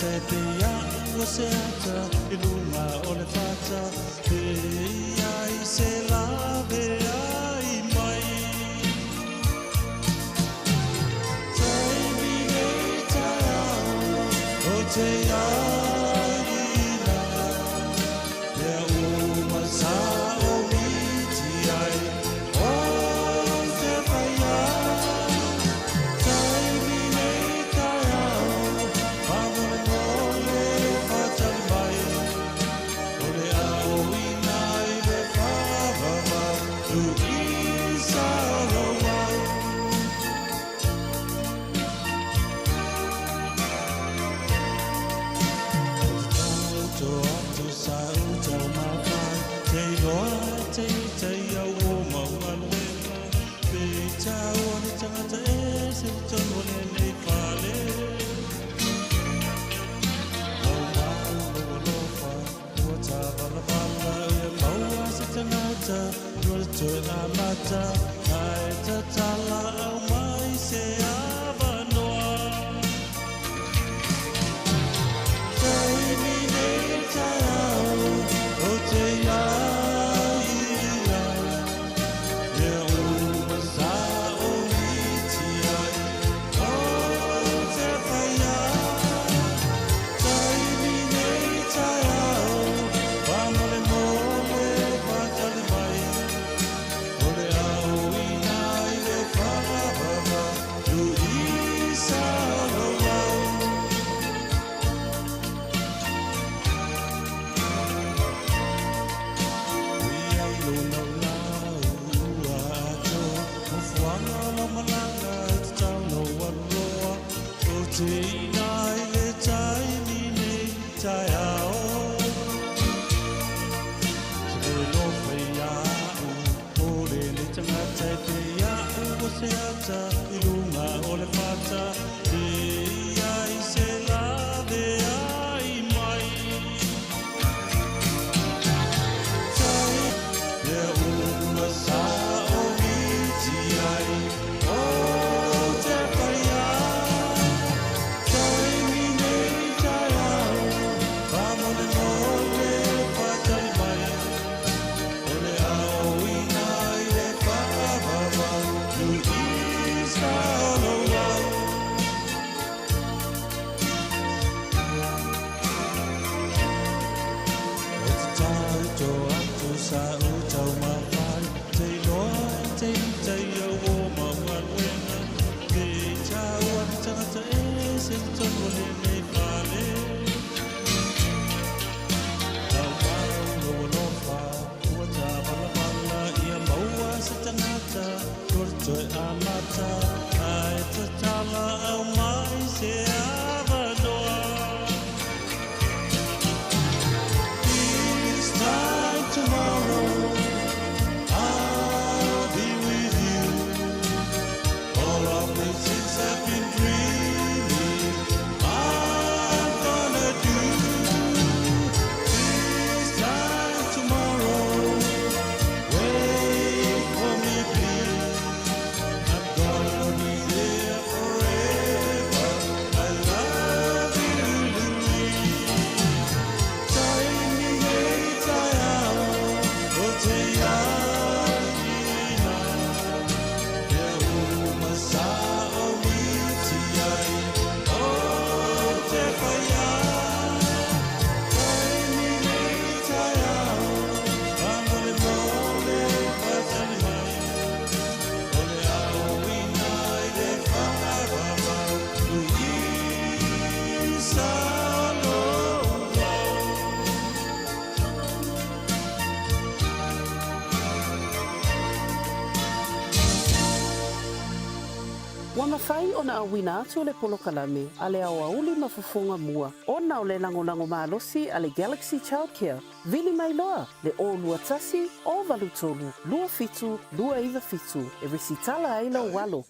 tagata e pei a'u o se ata i luga o le fata Pe i ai se laveai mai Taimi nei taeao o te aina Mea uma sa omiti ai o te whaia Taimi nei taeao Faamolemole faatali mai O le aoina i le faavavau Luisa Lowau. O te tauto atu sa uta o mawhai Te iloa te ita i au o mau galuega Pe i tāua le tangata e se tonu o lenei fale Mau mau lou alofa ua tāvalavala Ia maua se tangata nō le toe amata Ae tatala au mai se avanoa Taimi nei taeao o te aina Mea uma sa omiti ai o te whaia Taimi nei taeao Whamolemole whatale mai O le aoina i le whakawava Luisa Lowau. Ui ai lou laulau ua atoa Nofoaga o lau malaga i te tauna o Aluloa O te ina i le taimi nei taeao Se le lofa ia au O lenei tagata e pei a'u o se ata I luga o le fata E i ai se laveai mai Mea uma sa omiti ai o te whaia Taimi nei taeao Faamolemole faatali mai O le aoina i le faavavau Luisa Lowau. O te tauto atu sa o taumafai Te iloa e te ita i au o mau galuega Pe i tāua te tangata e se te tonu o lenei fale Maumau lou alofa ua tāvalavala Ia maua se tangata ko te toe amata Ae tatala au mai se avanoa This time tomorrow I'll be with you All of the things I've been dreaming I'm gonna do This time tomorrow Wait for me please I'm gonna be there forever I love you Louise Taimi nei taeao o te aina Mea uma sa omiti ai o te whaia Taimi nei taeao Faamolemole faatali mai O le aoina i le faavavau Luisa Lowau. Ua mafai ona auina atu le polokalame a le aoauli ma fofoga mua ona o le lagolago malosi a le Galaxy Childcare. Vili mai loa le 021 083 27 297 e resitala ai lou alo.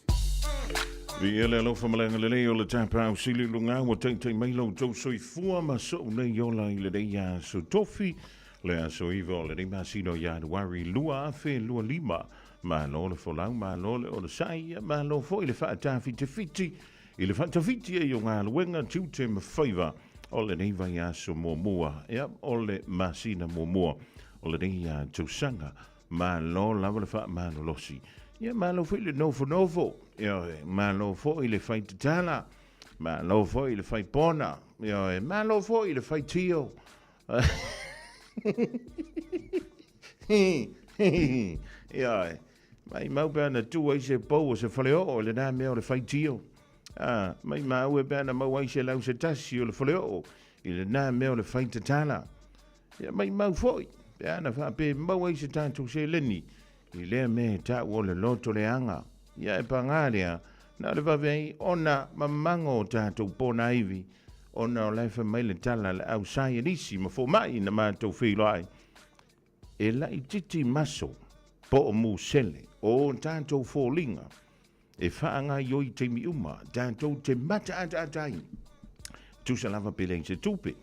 Viia le alofa ma le agalelei o le Tapaau Sili Luga ua taitai mai lo outou soifua ma sou nei ola i lenei aso tofi, le aso 9 o lenei masina o Ianuari 2025. Malo le folau, malo le onosai, malo foi le faatafitafiti i le faatafiti ai o galuega, tiute ma faiva. o lenei vaiaso muamua, ia, o le masina muamua o lenei tausaga. Malo lava le faamalolosi. Ia, malo foi le nofonofo. Ioe, malo foi le fai tatala. Malo foi le fai pona. Ioe, malo foi le fai tio. Ioe, maimau pe ana tu ai se pou o se faleoo i lena mea o le faitio. A, maimau e pe ana maua ai se lau se tasi o le faleoo i lena mea o le faitatala. Ia, maimau foi pe ana faapea e maua ai se tatou seleni i lea mea e taua o le loto leaga. Ia, e pagā lea, na o le vave ai ona mamago o tatou ponaivi, ona o la e fai mai le tala a le au saienisi ma fomai na matou feiloai, E laitiiti maso po o musele o tatou foliga e faagaoioi i taimi uma tatou te mataataata ai, tusa lava pe leai se tupe.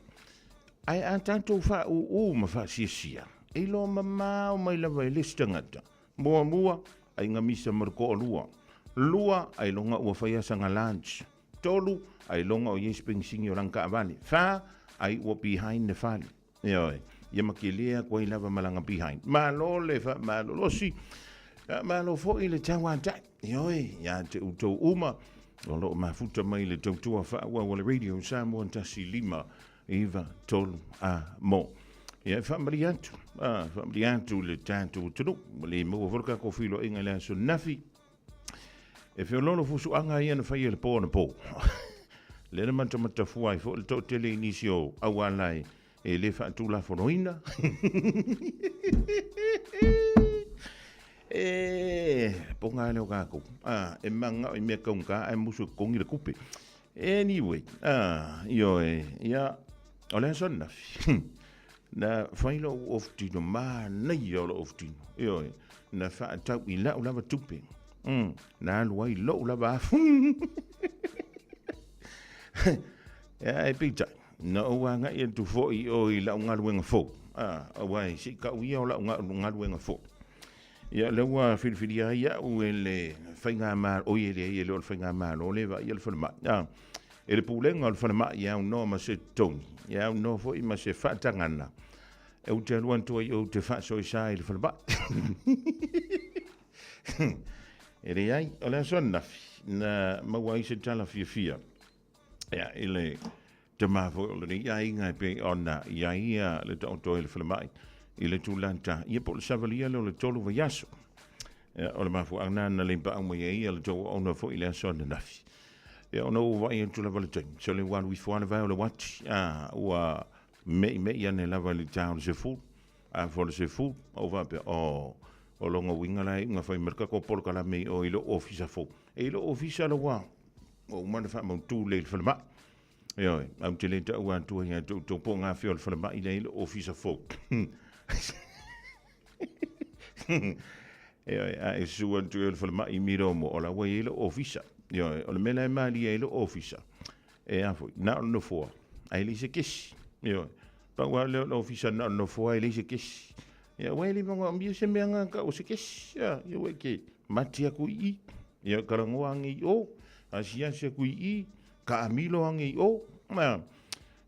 Ae a tatou faaūū ma faasiasia, e iloa mamao mai lava e le isi tagata. Muamua, aiga misa ma le toalua. Lua, ailoga ua fai asaga lunch. Tolu, ailoga o i ai se penisini o lana taavale. Fa, ai ua behind le fale. Ioe, ia ma kele atu ai lava ma lana behind. Malo le faamalolosi, malo foi le tauatai. Ioe, ia te outou uma o lo o mafuta mai le tautua faaauau a le Radio Samoa 1 5 9 3 a mo. Ia e faamalie atu, faamalie atu le tatou atunuu, ua le maua foi le tatou feiloaiga i le aso ananafi. E feoloolo fusuaga ia na faia i le po anapo. Lea na matamatafua ai foi le toatele i nisi o auala e le faatulafonoina. E poga lea o tatou. Ah, e manao i mea taugata ae musu e totogi le tupe. Anyway, ah, ioe, ia, o le aso ananafi, na fai lou ofutino, manaia o lou ofutino, ioe, na faatau i lau lava tupe, na alu ai lou lava afu. Ae peitai, na ou agai atu foi i o i lau galuega fou, aua e se i tau ia o lau galuega fou. Ia, lea ua filifilia ai au e le faigamalo, oi e leai e le o le faigamalo lea e vaaia le falemai, a, e le pulega o le falemai e aunoa ma se totogi, e aunoa foi ma se faatagana, ou te alu atu ai ou te faasoesa i le falemai. E leai, o le aso ananafi, na maua ai se tala fiafia, ia, i le tama foi o lenei aiga e pei ona i ai ia le taoto ai le falemai i le tulaga ia po o le savalia lea o le 3 vaiaso. Ia, o le mafuaaga lena na le paau mai ai ia le tou auauna foi i le aso ananafi. Ia, ona ua vaai atu lava le taimi, sole ua alu ifo lava le vae o le uati, a, ua me'ime'i ane lava i le ta o le 10, a fua le 10, ou faapea, oh, o lona uiga la e iuga fai mai le tatou polokalame i o i lou ofisa fou. E i lou ofisa la ua uma ona faamautu lelei i le falemai. Ioe, ae ou te le taua atua ia te outou po o gafea o le falemai lea i lou ofisa fou. Ioe, a e susu atu i le falemai i Miromo, o la ua i ai lou ofisa. Ioe, o le mea la e malie ai lou ofisa, e a foi, na o le nofoa, ae leai se kesi. Ioe, pau lava lea o le ofisa na o le nofoa ae leai se kesi. Ia, aua e le manaomia se mea na tau o se kesi. Ia, ua e ke mati atu i i, ia talanoa ane i o, asiasi atu i i, taamilo ane i o.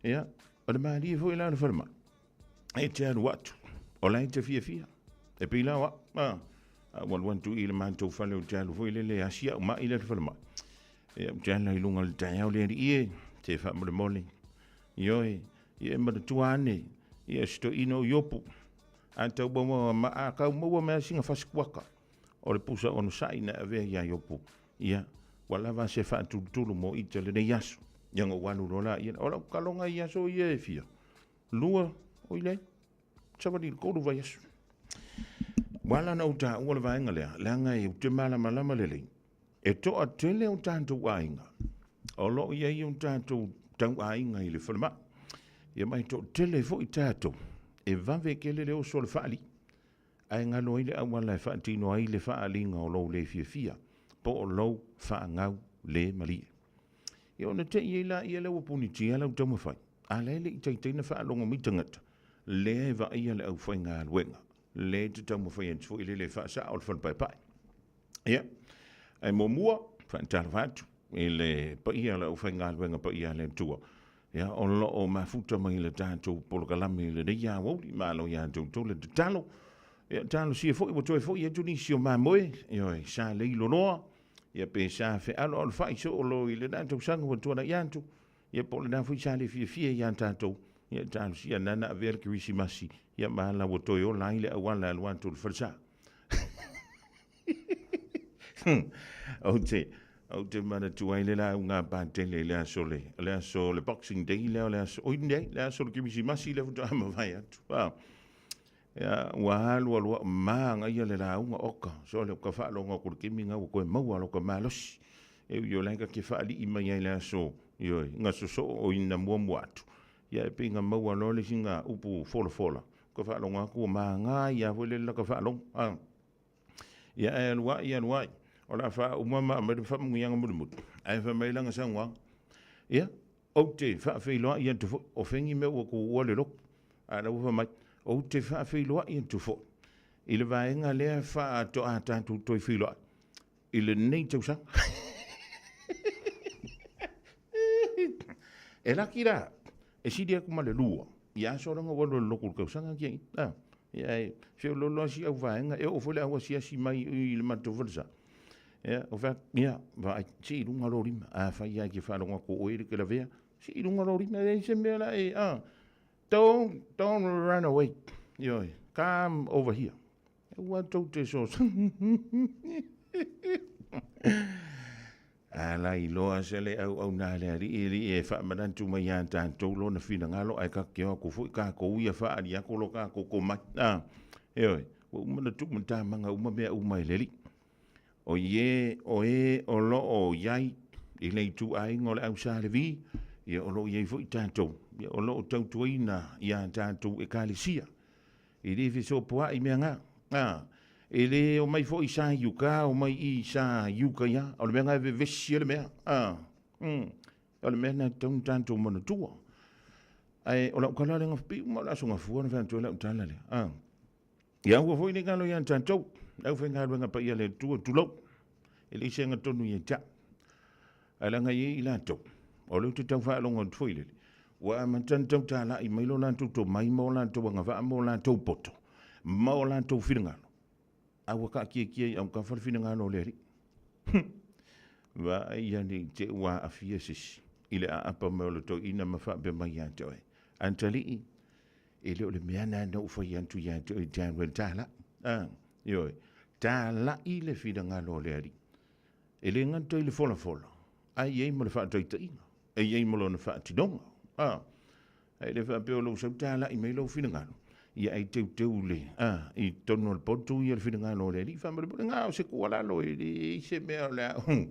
Ia, o le malie foi la o le falemai, e te alu atu, o la e te fiafia. E pei la o au, a, a ua alu atu i le matou fale ou te alu foi lele e asi au mai le falemai. Ia, ou te ala i luga o le taeao le alii e, te faamolemole. Ioe, ia e manatua ane, ia si toeaina o Iopu. A tau maua, ma, a tau maua mai lava sina fasikuaka o le pusa onosai na e avea ia Iopu. Ia, ua lava se faatulutulu mo ita lenei aso. Ia ona ou alu loa lea, o lau taloga i aso ia e fia, 2, oi leai, savali i le 3 vaiaso. Ua ala ona ou taua le vaega lea, leaga ou te malamalama lelei, e toatele o tatou aiga, o lo o i ai o tatou tauaiga i le falemai. Ia ma e toatele foi tatou, e vave tele le oso o le faalii, ae galo ai le auala e faatino ai le faaaliga o lou le fiafia, po o lou faagau le malie. Ia ona te i ai laia lea ua punitia lau taumafai, a la e le i taitai ona faalogo mai tagata, lea e vaaia le aufaigaluega, lea e te taumafai atu foi lele e faasao le fale paepae. Ia, ae muamua, faatalofa atu i le paia o le aufaigaluega paia a le Atua. Ia, o loo mafuta mai le tatou polokalame i lenei aoauli, malo iā toutou le tatalo. Ia, talosia foi ua toe foi atu nisi o mamoe, ioe, sa leiloloa, ia pe sa fealoalofai soo loa i lena tausaga ua tuanai atu, ia po o lena foi sa le fiafia iā tatou, ia talosia na na avea le Kerisimasi, ia ma ala ua toe ola ai le auala e alu atu i le falesa. Ou te, ou te manatua ai le lauga a Patele i le aso le, le aso le Boxing Day lea o le aso, oi nei, le aso o le Kerisimasi lea faatoa mavae atu. Ah. Ia, ua alu alu au, magaia le lauga oka, so le ka faalogo atu i le taimi lena ua toe maua loka malosi. E ui o la e ta te faalii mai ai i le aso, ioe, na sosoo o ina muamua atu. Ia e pei na maua loa le isi na upu folafola, ka faalogo atu ua magaia foi le laka faalogo. Ah. Ia ae alu ai, alu ai. O le a faauma ma aumai le faamanuiaga mulimuli. Ae fai mai lana saunoaga. Ia, ou te faafeiloai atu foi, o fegi mea ua tuua le lotu. A o la ua fai mai, ou te faafeiloai atu foi i le vaega lea faatoa tatou toe feiloai i lenei tausaga. E laki la, e sili atu ma le lua, ia aso langa ua alu e le lotu i le tausaga kia i. Ah. Ia e feoloolo lava si au vaega, e oo foi le au asiasi mai i le matou falesa. Ia, ou fai atu, ia, vaai, sii i luga lou lima. Afai lava e te faalogo atu o oe le te lavea, sii i luga lou lima, e leai se mea la e, ah, don't run away. Ioe, come over here. Aua tou te soso. Ala iloa se le auauna a le Alii, e lii e faamanatu mai iā tatou lona finagalo, ae ka te o atu foi tatou ia faaali atu lo tatou tomai. A, ioe, ua uma ona tuu matamaga uma mea uma e le Alii. O ie, o e o lo o i ai i le ituaiga o le au Sa Levi, ia o lo o i ai foi tatou, ia o lo o tautuaina iā tatou Ekalesia. E le fesopoai mea na. A, e le omai foi sa i uka, omai i sa i uka ia. O le mea na e vevesi ai le mea. A, mm, o le mea na e tatau ona tatou manatua. Ae o lau tala lea, pei uma o le Aso Gafua na fai atu ai lau tala lea. A, ia aua foi ne i galo ia tatou, le aufaigaluega paia a le Atua, tulou, e leai se agatonu ia te au. Ae leaga e i ai i latou, o lea ou te tau faalogo atu foi lele, ua amata ona tau talai mai lo latou tomai ma o latou agavaa ma o latou poto ma o latou finagalo, a ua taatiatia i autafa le finagalo o le Alii. Hum! Vaai ia ne i te i ua aafia se isi i le aapa mai o le toeaina ma faapea mai ia te oe, Atalii, e le o le mea lena na ou fai atu ia te oe i te alu e talai. A, ioe, talai le finagalo o le Alii. E le gata i le folafola, ae i ai ma le faataitaiga, e i ai ma lona faatinoga. A, e le faapea o lou sau talai mai lou finagalo, ia ai teuteu le, a, i totonu o le potu ia le finagalo o le Alii. Faamolemole, na o se tuualalo, e leai se mea o le a ou,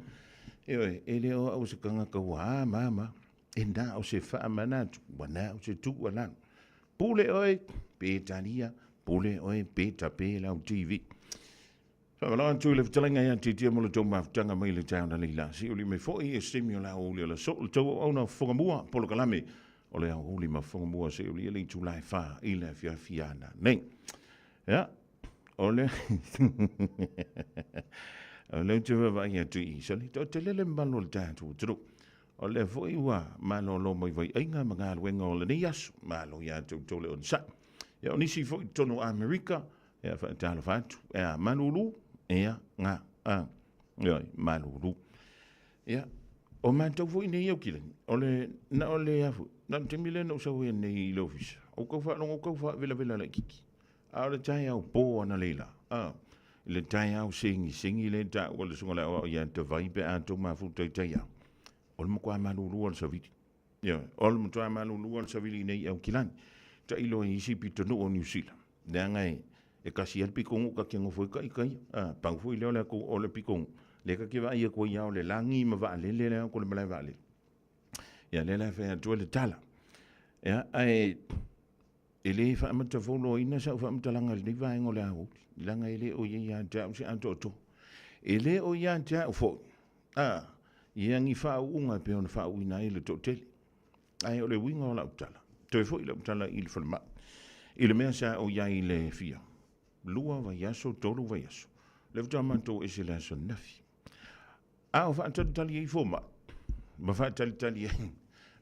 ioe, e le o au o se tagata ua mama, e na o se faamanatu, ua na o se tuualalo. Pule oe pe talia, pule oe pe tape lau TV. Faamalo atu i le fetalaiga ia Titia mo le tou mafutaga mai le taeao nei la. Siuli mai foi e se taimi o le aoauli o le aso. Le tou auauna fofoga mua, polokalame o le aoauli ma fofoga mua seia le itula e 4 i le afiafi a nanei. Ia, o le o lea ou te vaavaai atu i soli, toatele le mamalu o le tatou atunuu. O lea foi ua malolo mai vaiaiga ma galuega o lenei aso. Malo ia te outou le onosai. Ia, o nisi foi i totonu o Amerika, Ia, faatalofa atu. Ia, malulu, ia, nga, a, ioe, malulu. Ia, o matou foi nei Aukilani, o le, na o le afu, na o le taimi lea na ou sau ai nei i le ofisa, ou tau faalogo, ou tau faavelavela laitiiti. A o le taeao po analeila, a, i le taeao segisegi lea e taua e le Susuga i le Aoao ia Tavai pe a tou mafuta i taiao, o le matua malulu lava o le savili. Ioe, o le matua malulu lava o le savili i nei i Aukilani. Tailo i isi pitonuu o Niu Sila, leaga e, e kasi lava le pitonuu ta te nofo ai ta ita ia. A, pau foi lea o le atu, o le pitonuu, lea ta te vaai atu ai lava o le lagi ma vaalele lea ko le malae vaalele. Ia, lea la e fai atu ai le tala. Ia, ae e le faamatafauloaina sau faamatalaga i lenei vaega o le aoauli, leaga e le o i ai ia te au se atoatoa. E le o ia te au foi, a, ia ni faauuga e pei ona faauuina ai le toatele. Ae o le uiga o lau tala, toe foi lau tala i le falemai, i le mea sa ou i ai i le fia, 2 vaiaso, 3 vaiaso, lea faatoa matou ese i le aso ananafi. A o faatalitali ai fomai, ma faatalitali ai,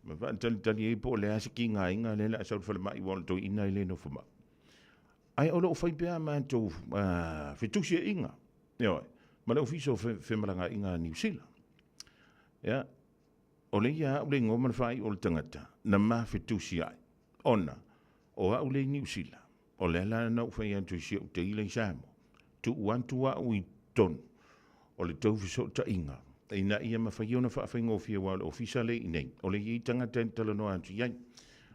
Ma faatalitali ai po o le a se kigaina lea o le a sau i le falemai aua o le toeaina e le nofo mai. Ae o lo o fai pea a matou fetusiaiga, ioe, ma le Ofisa o Femalagaaiga a Niu Sila. Ia, o lea ia au le igoa ma le faaiu o le tagata na ma fetusiai, ona o au lea i Niu Sila, o lea la na ou fai atu i si ou teila i Samoa, tuu atu au i totonu o le tou fesootaiga ina ia mafai ona faafaigofie aua o le ofisa lea i inei, o lea e i ai tagata e talanoa atu i ai.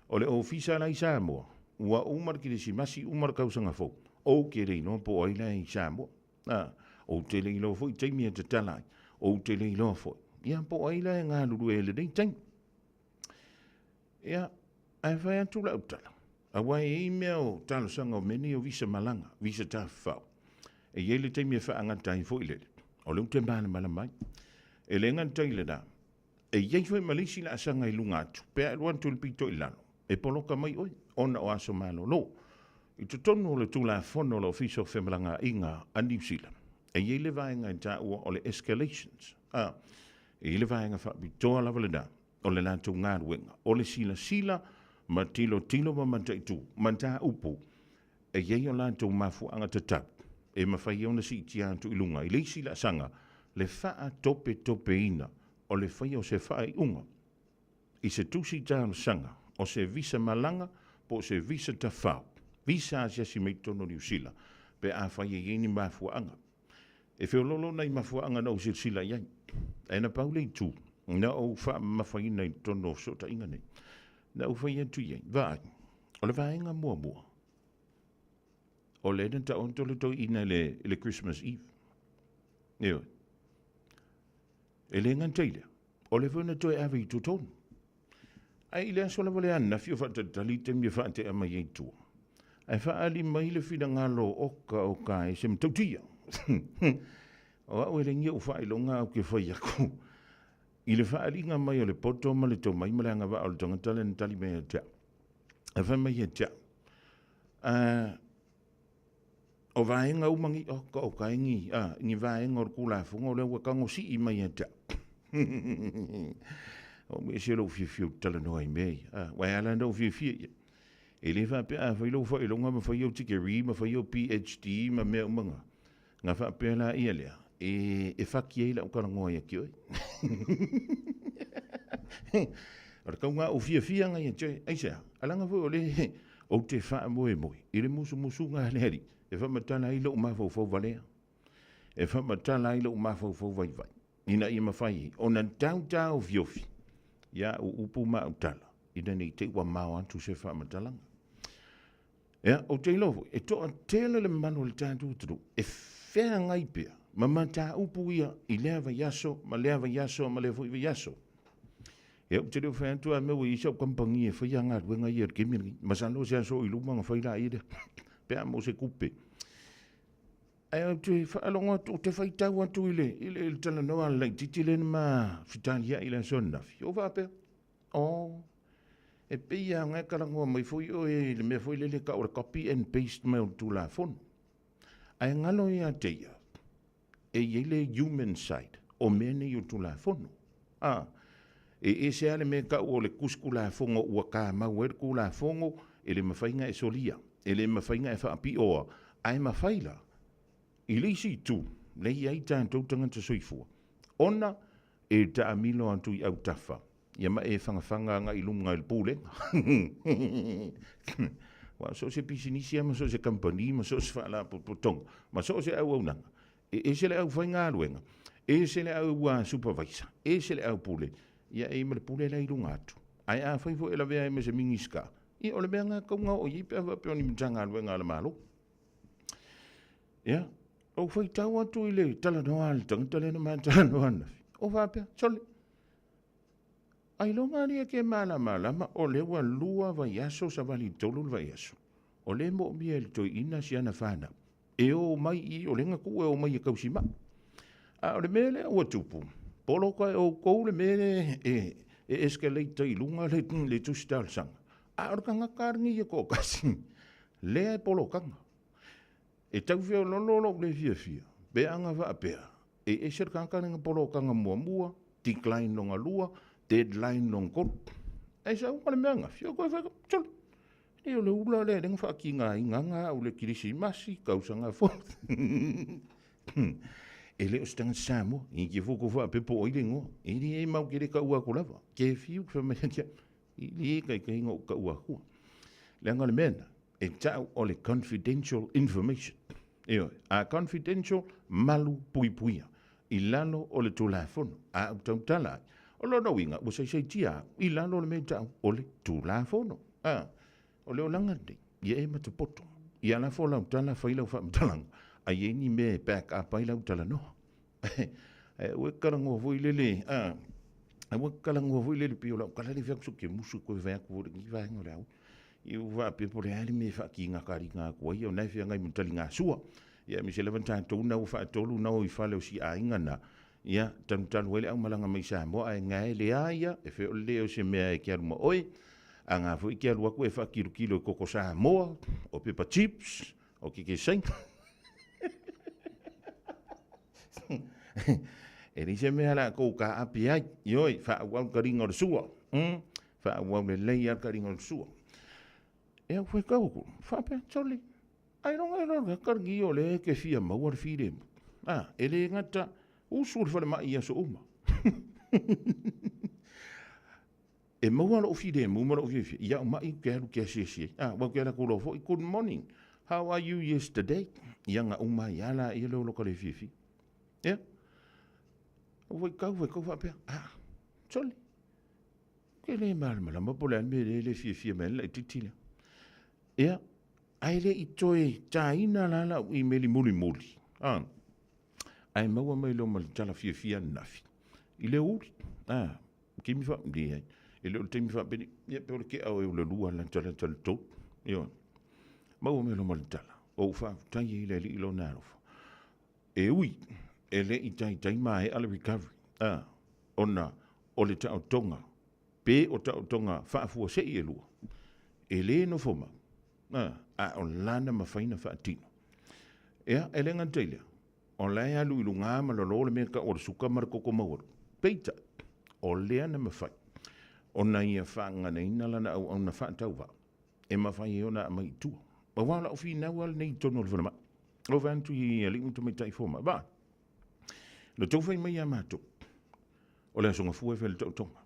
O le ofisa la i Samoa, ua uma le Kerisimasi, uma le tausaga fou, ou te le iloa po o ai la e i Samoa. A, ou te le iloa foi taimi e tatala ai, ou te le iloa foi, ia po o ai la e galulue i lenei taimi. Ia, ae fai atu lau tala, aua e i ai mea o talosaga o mea nei o visa malaga, visa tafafao. E i ai le taimi e faagata ai foi lele, o lea ou te malamalama ai. E le gata i lena, e i ai foi ma le isi laasaga i luga atu, pe a alu atu i le pito i lalo, e poloka mai oe, ona o aso malolo. I totonu o le Tulafono o le Ofisa o Femalagaaiga a Niu Sila, e i ai le vaega e taua o le escalations. A, e i ai le vaega faapitoa lava lena, o le latou galuega, o le silasila ma tilotilo ma mataitu mataupu e i ai o latou mafuaaga tatau e mafai ai ona siitia atu i luga i le isi laasaga le faatopetopeina o le faia o se faaiuga i se tusi talosaga o se visa malaga po o se visa tafao, visa asiasi mai totonu o Niu Sila pe afai e i ai ni mafuaaga. E feoloolo nai mafuaaga na ou silasila i ai, ae na pau le itu na ou faamamafaina i totonu o fesootaiga nei, na ou fai atu i ai, vaai, o le vaega muamua, o lea na taoto le toeaina i le, i le Christmas Eve. Ioe. E le gata i lea, o lea foi na toe ave i totonu. Ae i le aso lava lea ananafi o faatalitali i taimi e faatea mai ai i tua, ae faaali mai le finagalo oka oka e se matautia. O au e leai ni ou faailoga ae ou te fai atu i le faaaliga mai o le poto ma le tomai ma le agavaa o le tagata lea na tali mai ia te au. Ae fai mai ia te au, o vaega uma nei, oka oka e ni, a, ni vaega o le Tulafono lea ua tago sii mai ia te au. O me ese lou fiafia ou te talanoa i mea ia. A, ua e ala ona ou fiafia ia. E le faapea a fai lou faailoga ma fai au tikeri ma fai au PhD ma mea uma na, na faapea la ia lea, e, e faki ai lau talanoa ia te oe. O le tauga ou fiafia na ia te oe. Aisea? Alaga foi o le, ou te faamoemoe i le musumusuga a le Alii e faamatala ai lou mafaufau valea, e faamatala ai lou mafaufau vaivai, ina ia mafai ai ona tautaofiofi ia au upu ma au tala, ina ne i te i ua mao atu se faamatalaga. Ia, ou te iloa foi, e toatele le mamalu o le tatou atunuu e feagai pea ma mataupu ia i lea vaiaso ma lea vaiaso ma lea foi vaiaso. Ia, ou te le o fai atu a mea ua i ai sau kamupani e faia galuega ia i le taimi lenei. Masalo se aso i luma ona fai laia lea, pe a maua se tupe. Ae ou te faalogo atu, ou te faitau atu i le, i le, i le talanoa a le laitiiti lea na ma fetaliai i le aso ananafi. Ou faapea, oh, e pei lava ona e talanoa mai foi oe i le mea foi lele e tau o le copy and paste mai o le Tulafono. Ae galo ia te ia, e i ai le human side o mea nei o Tulafono. A, e ese lava le mea e tau o le tusi Tulafono ua tamau ai le Tulafono, e le mafai ona e solia, e le mafai ona e faapioa, ae mafai la i le isi itu, lea e i ai tatou tagata soifua, ona e taamilo atu i autafa, ia ma e fagafaga agai i luga i le pulega. Aua so o se pisinisi lava ma so o se kamupani ma so o se faalapotopotoga ma so o se auaunaga, e ese le aufaigaluega, ese le au supervisor, ese le au pule, ia e i ai ma le pule la i luga atu. Ae afai foi e lavea ai ma se Minisita, ia o le mea lena e tatau ona oo i ai pe a faapea o ni Matagaluega a le Malo. Ia, ou faitau atu i le talanoa a le tagata lea na ma talanoa ananafi, ou faapea, sole, ailoga alii e ke malamalama o lea ua lua vaiaso savali i le tolu le vaiaso, o lea e moomia e le toeaina si ana fanau e o mai i, o lea na tuu e o mai e tausimai. A o le mea lea ua tupu, poloka e outou le mea lea e escalate ai i luga le tusi talosaga, a o le tagata lava lenei e toatasi lea e polokaga. E tau feoloolo lou le fiafia pe ana faapea e ese le tagata lea na polokaga muamua, decline lona lua, deadline lona tolu. Ae sau ma le mea gafi, o koe fai, sole, e o le ula lea lenga whaakinga i nganga au le kirisimasi, kausanga fo. E le o se tagata Samoa, i ke foko wha pepo o ile ngoa, e le e mau ke le ka ua ko lava, ke fiu ke whamea kia, i le kai kai ngau ka ua kua. Leaga le mea na, e tau o le confidential information. Ioe, a confidential, malu puipuia, i lalo o le Tulafono, a ou tautala ai. O lona uiga, ua saisaitia au i lalo o le mea e tau o le Tulafono. A, o le olaga lenei, ia e matapoto. Ia lafo lau tala, fai lau faamatalaga, a i ai ni mea e back up ai lau talanoa. Ae aua e kalagoa foi lele, a, aua e kalagoa foi lele pei o lau kala le fai atu so ke musu koe fai atu o lenei vaega o le au. Ia ua faapea po o le a le mea e faakigakaliga atu ai, o lena e feagai ma taligasua. Ia aemaise lava tatou na ua faatolu na o i fale o si aiga na, ia talutalu ai le aumalaga mai Samoa ae gae leai ia, e fei o le o se mea e ke alu ma oe, a nga foi ke alu atu e faakilokilo i koko Samoa, o pepa chips, o keke saina. E leai se mea latou kaapi ai, ioe, faaauau le taliga o le sua, faaauau lelei lava le taliga o le sua. E au faitau atu, faapea, sole, ailoga e loa kalagi o lea e te fia maua le filemu. A, e le gata, usu i le falemai i aso uma. E maua lou filemu ma lou fiafia, ia au mai ou te alu ou te asiasi ai. A, ua ou te alu atu loa foi, good morning, how are you yesterday? Ia na uma ai lava laia lea o lota le fiafia. Ia, ou faitau, faitau faapea, a, sole, ou te le malamalama po o le a le mea lea e le fiafia mai ai le laitiiti lea. Ia, ae le i toe taina la lau imeli mulimuli, a, ae maua mai loa ma le tala fiafia ananafi i le uli, a, taimi fa, leai, e le o le taimi faapenei, ia pe o le tea o e o le lua lata lata le tolu, ioe. Maua mai loa ma le tala, o ou faafetai ai i le Alii i Lona alofa. E ui, e le i taitai maea le recovery, a, ona o le taotoga, pe o taotoga faafuasei e lua, e le nofo mau, a, a o lana mafai ona faatino. Ia, e le gata i lea, o la e alu i luga ma lalo le mea tau o le suka ma le toto maualuga. Peitai, o lea na mafai ona ia faagaganaina lana auauna faatauvaa e mafai ai ona aumai i tua. Aua o lau finau lava lenei i totonu o le falemai. Lau vaai atu i alii ma tamaitai fomai. Vaai, na outou fai mai ia matou, o le Aso Gafua e fai le taotoga.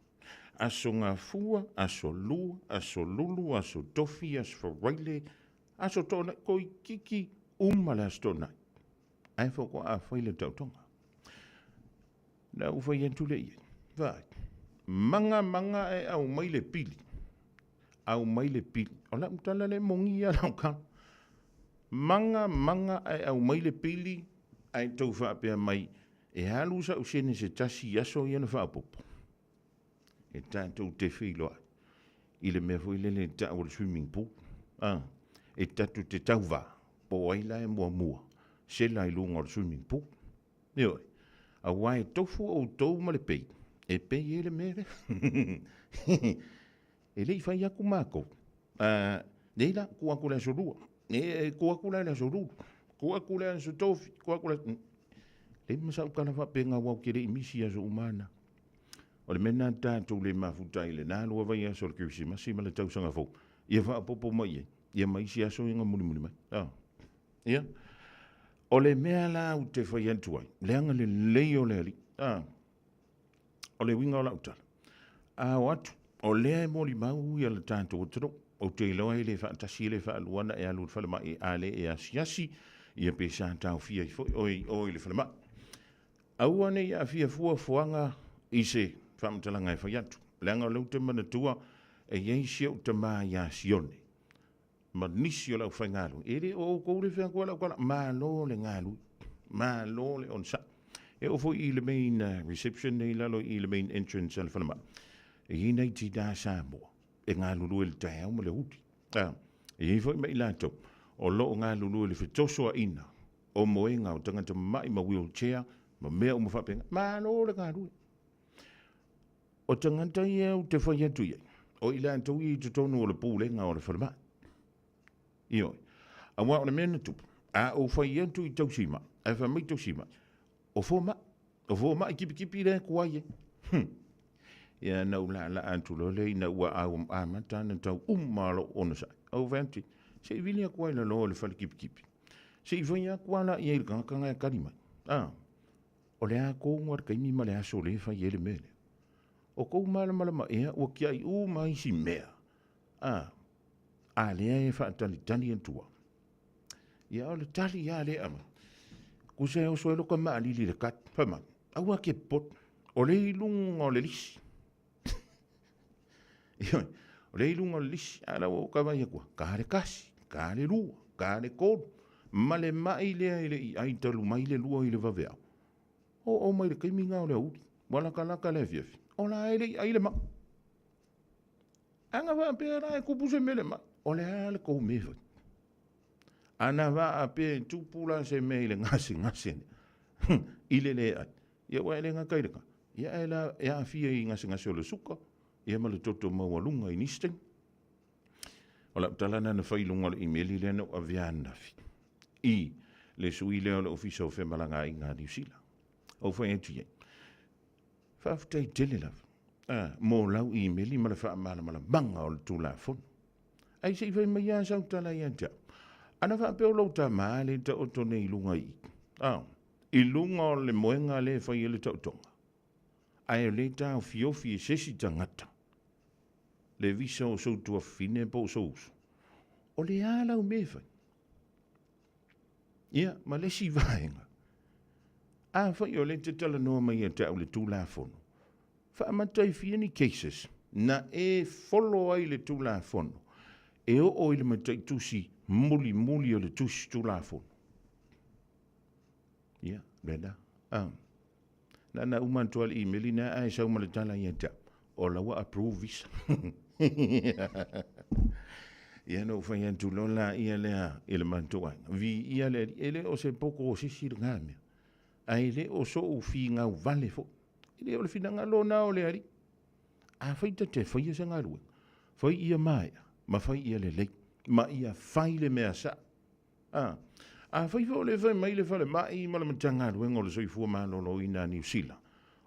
Aso Gafua, Aso Lua, Aso Lulu, Aso Tofi, Aso Faraile, Aso Toonai, toeitiiti uma le Aso Toonai. Ae faatoa fai le taotoga. Na ou fai atu lea i ai, vaai, maga maga ae aumai le pili, aumai le pili. O lau tala lea e moni lava lau tala. Maga maga ae aumai le pili ae tou faapea mai, e alu sau sene se tasi i aso ia na faaopoopo. E tatou te feiloai i le mea foi lele e tau o le swimming pool. A, e tatou te tauva, po o ai la e muamua sela i luga o le swimming pool. Ioe, aua e tofu outou ma le pei, e pei ai le mea lea. E le i fai atu matou, nei la, tuu atu i le aso Lua, e tuu atu la i le aso Lulu, tuu atu i le aso Tofi, tuu atu i le... Leai ma sau tala faapena aua ou te le i misi i aso uma na. O le mea lena tatou le mafuta ai i lena lua vaiaso o le Kerisimasi ma le tausaga fou, ia faaopoopo mai i ai, ia ma isi aso ia na mulimuli mai. Ia, o le mea la ou te fai atu ai, le agalelei o le Alii, a, o le uiga o lau tala, a o atu, o lea e molimau ia le tatou atunuu, ou te iloa e le faatasi e le faalua ona e alu i le falemai a le e asiasi, ia pe sa taofia ai foi oe i o i le falemai. Aua ne i aafia fuafuaga i se faamatalaga e fai atu, leaga o lea ou te manatua e i ai si ou tama ia Sione, ma nisi o le aufaigaluega, e le o outou le fai atu ai lau tala, malo le galue, malo le onosai. E oo foi i le main reception nei i lalo i le main entrance a le falemai, e i ai nai tina Samoa e galulue i le taeao ma le aoauli. E i ai foi ma i latou o lo o galulue i le fetosoaina o moega o tagata mamai ma wheelchair ma mea uma faapena. Malo le galue. O tagata ia ou te fai atu i ai, o i latou ia i totonu o le pulega o le falemai. Ioe. Aua o le mea na tupu, a ou fai atu i tausimai, ae fai mai tausimai, o fomai, o fomai tipitipi lea e tuai ai. Ia na ou laalaa atu loa lea ina ua amata ona tau uma lou onosai. Ou fai atu, se i vili atu ai lalo i le fale kipikipi. Se i fai atu lava la i ai i le tagata lena e tali mai. A, o le a tonu lava le taimi ma le aso lea e fai ai le mea lea? O tou malamalama ea ua tiai uma isi mea, a, a lea e faatalitali atu lava. Ia o le tali lava lea e aumai, tusa e oso ai lota maalili i le cut, fai mai, aua e te popole, o lea e i luga o le lisi. Ioe, o lea e i luga o le lisi, a o la ua ou vaai atu lava, ta le tasi, ta le lua, ta le tolu, ma le mai lea e le i ai talu mai le lua i le vaveao. Oo mai le taimi lena o le aoauli, ua latalata le afiafi, o la e le i ai le mai. Ana faapea la e tupu se mea i le mai, o le a le tou mea e fai? Ana faapea e tupu la se mea i le gasegase lea, i le le ai, ia aua e le gata i lena, ia ae la e aafia i gasegase o le suka, ia ma le toto maualuga i nisi taimi. O lau tala lena na fai i luga o le imeli lea na ou avea ananafi i le sui lea o le Ofisa o Femalagaaiga a Niu Sila. Ou fai atu i ai, faafetai tele lava mo lau imeli ma le faamalamalamaga o le Tulafono. Ae se i fai mai lava sau tala ia te au. Ana faapea o lou tama lea e taoto nei i luga i i, i luga o le moega lea e fai ai le taotoga, ae o lea e taofiofi e se isi tagata le visa o sou tuafafine po o sou uso, o le a lau mea e fai? Ia, ma le isi vaega, afai o lea e te talanoa mai ia te au i le Tulafono, faamata e fia ni cases na e follow ai le Tulafono e oo i le mataitusi mulimuli o le tusi Tulafono? Ia, lena. Ah. Na na uma atu le email na ae sau ma le tala ia te au, o la ua approve visa. Ia na ou fai atu loa la ia lea i le matou aiga. Viia le Alii, e le o se poto o se isi lena mea. Ae le o so'u finau vale foi. E le o le finagalo na o le Alii. Afai ta te faia se galuega, fai ia maea, ma fai ia lelei, ma ia fai le mea sa'o. A, afai foi o lea e fai mai le falemai ma le Matagaluega o le Soifua Maloloina a Niu Sila,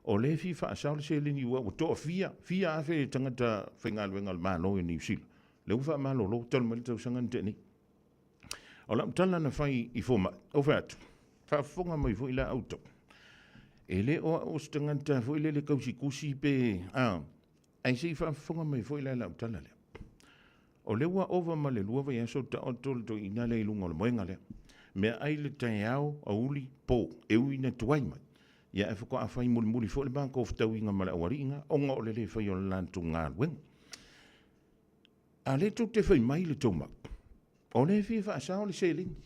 o lea e fia faasao le seleni ua ua toafia, fia afe tagata faigaluega a le Malo i Niu Sila, lea ua faamalolo talu mai le tausaga na tea nei. O lau tala na fai i fomai, ou fai atu, faafofoga mai foi la outou, e le o au o se tagata foi lele tausitusi pe, a, ae se i faafofoga mai foi la i lau tala lea. O lea ua ova ma le lua vaiaso o taoto le toeaina lea i luga o le moega lea. Meaai le taeao, aoauli, po, e ui ina tuai mai. Ia ae faatoa fai mulimuli foi le matou fetauiga ma le aualii na, ona o le le faia o le latou galuega. A o lea tou te fai mai le tou mau, o lea e fia faasao le seleni.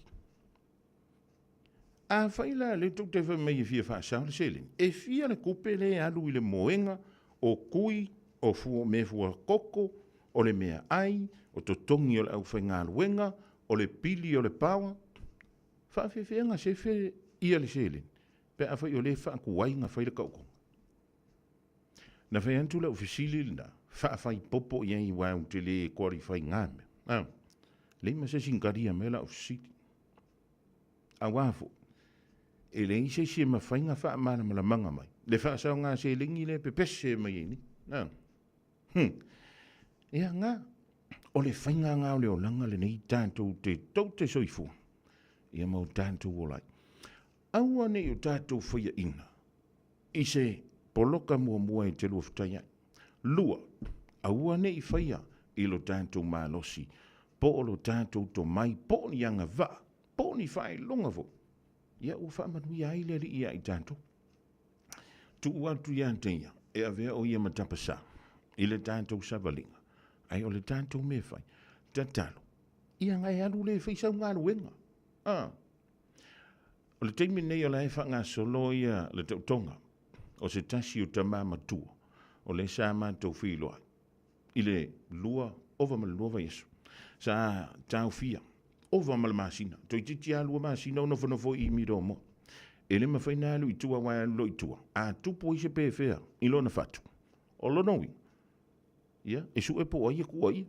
Afai la o lea tou te fai mai e fia faasao le seleni, e fia le tupe lea e alu i le moega o tui, o fua, mea fuakoko, o le meaai, o totogi o le aufaigaluega, o le pili o le power? Faafefea sefe ia le seleni pe afai o lea e faatuai ona fai le taotoga? Na fai atu lau fesili lena, faafaipopo i ai aua ou te le qualify i na mea. A, leai ma se isi na talia mai lau fesili. Aua foi, e leai se isi e mafai ona faamalamalamaga mai le faasaoga seleni lea e pepese mai ai nei. A, Ia na, o le faiga na o le olaga lenei tatou te tou te soifua, ia ma o tatou ola ai. Aua ne i o tatou faiaina i se poloka muamua e te luafutai ai. Lua, aua ne i faia i lo tatou malosi, po o lo tatou tomai, po o ni agavaa, po o ni faailoga foi, ia ua faamanuia ai le Alii ia i tatou. Tuu atu ia te ia, e avea o ia ma tapasā i le tatou savaliga, ae o le tatou mea e fai, tatalo, ia na e alu lea e fai sau galuega. A, O le taimi lenei o la e faagasolo ia le taotoga o se tasi o tama matua o lea sa matou feiloai i le lua, ova ma le lua vaiaso. Sa taofia ova ma le masina, toeitiiti lava lua masina o nofonofo i Miromo. E le mafai ona alu i tua aua e alu loa i tua, a tupu ai se pefea i lona fatu, o lona uiga, ia, e sue po o ai e kuua ia.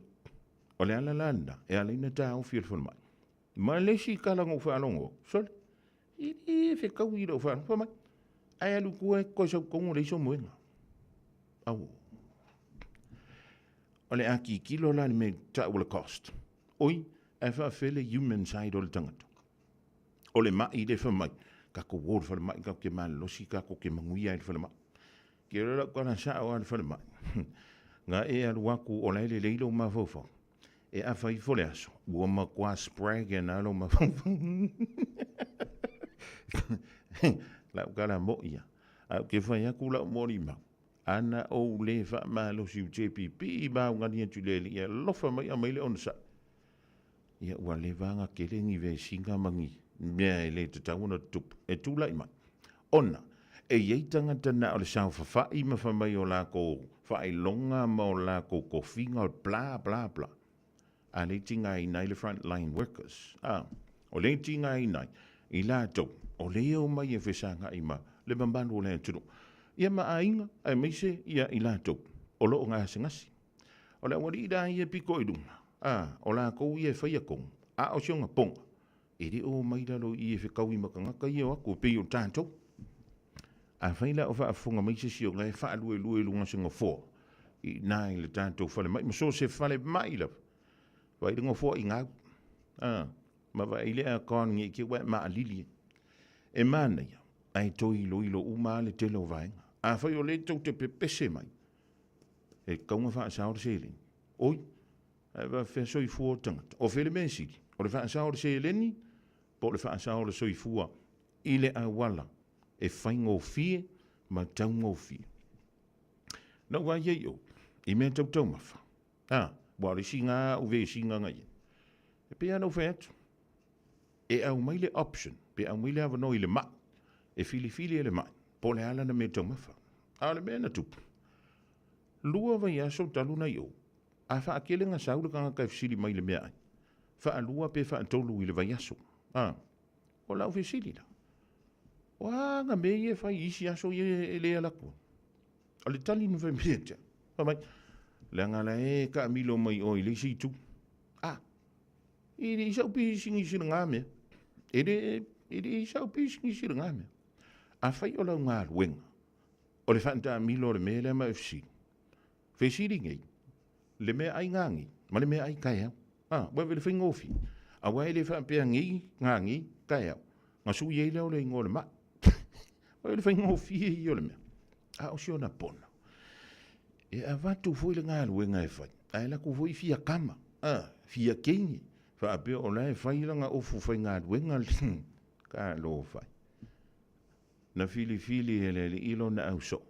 O le ala la lena e ala ai ona taofi e le falemai. Ma le isi tala na ou faalogo, sole, e le fetaui i lau faalogo, fai mai, ae alu i tua e toe sau i totonu e leai sou moega. Auo. O le a tilotilo la i le mea e tau o le cost. Oi, ae faafefea le human side o le tagata? O le mai lea e fai mai, tatou o i le falemai tatou te malolosi tatou te manuia ai i le falemai. Ke iloa lau tala sao lava i le falemai, na e alu atu o la e lelei lou mafaufau, e afa ifo le aso, ua matua spragging lava lou mafaufau. Lau tala moi lava, ae ou te fai atu lau molimau, ana ou le faamalosi ou te pipii ma augani atu i le Alii e alofa mai aumai le onosai, ia ua leva ona tele ni vesiga ma ni mea e le tatau ona tutupu e tulai mai, ona e i ai tagata na o le saofafai ma fai mai o latou faailoga ma o latou tofiga o le bla bla bla, a lea e tigaina ai le front line workers, a, o lea e tigaina ai i latou o lea e omai e fesagai ma le mamalu o le atunuu, ia ma aiga aemaise ia i latou o lo o gasegase. O le aualii la ia e pito i luga, a, o latou ia e faia tonu, a o si ona poga, e le o omai i lalo i i e fetaui ma tagata ia e o atu e pei o tatou. Afai la o faafofoga mai se isi o la e faaluelue i luga o se nofoa i ina i le tatou falemai, ma so o se falemai lava, vaai le nofoa i gau, a, ma vaai le aircon ne i te i ua e maalili ai. E manaia, ae toe iloilo uma lava le tele o vaega. Afai o lea tou te pepese mai, e tatau ona faasao le seleni. Oi, ae faapefea soifua o le tagata? O fea le mea sili? O le faasao o le seleni po o le faasao o le soifua i le auala e faigofie ma taugofie? Na ou vaai ai i o, i mea tau taumafa. A, aua o le isi lena au vesiga na i ai. E pei lava ona ou fai atu, e aumai le option, pe aumai le avanoa i le mai, e filifili e le mai, po o le a lana mea taumafa. A o le mea na tupu, lua vaiaso talu ona i o, a faatele na sau le tagata e fesili mai i le meaai, faalua pe faatolu i le vaiaso. A, o lau fesili la, o a ana mea ia e fai i isi aso ia e le alu atu ai? O le tali na fai mai ia te au, fai mai, leaga la e taamilo mai oe i le isi itu. A, e le i sau pisinisi i lena mea. E le, e le i sau pisinisi i lena mea. Afai o lau galuega, o le faataamilo o le mea lea ma e fesili, fesili nei, le meaai nanei ma le meaai taeao. A, ua ave i le faigofie. Aua e le faapea nei, nanei, taeao, na sui ai lea o le igoa o le mai. O le faigofie ia o le mea. A o si ona pono, e avatu foi le galuega e fai, ae alu atu foi fia kama, a, fia teine, faapea o la e fai lana ofu faigaluega le talofa e. Na filifili e le Alii lona ausoo,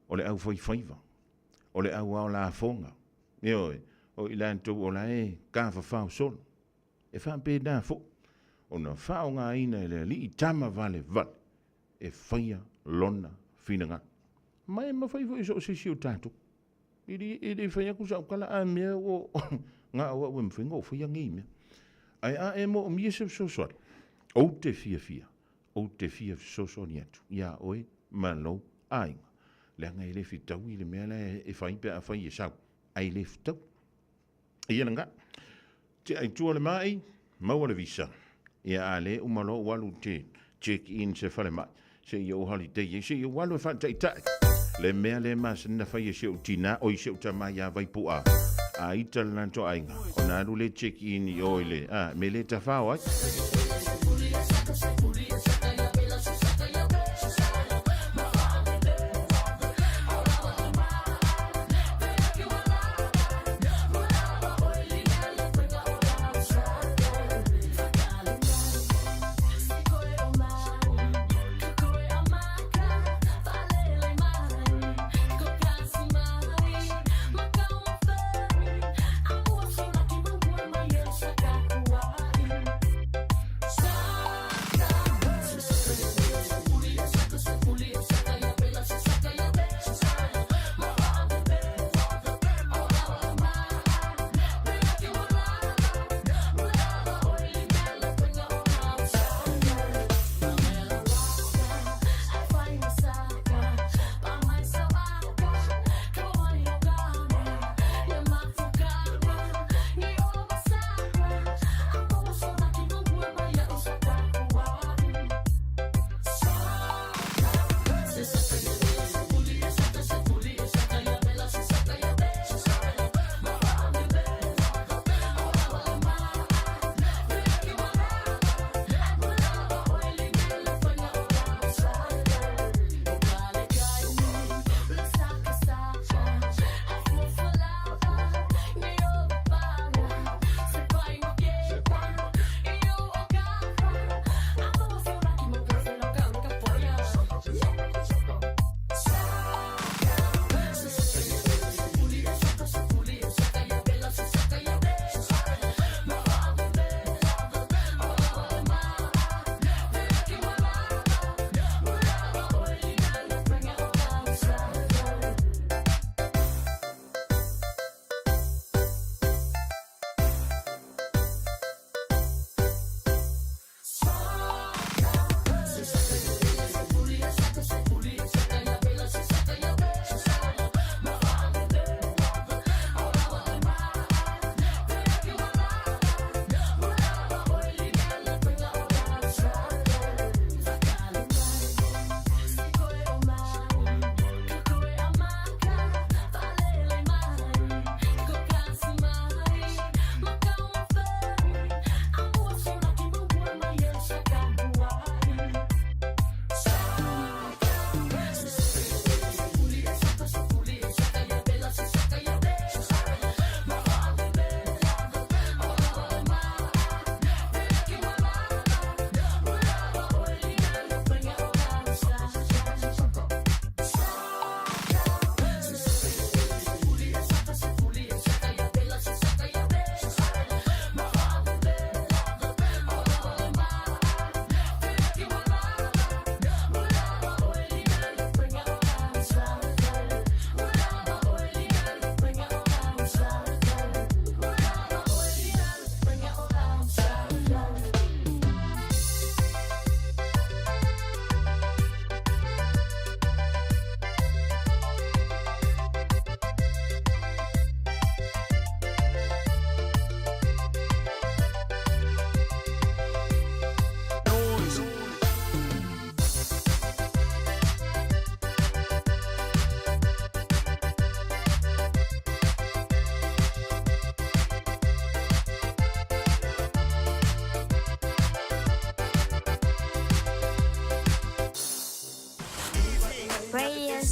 o le aufaifaiva, o le auao lafoga, ioe, o i latou o la e tafafao solo. E faapena foi ona faaaogaina e le Alii tama valevale e faia lona finagalo. Ma e mafai foi e so o se isi o tatou. E le, e le fai atu sau tala a mea ua na o au e mafai ona ou faia nei mea. Ae a e moomia se fesoasoani, ou te fiafia, ou te fia fesoasoani atu iā oe ma lou aiga. Leaga e le fetaui le mea la e fai pe afai e sau, ae le fetaui. Ia lena. Tea i tua le mai, maua le visa. Ia a le uma loa ua alu te check in se falemai, seia ou holiday ai, seia ou alu e faataitai. Le mea lea e masani na fai e si ou tina, oi si ou tama ia Vaipu'a, a ita le latou aiga, ona alu lea check in i o i le, a, mea lea e tafao ai.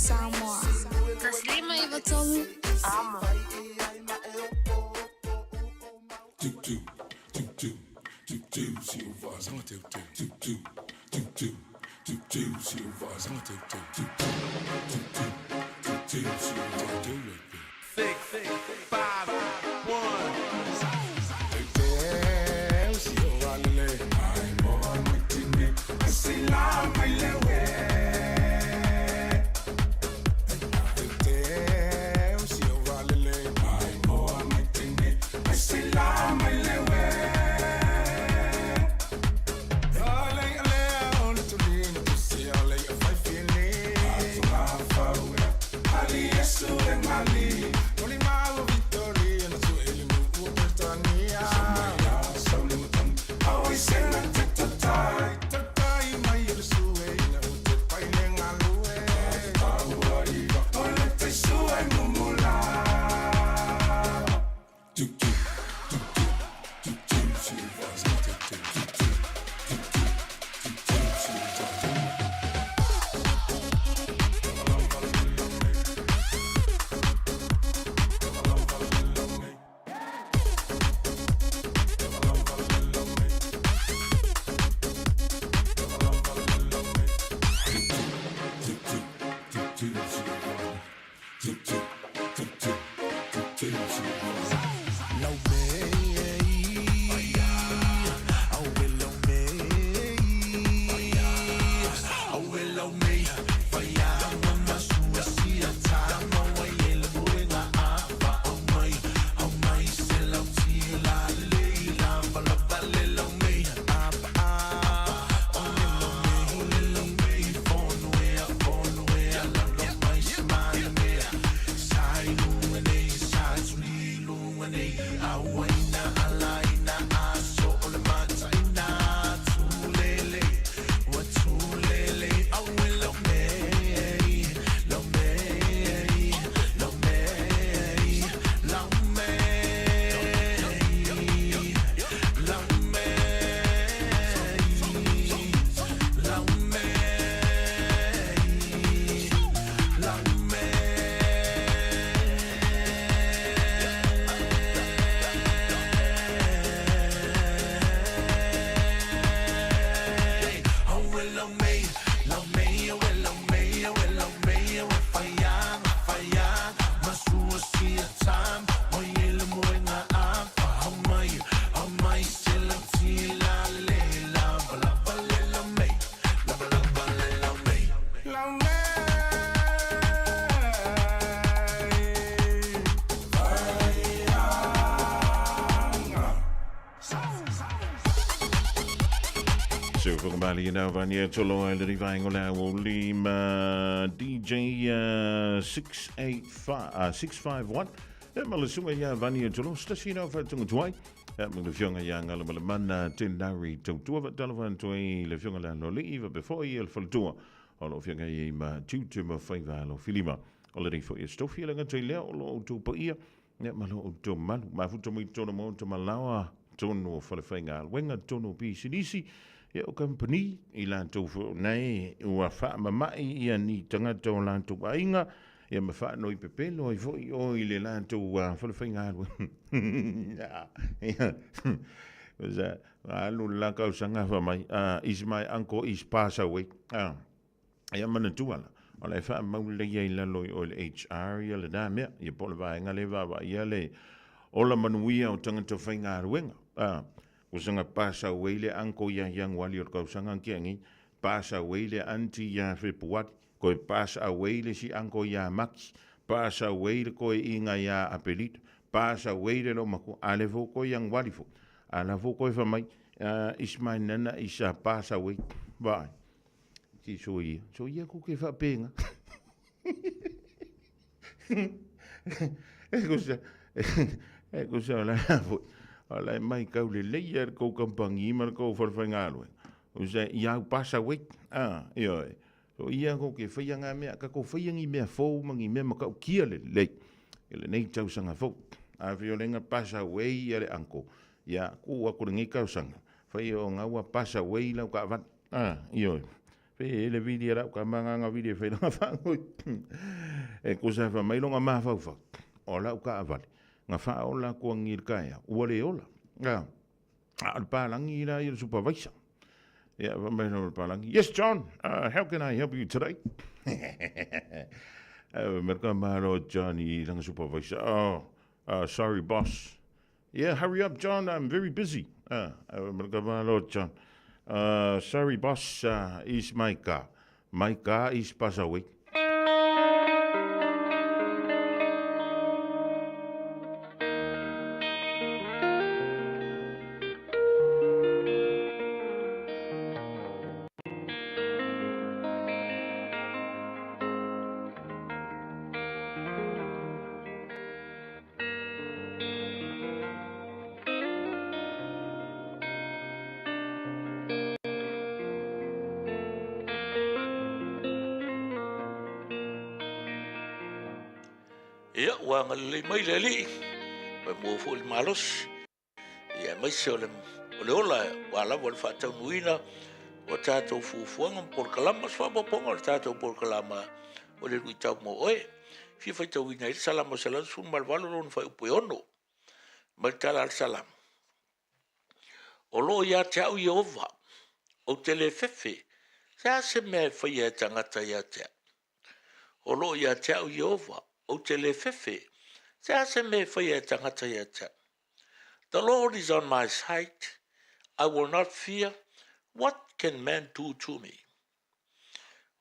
Samoa. 1 5 3 Amo. Se whakamalie nā wani e tolo ai le rivaengo le au lima DJ 685, 651. E ma le sunga ia vani e tolo, stasi nā whatunga tuai. E ma le fionga ia ngala ma le mana tenari tautua wa tala whantua le fionga la loli iwa before i el falatua. O lo fionga i ma tūtu ma whaiva lo filima. O le reifo i stofi le ngata i lea o lo autou paia. E ma lo autou malu. Mafuta mui tōna mō te malawa tonu o whalewhainga alwenga tonu o pisinisi. Ia o kampani i lātou nei ua whaamamai ia ni tangata o lātou ainga ia ma whaanoi pepelo ai foi o i le lātou whalewhainga alwenga. Ia, sa, alu la kausanga wha mai, is my uncle is pass away. Ia mana tuala. O le wha maule ia i lalo i o le HR ia le nā mea, ia po le vaenga le vawa ia le ola manuia o tangata whainga alwenga. Usanga pass away le uncle ia yang wali o kausanga ki angi, pass away le auntie ia Fepuati, koe pass away le si uncle ia Maki, pass away le koe inga ia Apelito, pass away le lo maku, ale fo koe yang wali fo, ala fo koe whamai, is my nana is a pass away, vai. Si so ia, so ia ku ke whapenga. E kusa, e kusa o la fo. Ala e mai kau le leia le kou kampangi ma le kou whalewhainga alue. O se i au pasa wei. Ia e. So ia ko ke whaia ngā mea, ka ko whaia ngi mea fou ma ngi mea makau kia le lei. E le nei tausanga fou. A whio lenga pasa wei ia le anko. Ia ku aku le ngi kausanga. Whaia o ngaua pasa wei lau ka avat. Ia e. Fe e le vili a lau ka manganga vili e whailanga whangoi. E kusa wha mai longa mafaufau. O lau ka avale. Nga wha ola kua ngil kaea. Ua le ola. A, a le pālangi i la i le supervisor. Yeah, wha mai le pālangi. Yes, John, how can I help you today? Merka malo John i langa supervisor. Oh, sorry, boss. Yeah, hurry up, John, I'm very busy. Merka malo John. Sorry, boss, is my car. My car is pass away. Ia, ua agalelei mai le Alii, ua maua foi le malosi, ia aemaise o le, o le ola ua lava le faataunuuina o tatou fuafuaga ma polokalama, se faaopoopoga o le tatou polokalama o le luitau mo oe. Fia faitauina ai le Salamo 118 lona fuaiupu e 6 mai le tala a le Salamo. O lo o ia te au Ieova, ou te le fefe, se a se mea e faia e tagata ia te au. O lo o ia te au Ieova, ou te le fefe, se a se mea e faia e tagata ia te au. The Lord is on my side, I will not fear, what can man do to me?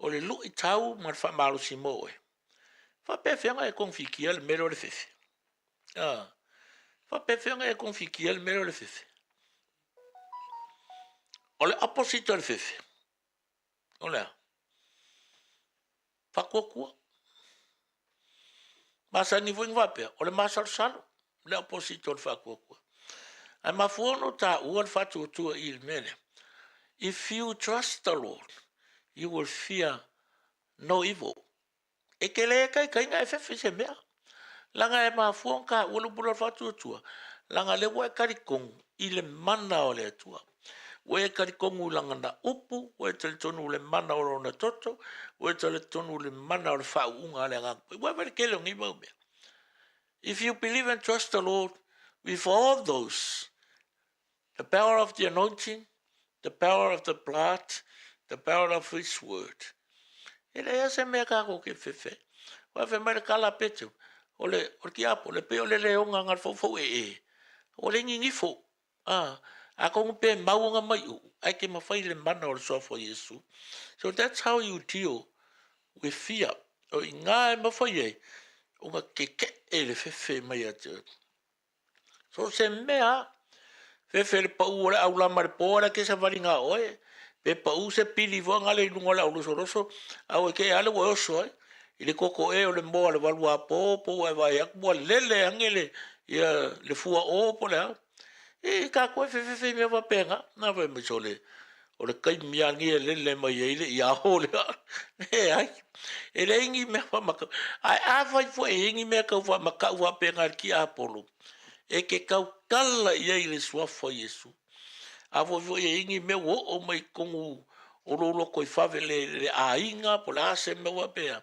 O le luitau ma le faamalosi mo oe. Faapefea e kogifikia le mea lea o le fefe? Ah, faapefea e kogifikia le mea lea o le fefe? O le opposite o le fefe, o le a? Faatuatua. Masani foi na faapea, o le masalosalo, le opposite o le faatuatua. Ae mafua ona taua le faatuatua i le mea lea. If you trust the Lord, you will fear no evil. E te le taitaiga e fefe se mea. Leaga e mafua ona taua le upu lea o le faatuatua, leaga lea ua e talitonu i le mana o le Atua. Ua e talitonu i lana upu, ua e talitonu i le mana o lona toto, ua e talitonu i le mana o le faauuga a le Agaga Paia. Ua e vaai i le tele o nei mau mea. If you believe and trust the Lord with all those, the power of the anointing, the power of the blood, the power of his word. E leai se mea kākou ke fefe. Ua fe mai le kala petu, o le, o le tiapo, le pei o le leonga nga le faufau e e. O le ngingifo. Ah, atonu pe mau ona mai uu, ae ke mawhai le mana o le suafa o Iesu. So that's how you deal with fear. O i ngā e mawhai ai, ona keke'e le fefe mai a te. So se mea, fefe le pau o le au lama le po ala ke savali ngā oe, pe pau se pili fua ngā le ilunga o le au losoloso, au e ke ale ua oso ai, i le koko e o le moa le valu a po, po ua e vaai atu, ua lele ange le, ia, le fua o po le a. E kākou e fefefe i mea faapena. Na fai mai sole, o le taimi lava lenei e lele mai ai le iao lea. Leai, e leai ni mea faamakau. Ae afai foi e i ai ni mea tau faamakau faapena i le tiapolo, e te tautala i ai i le suafa o Iesu. Afai foi e i ai ni mea ua oo mai i totonu o lou loto i fave le, le aiga po o le a se mea faapea,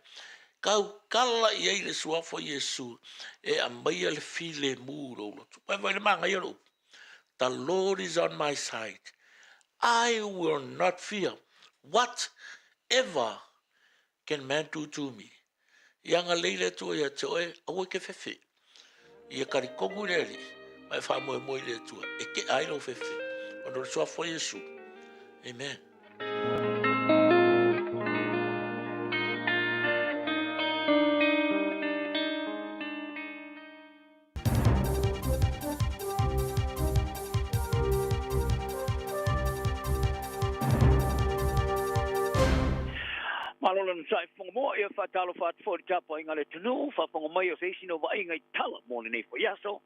tautala i ai le suafa o Iesu e aumaia le filemu i lou loto. Vaai foi le manaia o le upu, The Lord is on my side, I will not fear what ever can man do to me. Ia agalelei le Atua ia te oe, aua e te fefe. Ia talitonu i le Alii, ma e faamoemoe i le Atua, e tea ai lou fefe, ona o le suafa o Iesu. Amen. Malo le onosai fofoga moa, ia faatalofa atu foi i le tapuaiga a le atunuu, faafofoga mai o se isi no vaaiga i tala mo lenei foi aso,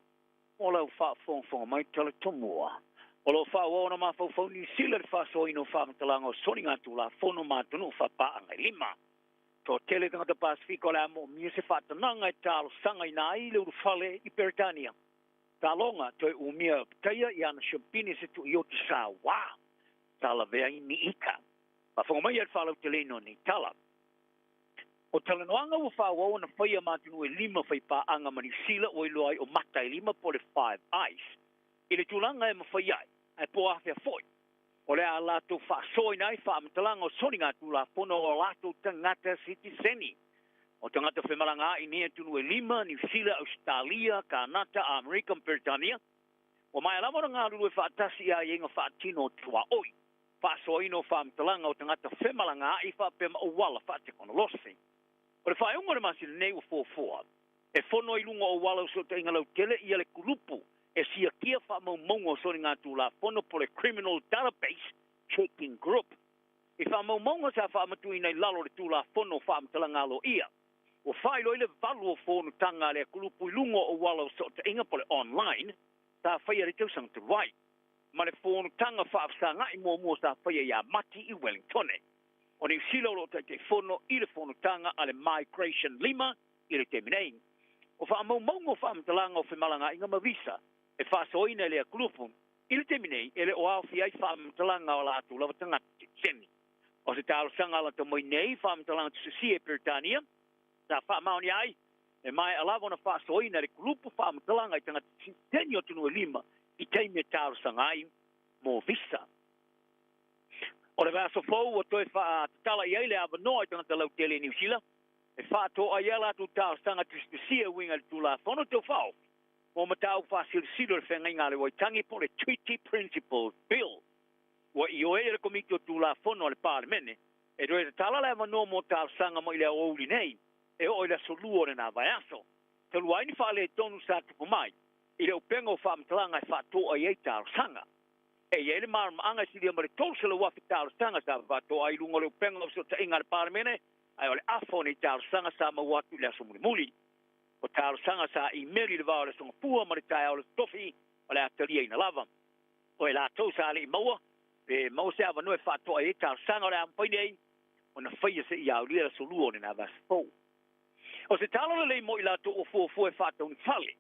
mo lau faafogafoga mai tala tomua. O lo o faaauau ona mafaufau Niu Sila i le faasoaina o faamatalaga o soligatulafono ma atunuu faapaaga e lima. Toatele tagata Pasefika o le a moomia se faatanaga e talosagaina ai le ulufale i Peretania. Taloga toe umia e Petaia i ana siopini se tuioti sauā. Talavea i ni ika. Faafofoga mai i le faalauteleina o nei tala. O talanoaga ua faaauau ona faia ma atunuu e lima faipaaga ma Niu Sila ua iloa ai o Mata e Lima po o le Five Eyes i le tulaga e mafai ai, ae po o afea foi, o le a latou faasoaina ai faamatalaga o soligatulafono o latou tagata sitiseni. O tagata femalagaai i nei atunuu e lima, Niu Sila, Ausetalia, Kanata, Amerika ma Peretania, ua maea lava ona galulue faatasi i aiaiga faatino o tuaoi, faasoaina o faamatalaga o tagata femalagaai faapea ma auala faatekonolosi. O le faaiuga o le masina nei ua fuafua e fono ai i luga o auala o fesootaiga lautele ia le kulupu e siakia faamaumauga o soligatulafono po o le Criminal Database Checking Group. I faamaumauga sa faamatuuina i lalo o le Tulafono o Faamatalaga Aloaia, ua faailoa ai le valu o fonotaga a lea kulupu i luga o auala o fesootaiga po o le online sa faia i le tausaga talu ai, ma le fonotaga faafesagai muamua sa faia ia Mati i Wellingtone. O Niu Sila o lo o Taitaifono i le fonotaga a le Migration 5 i le taimi nei. O faamaumauga o faamatalaga o femalagaaiga ma visa e faasoaina e lea kulupu i le taimi nei e le o aofia ai faamatalaga o latou lava tagata sitiseni. O se talosaga lata mai nei faamatalaga tusisia i Peretania sa faamaonia ai e maea lava ona faasoaina e le kulupu faamatalaga i tagata sitiseni o atunuu e lima i taimi e talosaga ai mo visa. O le vaiaso fou ua toe faatatala i ai le avanoa i tagata lautele i Niu Sila e faatoa ai a latou talosaga tusitusia e uiga i le Tulafono Tau Faaofi mo Mataupu Faasilosilo i le Feagaiga a le Waitangi po o le Treaty Principles Bill. Ua ioe e le Komiti o Tulafono a le Palemene e toe tatala le avanoa mo talosaga mai le aoauli nei e oo i le aso Lua o lena vaiaso, talu ai ni faaletonu sa tupu mai i le upega o faamatalaga e faatoa i ai talosaga. E i ai le malamalamaaga e silia ma le 300,000 talosaga sa faatoa ai i luga o le upega o fesootaiga a le Palemene, ae o le afa o nei talosaga sa maua atu i le aso mulimuli. O talosaga sa imeli i le va o le Aso Gafua ma le taeao o le Tofi o le a taliaina lava. O i latou sa le i maua pe maua se avanoa e faatoa ai talosaga o le a mafai nei ona faia seia aulia le aso Lua o lena vaiaso fou. O se tala lelei mo i latou ua fuafua e faataunifale,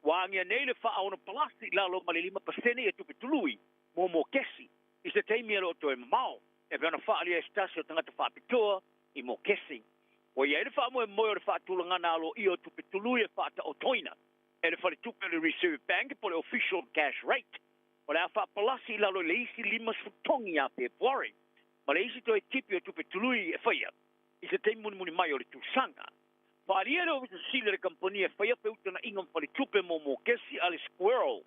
ua agia nei le faaono palasi i lalo ma le 5% ia tupe tului mo mokesi i se taimi e le o toe mamao, e pei ona faaalia e se tasi o tagata faapitoa i mokesi. Ua i ai le faamoemoe o le faatulagana aloaia o tupe tului e faataotoina e le faletupe o le Reserve Bank po o le Official Cash Rate, o le a faapalasi i lalo i le isi 50 togi ia Fepuari, ma le isi toe tipi o tupe tului e faia i se taimi mulimuli mai o le tausaga. Faaalia le Ofisa Sili o le kamupani e faia feutagaiga ma faletupe mo mokesi a le Squirrel,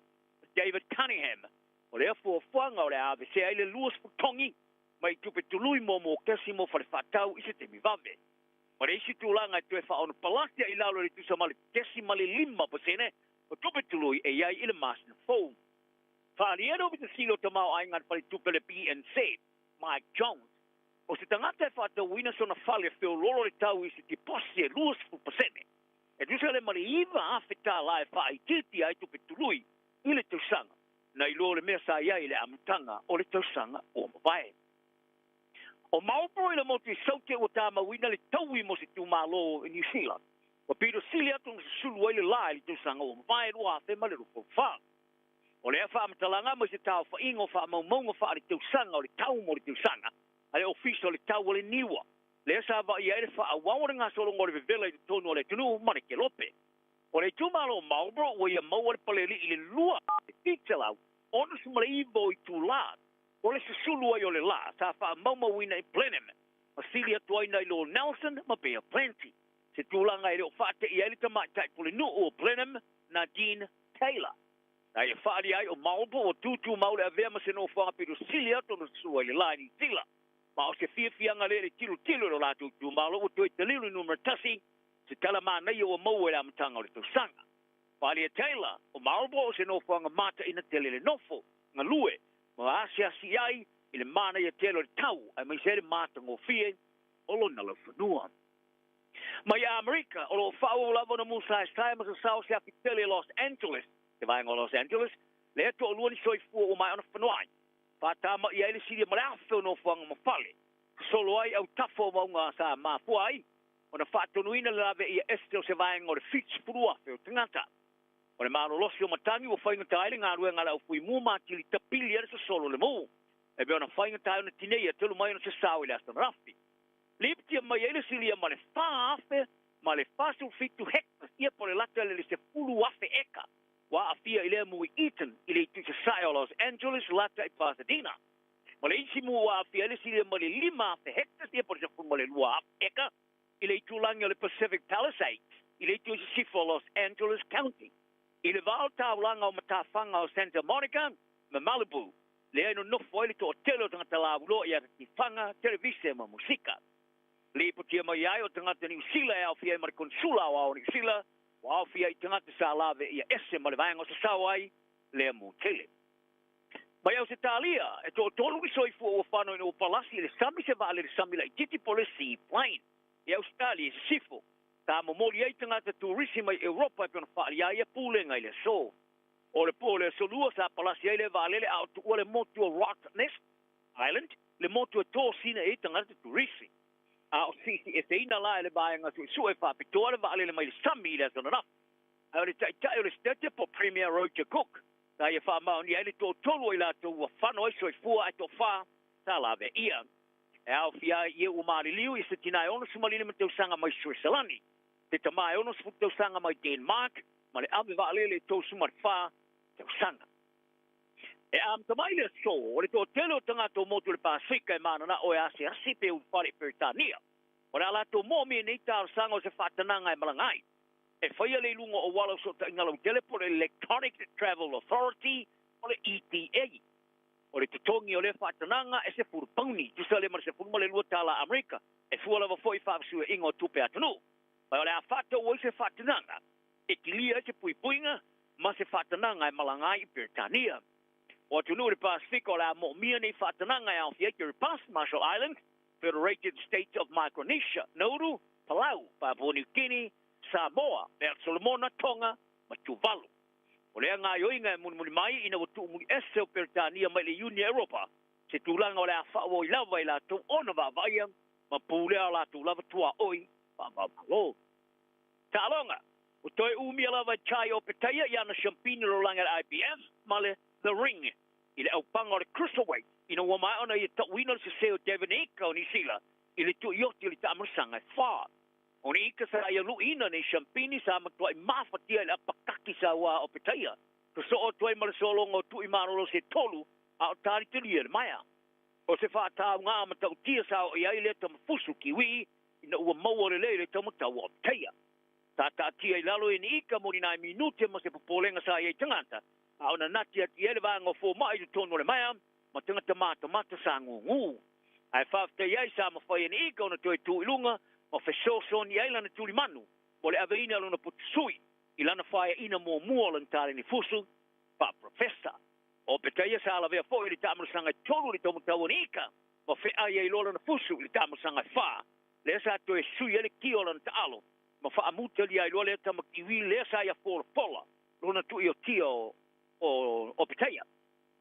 David Cunningham, o lea fuafuaga o le a aveesea ai le 20 togi mai tupe tului mo mokesi mo fale faatau i se taimi vave. Ma le isi tulaga e toe faaono palasi ai i lalo i le tusa ma le 0.5% o tupe tului e i ai i le masina fou. Faaalia le Ofisa Sili o Tamaoaiga a le Faletupe o le BNZ, Mike Jones, o se tagata e faatauina sona fale feoloolo le tau i se tiposi e 20%, e tusa lea ma le $9,000 e faaitiitia ai tupe tului i le tausaga, nai lo le mea sa i ai i le amataga o le tausaga ua mavae. O Marlborough i le motu i Saute ua tamauina le taui mo se itumalo i Niu Sila. Ua pito sili atu ona susulu ai le la i le tausaga ua mavae 2024. O lea faamatalaga mai se taofaiga o faamaumauga faaletausaga o le tau mo le tausaga a le Ofisa o le Tau o le Niua, lea sa vaaia ai le faaauau o le gasologa o le vevela i totonu o le atunuu ma le kelope. O le itumalo o Marlborough ua ia maua le palealii i le 2,769 o itulā o le susulu ai o le la sa faamaumauina i Blenheim ma sili atu ai nai lo Nelson ma Bay of Plenty, se tulaga e le o faateia ai le tamaitai pulenuu o Blenheim Nadine Taylor. Na ia faaalia ai o Marlborough ua tutumau le avea ma se nofoaga pito sili atu ona susulu ai le la i Niu Sila. Ma o se fiafiaga lea i le tilotilo i lo latou itumalo ua toe taliu le numera tasi, se tala manaia ua maua i le amataga o le tausaga. Faaalia Taylor, o Marlborough o se nofoaga mataina tele le nofo, galue, ma asiasi ai i le manaia tele o le tau aemaise ai le matagofie o lona laufanua. Mai Amerika, o lo o faaauau lava ona musaesae ma sasao se afi tele i Los Angeles, te vaega o Los Angeles, lea toalua ni soifua ua maea ona fanoai. Faatamaia ai le silia ma le afe o nofoaga ma fale, sosolo ai autafa o mauga sa mafua ai ona faatonuina le laveia ese o se vaega o le 70,000 o tagata. O le malolosi o matagi ua faigata ai le galuega a le au fuimu ma atili tapili ai le sosolo o le mu. E pei ona faigata ai ona tineia talu mai ona sasao i le aso ananafi. Lipotia mai ai le silia ma le 4,047 hectares, ia po o le lata i le 10,000 eka, ua aafia i lea mu i Eaton i le itu i sasae o Los Angeles lata i Pasadena. Ma le isi mu ua aafia ai le silia ma le 5,000 hectares, ia po o le 12,000 eka, i le itulagi o le Pacific Palisades i le itu i sisifo o Los Angeles County. I le va o taulaga o matafaga o Santa Monica ma Malibu, lea e nonofo ai le toatele o tagata lauiloa i ata tifaga, televise ma musika. Lipotia mai ai o tagata Niu Sila e aofia ai ma le Konsula Aoao o Niu Sila, ua aofia ai tagata sa lave ia ese ma le vaega o sasao ai lea mu tele. Mai Ausetalia, e toatolu ni soifua ua fano ina ua palasi i le sami se vaalele sami laitiiti po o le Seaplane i Ausetalia i sisifo, sa momoli ai tagata turisi mai Europa e pei ona faaalia ai ia pulega i le aso. O le po o le aso Lua sa palasi ai lea vaalele a o tuua le motu o Rottnest Island, le motu e tosina i ai tagata turisi. A o siisieseina la e le vaega suesue faapitoa le vaalele mai le sami i le aso ananafi. Ae o le taitai o le Setete po o Premier Roger Cook, sa ia faamaonia ai le toatolu o i latou ua fano ai soifua ae toafa sa laveia. E aofia ai ia ua maliliu i se tina e 65 tausaga mai Sueselani, se tama e 60 tausaga mai Denmark ma le ave vaalele e 34 tausaga. E amata mai le aso, o le toatele o tagata o motu i le Pasefika e mananao e asiasi pe ulufale i Peretania. O le a latou moomia nei talosaga o se faatanaga e malaga ai. E faia le i luga o auala o fesootaiga lautele po o le Electronic Travel Authority po o le ETA. O le totogi o lea faatanaga e 10 pauni, tusa lea ma le 12 tala Amerika, e fua lava foi i faafesuiaiga o tupe a atunuu. Ma o le a faatau ai se faatanaga e kilia ai se puipuiga ma se faatanaga e malaga ai i Peretania. O atunuu i le Pasefika o le a moomia nei faatanaga e aofia ai Kiribati, Marshall Islands, Federated States of Micronesia, Nauru, Palau, Papua New Guinea, Samoa, Mea Solomona, Tonga ma Tuvalu. O lea gaoioiga e mulimuli mai ina ua tuumuli ese o Peretania mai le Iuni a Europa, se tulaga o le a faaauau lava i latou ona vaavaaia ma pulea o latou lava tuaoi faava-o-Malo. Taaloga, Ua toe umia lava e Chai Opetaia i ana siampini lolagi a le IBF ma le The Ring i le aupaga o le Cruiserweight ina ua maea ona ia tauina le sese o Devin Ika o Niu Sila i le tuioti o le taamalosaga e fa. O ni ika sa ia luiina nei siampini sa matuai mafatia i le apakaki sa ua Opetaia. Sosoo atu ai ma le sologa o tui malolo se tolu a o talitalia le maea. O se faatauga matautia sa oo i ai lea tamafusu Kiwi ina ua maua lelei le taumatau o Opetaia. Sa taatia i lalo e ni ika mo ni nai minute ma se popolega sa i ai tagata, a o nanati atu i ai le vaega o fomai i totonu o le maea ma tagata matamata sa gūgū. Ae faafetai ai sa mafai e ni ika ona toe tū i luga ma fesoasoani ai lana tulimanu mo le aveina o lona potusui i lana faeaina muamua o lana taleni fusu faa-professor. O Opetaia sa lavea foi i le taamalosaga e tolu i le taumatau o ni ika ma feai ai loa lana fusu i le taamalosaga e fa, lea sa toe sui ai le kia o lana taalo ma faamutalia ai loa lea tama Kiwi lea sa ia folafola lona tuiotia o Opetaia.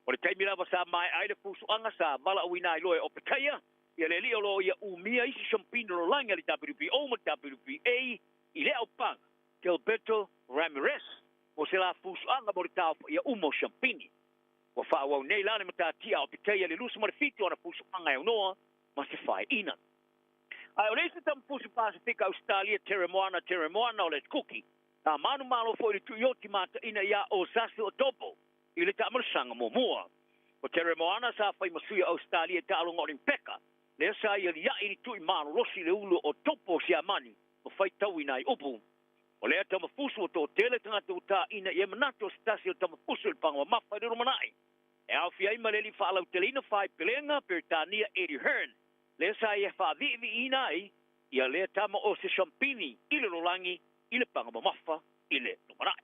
O le taimi lava sa maea ai le fusuaga sa valaauina ai loa e Opetaia ia le alii o lo o ia umia isi siampini lolagi a le WBO ma le WBA i le aupaga Gilberto Ramirez mo se la fusuaga mo le taofaia uma o siampini. Ua faaauau nei la le matatia a Opetaia i le 27 o ana fusuaga e aunoa ma se faeina. Ae o le isi tamafusu Pasefika Ausetalia Teremoana Teremoana o le Kuki, sa manumalo foi i le tuioti mataina iā Osasu Otobo i le taamalosaga muamua. O Teremoana sa fai ma sui o Ausetalia i taaloga Olimpeka, lea sa ia lia'i i le tui malolosi i le ulu o Otobo o Siamani ma faitauina ai upu. O lea tamafusu ua toatele tagata ua taina i ai manatu o se tasi o tamafusu i le paga mamafa i le lumanai. E aofia ai ma le alii faalauteleina faaipelega Peretania Eddie Hearn, lea sa ia faaviiviiina ai ia lea tama o se siampini i le lolagi i le paga mamafa i le lumanai.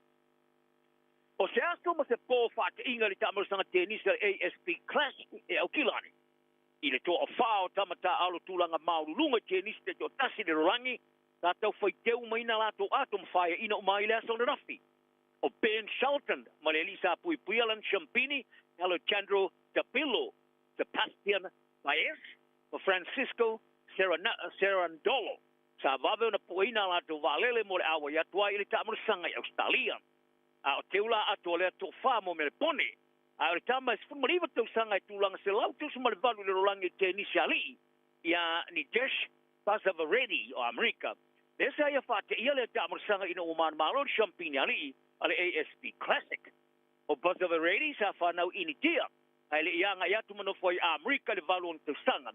O se aso ma se po faateiga i le taamalosaga tenisi a le ASP Classic e Aukilani i le toafa o tama taaalo tulaga maululuga i tenisi taitoatasi i le lolagi sa tau faiteu maiina latou ato ma faeaina uma ai i le aso ananafi. O Ben Shelton ma le alii sa puipuia lana siampini Alejandro Tabilo, Sebastian Baez ma Francisco Cerundolo sa vave ona pueina a latou vaalele mo le auai atu ai i le taamalosaga i Ausetalia. A o teu la atu o lea toafa mo Melepone. Ae o le tama e 19 tausaga e tulaga 198 i le lalolagi i le tenisi alii ia Nidesh Basavareddy o Amerika, lea sa ia faateia lea taamalosaga ina ua manumalo i le Siampini Alii a le ASB Classic. O Basavareddy sa fanau i Initia ae le i agai atu ma nofo ai i Amerika i le valu o ona tausaga.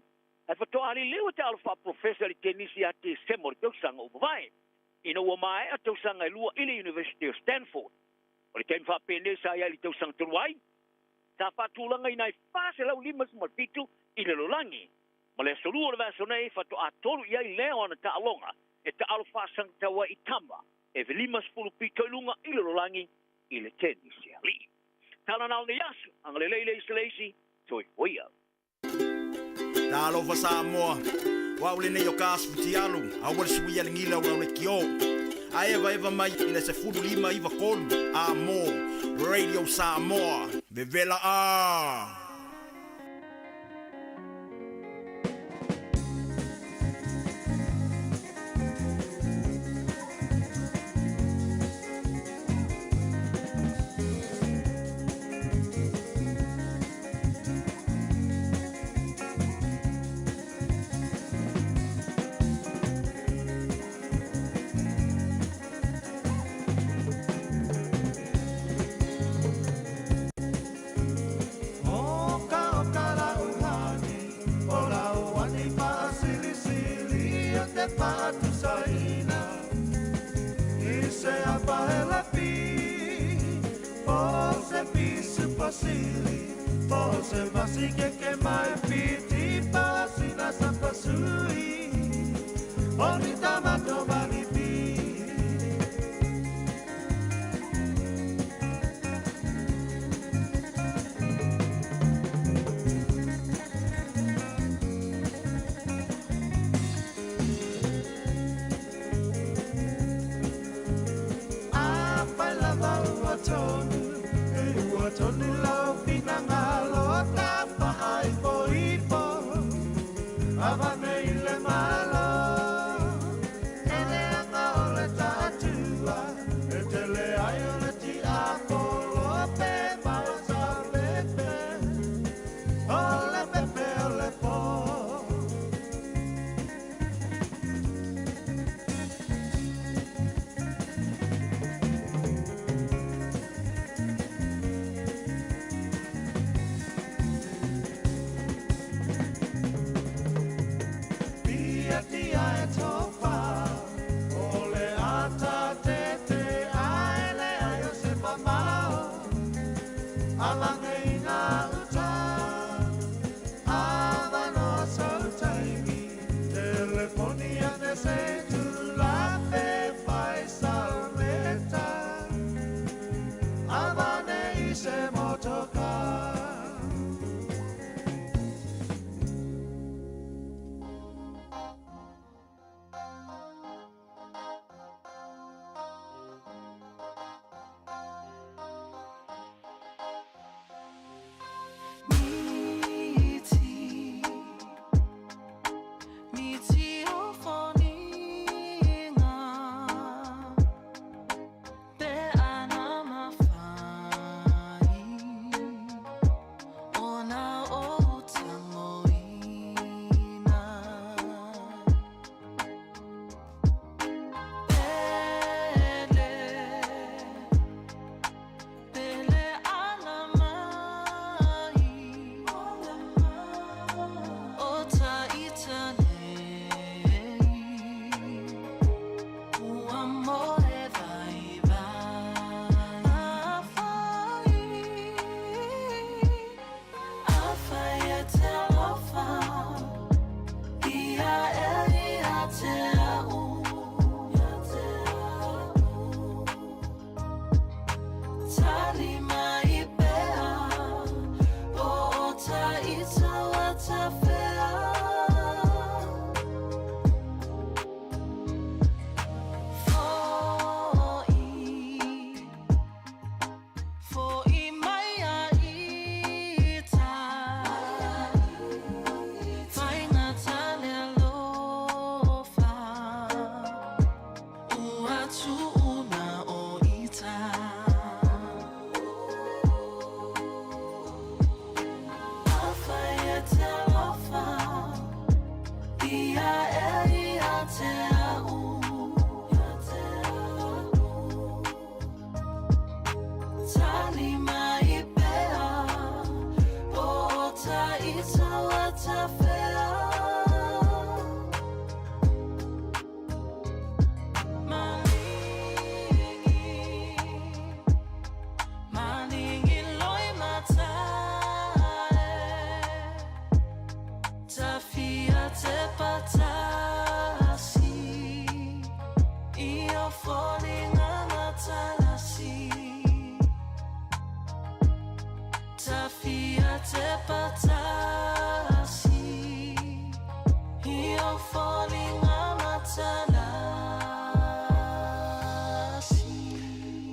Ae faatoa liliu e taalo faapolofesa i le tenisi ia Tesema o le tausaga ua mavae, ina ua maea tausaga e lua i le University o Stanford. O le taimi faapenei sa i ai i le tausaga talu ai, sa faatulagaina ai 457 i le lalolagi. Ma le aso Lua o le vaiaso nei, faatoa tolu i ai lea o ana taaloga e taalo faasagatau ai i tama e 50 pito i luga i le lalolagi i le tenisi alii. Tala na o nei aso, agalelei le isi le isi, soifua ia. Talofa Samoa, o au lenei o ka asu futialu, aua le suia le gila o lau lekiō. A evaeva mai i le 15 93 a mo Radio Samoa. Vevela a!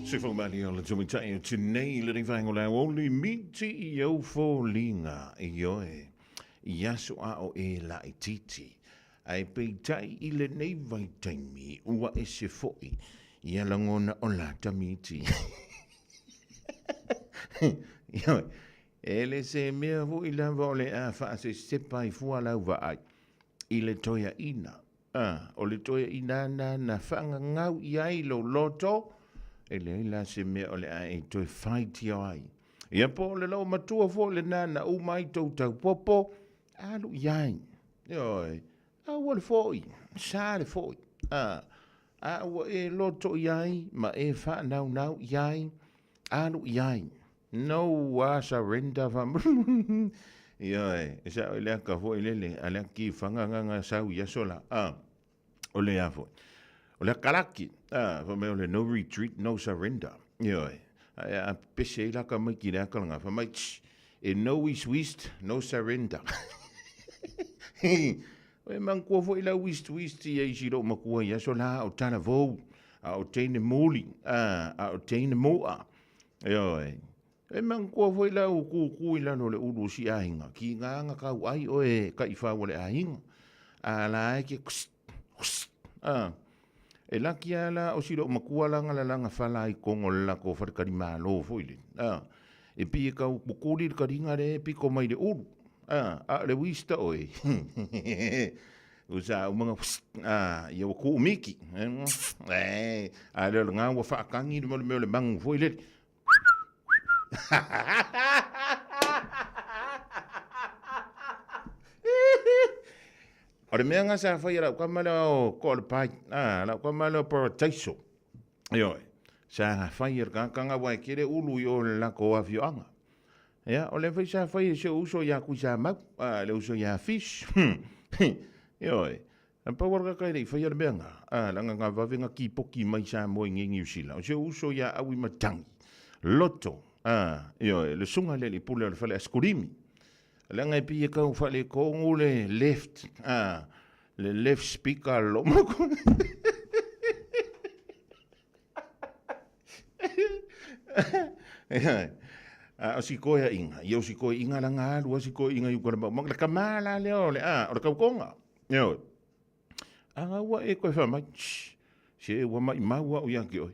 Se whaumani o le tumitai o tenei le rivaengo le aoli miti i au fōlinga i oe i aso a o e la i titi. Ae peitai i lenei vaitaimi ua ese foʻi ia lagona o lata miti. Ioe, e le se mea foʻi lava o le a faasesepa ai fua lau vaai i le toeaina. A, o le toeaina na na faagagau i ai lou loto, e leai la se mea o le a e toe faitio ai. Ia po o le loomatua foi lena na uma ai tou taupopo, alu i ai. Ioe, aua le foi, sa le foi. A, a ua e loto i ai ma e faanaunau i ai, alu i ai. No a surrender fa Ioe, e sao i le aka foi lele, a le aki whanganganga sau i aso la. A, o le a foi. O le akalaki, a, fa mai o le no retreat, no surrender. Ioe, a, a pese i laka mai ki le akalanga, fa mai, tsh, e no east west, no surrender. Oe manatua foi lau wist wist ia isi lou makua i aso la o talavou, a o teine muli, a, a o teine mua. Ioe. E manatua foi lau kūkū i lalo o le ulu o si aiga, ki ngā nga kau ai oe kaʻifau o le aiga. A la e ke kst, kst, a. E laki a la o si lou makua la nga la fala i kongo le lako wharekari malo foi le. A. E pi e kau kukuli le karinga le piko mai le ulu. A, a le wista oe. Usa umanga a ia ua kuumiki. E, a le o le ngā ua whaakangi le mo le mea o le mangu foi le. O le mea nga sa fai lau kama lea o ko le pai, a lau kama lea o parataiso. Ioe, sa fai e le kakanga wa e kere ulu i o le lako afioaga. Ia, o le fai sa fai e se uso ia kui sa mau, a le uso ia fish. Ioe, A pau o le kaka e le i faia le mea nga, a langa nga vave nga kipoki mai Samoa i nge Niu Sila. O se uso ia au i matangi. Loto, a, ioe, le sunga le le pule o le fale askulimi. Langa e pi e kau fale kongu le left, a, le left speaker lo mako. A o si koe inga, ia o si koe inga langa alu, o si koe inga i ukala mau. Manga le kamala lea o le, a, o le kaukonga. Ioe. A ngā ua e koe wha mai, shh, se e ua mai mau au ia ki oi.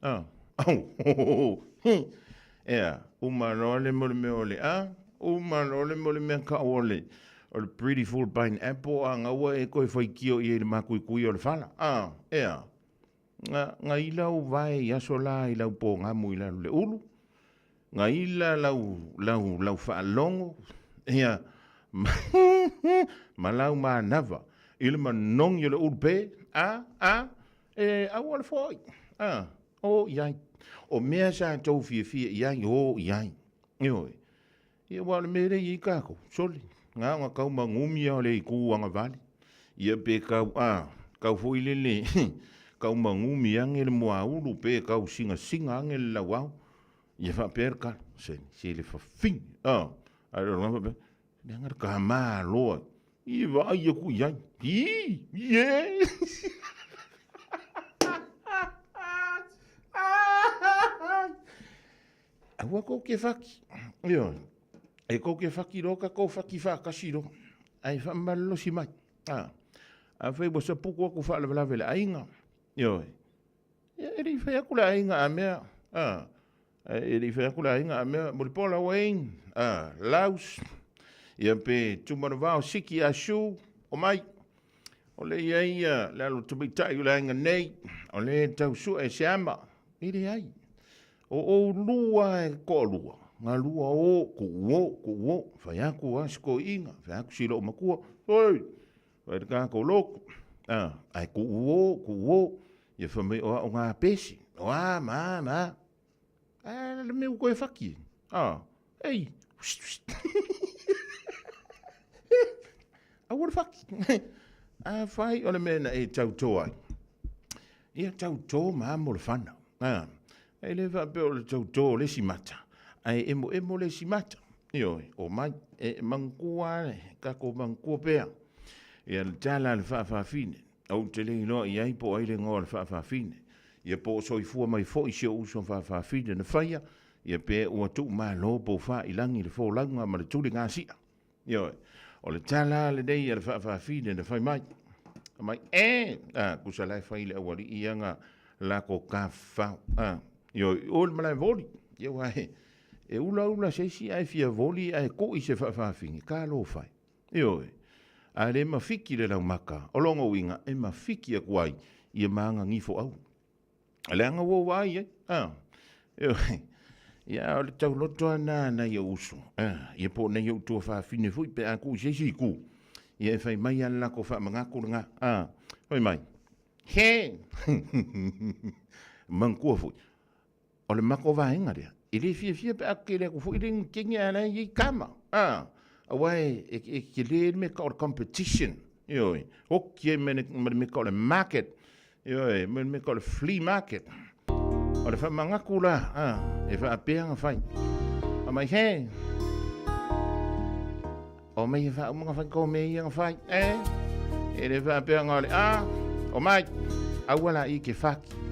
A, au, ho, ho, ho, hi. Ea, uma loa le mo le mea o le a, uma loa le mo le mea ka o le, o le pretty full pineapple, a ngā ua e koe whai kio i e le makuikui o le whala. A, ea, nga, nga ila o vae i aso la i lau pōgamu i lalo le ulu, nga ila lau, lau, lau faalogo, ia, ma, ma lau manava, i le manogi o le ulu pē, a, a, e aua le foʻi, a, o i ai. O mea sa tou fiafia i ai, o i ai. Ioe. Ia aua o le mea lea e i ai kākou, sole, na ona kau magumi lava o le itu agavale. Ia pe kau, a, kau foi lele, kau magumi ane le muaulu pe kau singasinga ane le lauao. Ia faapea le kalo, se, se le fafine, a, ae o le faapea, leaga le kāmā loa, i vaai aku i ai, i, ie! Aua kou ke whaki. Ioe. E kou ke whaki ro ka kou whaki whaakasi ro. Ai whamalolosi mai. A. A whai wa sa puku aku whaalavelave le ainga. Ioe. Ia e rei whai aku le ainga a mea. A. E rei whai aku le ainga a mea. Moripola Wayne. A. Laus. Ia pe tumanavao siki a shu. O mai. O le ia ia le alo tamaitai o le aiga nei. O le tau sue e se ama. E leai. O oulua e toalua, galua o, kuʻu o, kuʻu o, fai aku a si toeʻina, fai aku si loomatua, oi, fai le tatou lotu, a, ae kuʻu o, kuʻu o, ia fai mai o au ngā pesi, o a, ma, ma, a, le mea ua toe faki, a, ei, aua le faki, a fai o le mea na e tautō ai, ia tautō ma mo le whanau. A, e le faapea o le tautō o le isi mata, ae emoemo le isi mata. Ioe, omai, e manatua lava, tatou manatua pea ia le tala a le faafafine. Ou te le iloa i ai po o ai le igoa o le faafafine. Ia po o soifua mai foi si ou uso faafafine na faia, ia pe ua tuumalo po o faailagi le folauga ma le tuligasia. Ioe, o le tala lenei a le faafafine na fai mai. Fai mai, e, a, tusa la e fai i le aualii ia na lako tafafao. A, ioe, o le malae voli. Ia aua e, e ulaula se isi ae fia voli ae kui se faafafine, talofa e. Ioe, a le mafiki le laumaka, o lona uiga e mafiki atu ai ia ma ana gifoau. Leaga ua ou vaai ai, a, ioe, ia o le tauloto lava lena a nai ou uso, a, ia po o nai ou tuafafine foi pe a tuu i se isi itu, ia e fai mai lava le latou faamanatu lena, a, fai mai, he, manatua foi, o le matou vaega lea, e le fiafia pe a tele atu foi le kenge a o la e i ai tama, a, aua e tele le mea e tau o le competition, ioe, oti ai ma le mea e tau o le market, ioe, ma le mea e tau o le flea market. O le faamanatu la, a, e faapea ona fai. Fai mai, he, omai e faauma ona fai tou mea ia na fai, e, e le faapea na o le a, omai, aua laia e te faki.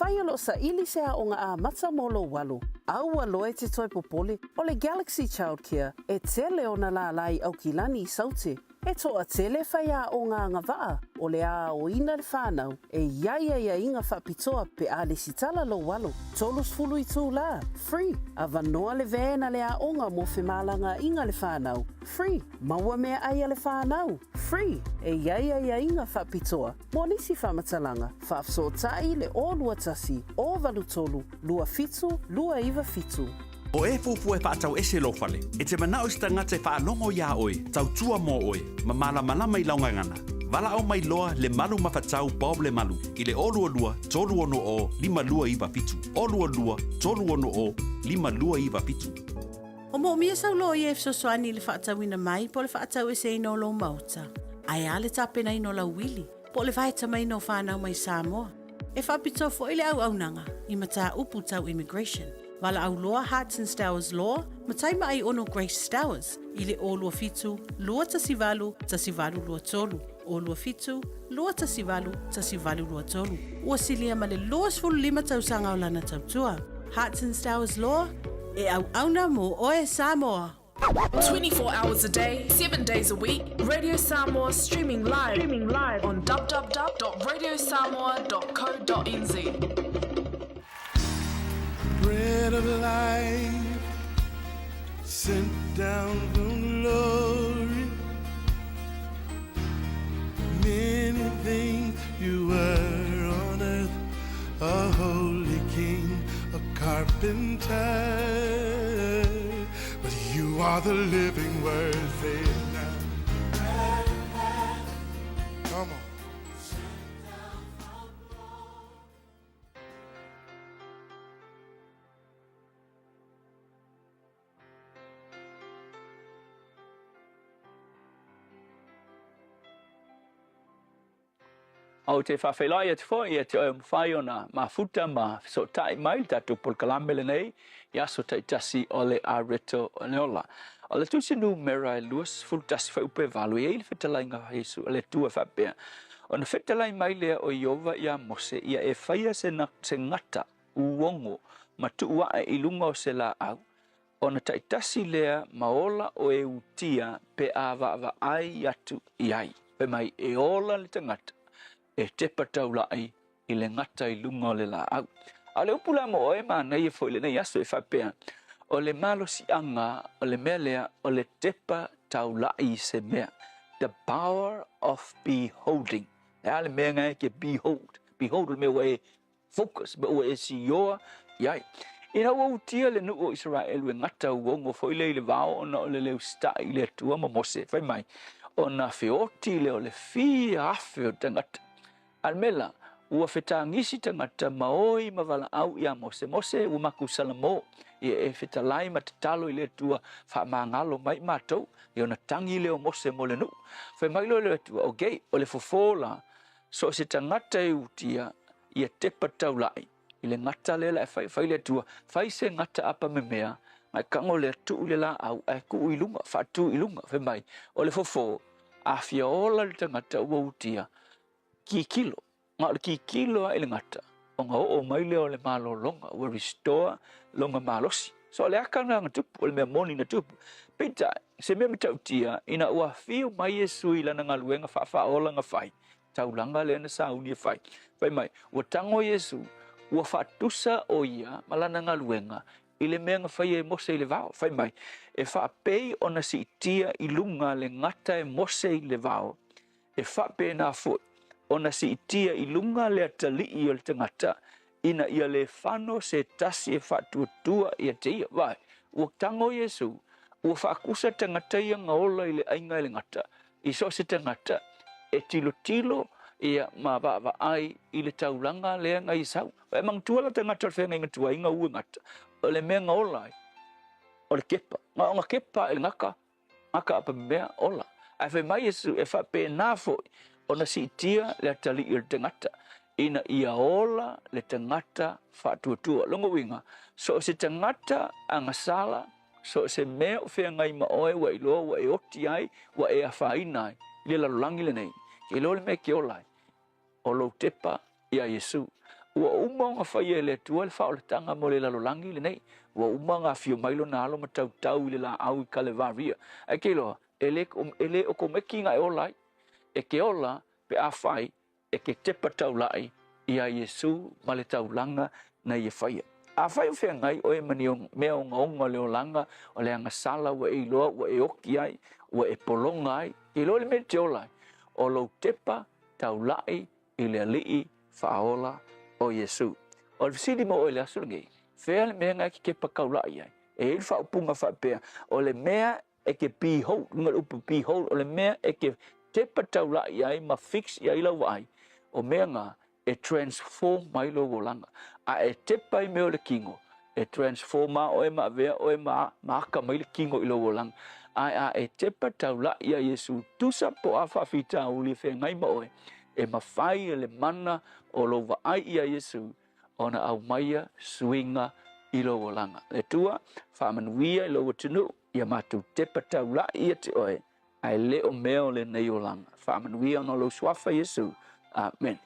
Afai o lo o saili se aoga amata mo lou alo, aua loa e te toe popole, o le Galaxy Childcare e tele ona lālā i Aukilani i Saute. E toatele faiaoga agavaa o le a aoina le whanau e i ai aiaiga faapitoa pe a lesitala lou alo, 30 itulā, free, avanoa le van a le aoga mo femalagaaiga le whanau, free, maua meaai a le whanau, free, e i ai aiaiga faapitoa mo nisi faamatalaga, faafesootai le 021 083 27 297. O e fuafua e faatau ese lou fale, e te manao i se tagata e faalogo iā oe, tautua mo oe, ma malamalama i lau gagana. Valaau mai loa Lemalu Mafatau Bob Lemalu i le 022 360 5297, 022 360 5297. O moomia sau loia e fesoasoani i le faatauina mai po o le faataueseina o lou maota, ae a le tapenaina o lau uili po o le vaetamaiina o fanau mai Samoa. E faapitoa foi le auaunaga i mataupu tau immigration. Valaau loa Hearts and Stowers Law ma Taimaai Ono Grace Stowers i le 027 218 1823, 027 218 1823. Ua silia ma le 25 tausaga o lana tautua. Hearts and Stowers Law, e auauna mō oe Samoa! 24 hours a day, 7 days a week, Radio Samoa streaming live, streaming live on www.radiosamoa.co.nz. Bread of life sent down from glory. Many things you were on earth, a holy king, a carpenter. But you are the living word, say it now. Come on. Ou te faafeiloai atu foi ia te oe ua mafai ona mafuta ma fesootai mai le tatou polokalame lenei i aso taitasi o le Areto o le Ola. O le tusi numera e 21 fuaiupu e 8, e i ai le fetalaiga a Iesu a le Atua e faapea, Ona fetalai mai lea o Ieova iā Mose, ia e faia se, se gata uogo ma tuu ae i luga o se laau, ona taitasi lea ma ola o e utia pe a vaavaai atu i ai. Fai mai, e ola le tagata e tepa taulaʻi i le gata i luga o le laau. A o le upu la mo oe manaia foi lenei aso e faapea, o le malosiaga o le mea lea o le tepa taulaʻi i se mea, the power of beholding. E a le mea nga e ke behold? Behold o le mea ua e focus, mea ua e sioa i ai. Ina ua utia le nuu o Isaraelu e gata uogo foi lea i le vao ona o le le usitai i le Atua ma Mose, fai mai, ona feoti lea o le fia afe o tagata. A le mea la, ua fetagisi tagata ma oi ma valaau iā Mose, Mose, ua makou salamo, ia e fetalai ma tatalo i le Atua, faamagalo mai matou, ia ona tagi lea o Mose mo le nuu. Fai mai loa le Atua, okay, o le fofo la, So o se tagata e utia, ia tepa taulaʻi i le gata lea la e fai, fai le Atua, fai se gata apa memea, ae kago lea tuu i le laau ae tuu i luga, faatu i luga, fai mai, o le fofo, a fia ola le tagata ua utia, kikilo, na o le kikilo lava i le gata, ona oo mai lea o le malologa, ua restore lona malosi. So o le aka lena na tupu, o le mea moni na tupu. Peitai, se mea matautia, ina ua afio mai Iesu i lana galuega faafaaola na fai, taulaga lea na sauni e fai, fai mai, ua tago Iesu, ua faatusa o ia ma lana galuega i le mea na faia e Mose i le vao. Fai mai, e faapei ona siitia i luga le gata e Mose i le vao, E faapena foi ona siitia i luga le atalii o le tagata ina ia le fano se tasi e faatuatua ia te ia. Vaai, ua tago Iesu, ua faakusa tagata ia na ola i le aiga e le gata, i so o se tagata e tilotilo ia ma vaavaai i le taulaga lea na ia sau. E manatua la tagata o le feagaiga tuai na ua gata, o le mea na ola ai, o le kepa. Na ona kepa i le gata, Aka apa mea ola. Ae fai mai Iesu, e faapena foi ona siitia le atalii o le tagata, ina ia ola le tagata faatuatua. Lona uiga, so o se tagata agasala, so o se mea o feagai ma oe ua iloa ua e oti ai, ua e afaina ai i le lalolagi lenei, ke iloa le mea e ke ola ai, o lou tepa iā Iesu. Ua uma ona faia e le Atua le faaolataga mo le lalolagi lenei. Ua uma ona afio mai Lona Alo ma tautau i le laau i Kalevaria. Ae ke iloa, e le, e le okomeki na e ola ai. E ke ola pe afai e ke tepa taulaʻi iā Iesū ma le taulaga na ia faia. Afai o feagai ʻoe ma ni mea ogaoga o le olaga, o le agasala ua e iloa ua e oki ai, ua e pologa ai, e iloa le mea e te ola ai, o lou tepa taulaʻi i le Alii Faaola o Iesū. O le fesili mo ʻoe i le aso lenei, fea le mea na e te tepa taulaʻi ai? E i ai le faaupuga faapea, o le mea e te behold, luga o le upu behold, o le mea e te tepa taulaʻi ai ma fix i ai lau vaai, o mea na e transform mai lou olaga. A e tepa i mea o le kino, e transform a oe ma avea oe ma, ma aka mai le kino i lou olaga. Ae a e tepa taulaʻi ia Iesu, tusa po o a faafitauli e feagai ma oe, e mafai e le mana o lou vaai ia Iesu ona aumaia suiga i lou olaga. Le Atua, faamanuia i lou atunuu, ia matou tepa taulaʻi ia te oe, ae le o mea o lenei olaga. Faamanuia ona o lou suafa Iesu. Amene.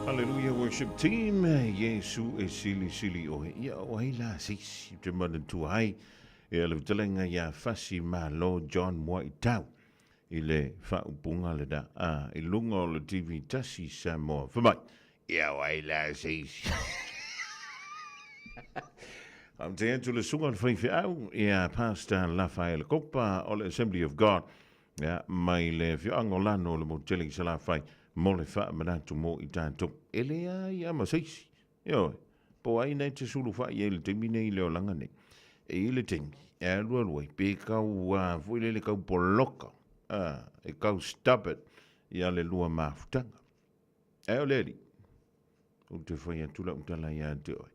Hallelujah Worship Team, Iesu e silisili oe. Ia o ai la se isi te manatua ai e le fetalaiga ia Fasi Malo John Muaitau i le faaupuga lena a i luga o le TV tasi Samoa. Fai mai, ia o ai la se isi. Faamate atu le susuga o le faifeau ia Pastor Lafaele Kopa o le Assembly of God ia, mai le afioaga o Lano o le Motele i Salafai mo le faamanatu mo i tatou. E leai lava ma se isi. Ioe, po o ai na e te sulufai ai i le taimi nei i le olaga nei. E i ai le taimi e alualu ai pe kau a foi lele kau poloka, a, e kau stubborn ia le lua mafutaga. Ae o le Alii, ou te fai atu lau tala ia te oe,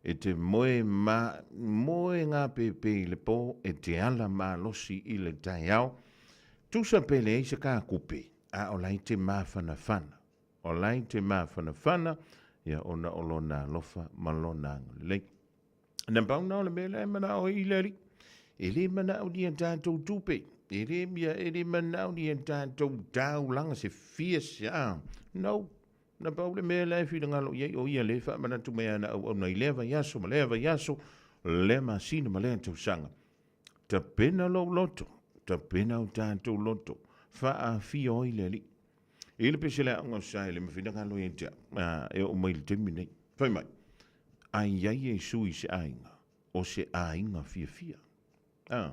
e te moe ma, moe gapepe i le po, e te ala malosi i le taeao, tusa pe leai se kakupe, a o la e te mafanafana, o la e te mafanafana, ia ona o lona alofa ma lona agalelei. Na pau na o le mea lea e manao ai i le Alii. E le manao ni a tatou tupe, e le mea, e le manao ni a tatou taulaga se fia se a. No, na pau le mea lea e finagalo i ai, o ia le faamanatu mai ana auauna i lea vaiaso ma lea vaiaso, lea masina ma lea tausaga. Tapena lou loto, tapena o tatou loto, faaafio ai le Alii. I le pese le aoga o Saele ma finagalo ia te au, e oo mai i le taimi nei. Fai mai, a i ai Iesu i se aiga, o se aiga fiafia. A,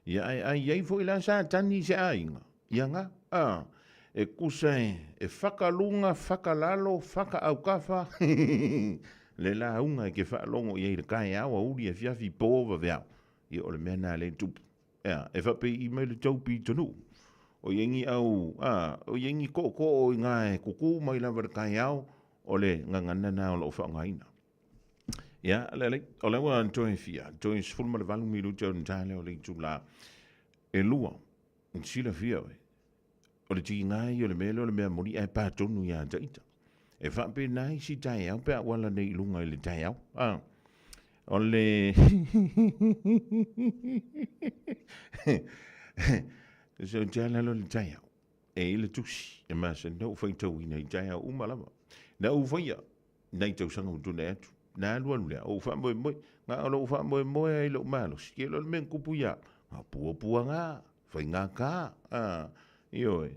ia ae a i ai foi la Satani i se aiga, ia nga, a, e kusa e, e whakaluga, whakalalo, whakaaukafa, le lauga e ke whaalogo i ai le kaeao a uli afiafi po vaveao. Ia o le mea na le tupu. Ea, e whapei mai le taupi tonu. O i ngi au, a, o i ngi kookoo i ngā e kuku mai lava le kaeao, o le gagana na o loo faaaogaina. Ia, le alii, o lea ua toe fia, toe 18 minute o le tae o le itula e lua, i silafia oe, o le tiga ia o le mea lea o le mea moni ae pa tonu ia te ita. E faapena isi taeao pe a ou ala nei i luga i le taeao. A, o le... So, te ala loa le taeao. E i le tusi, e masani na ou faitauina i taeao uma lava. Na ou faia, nai tausaga ua tuanai atu, na alualu lea, ou faamoemoe, na o lou faamoemoe ai i lou malosi, ke loa le mea na tupu ia au, na puapuaga, faigata, a, ioe,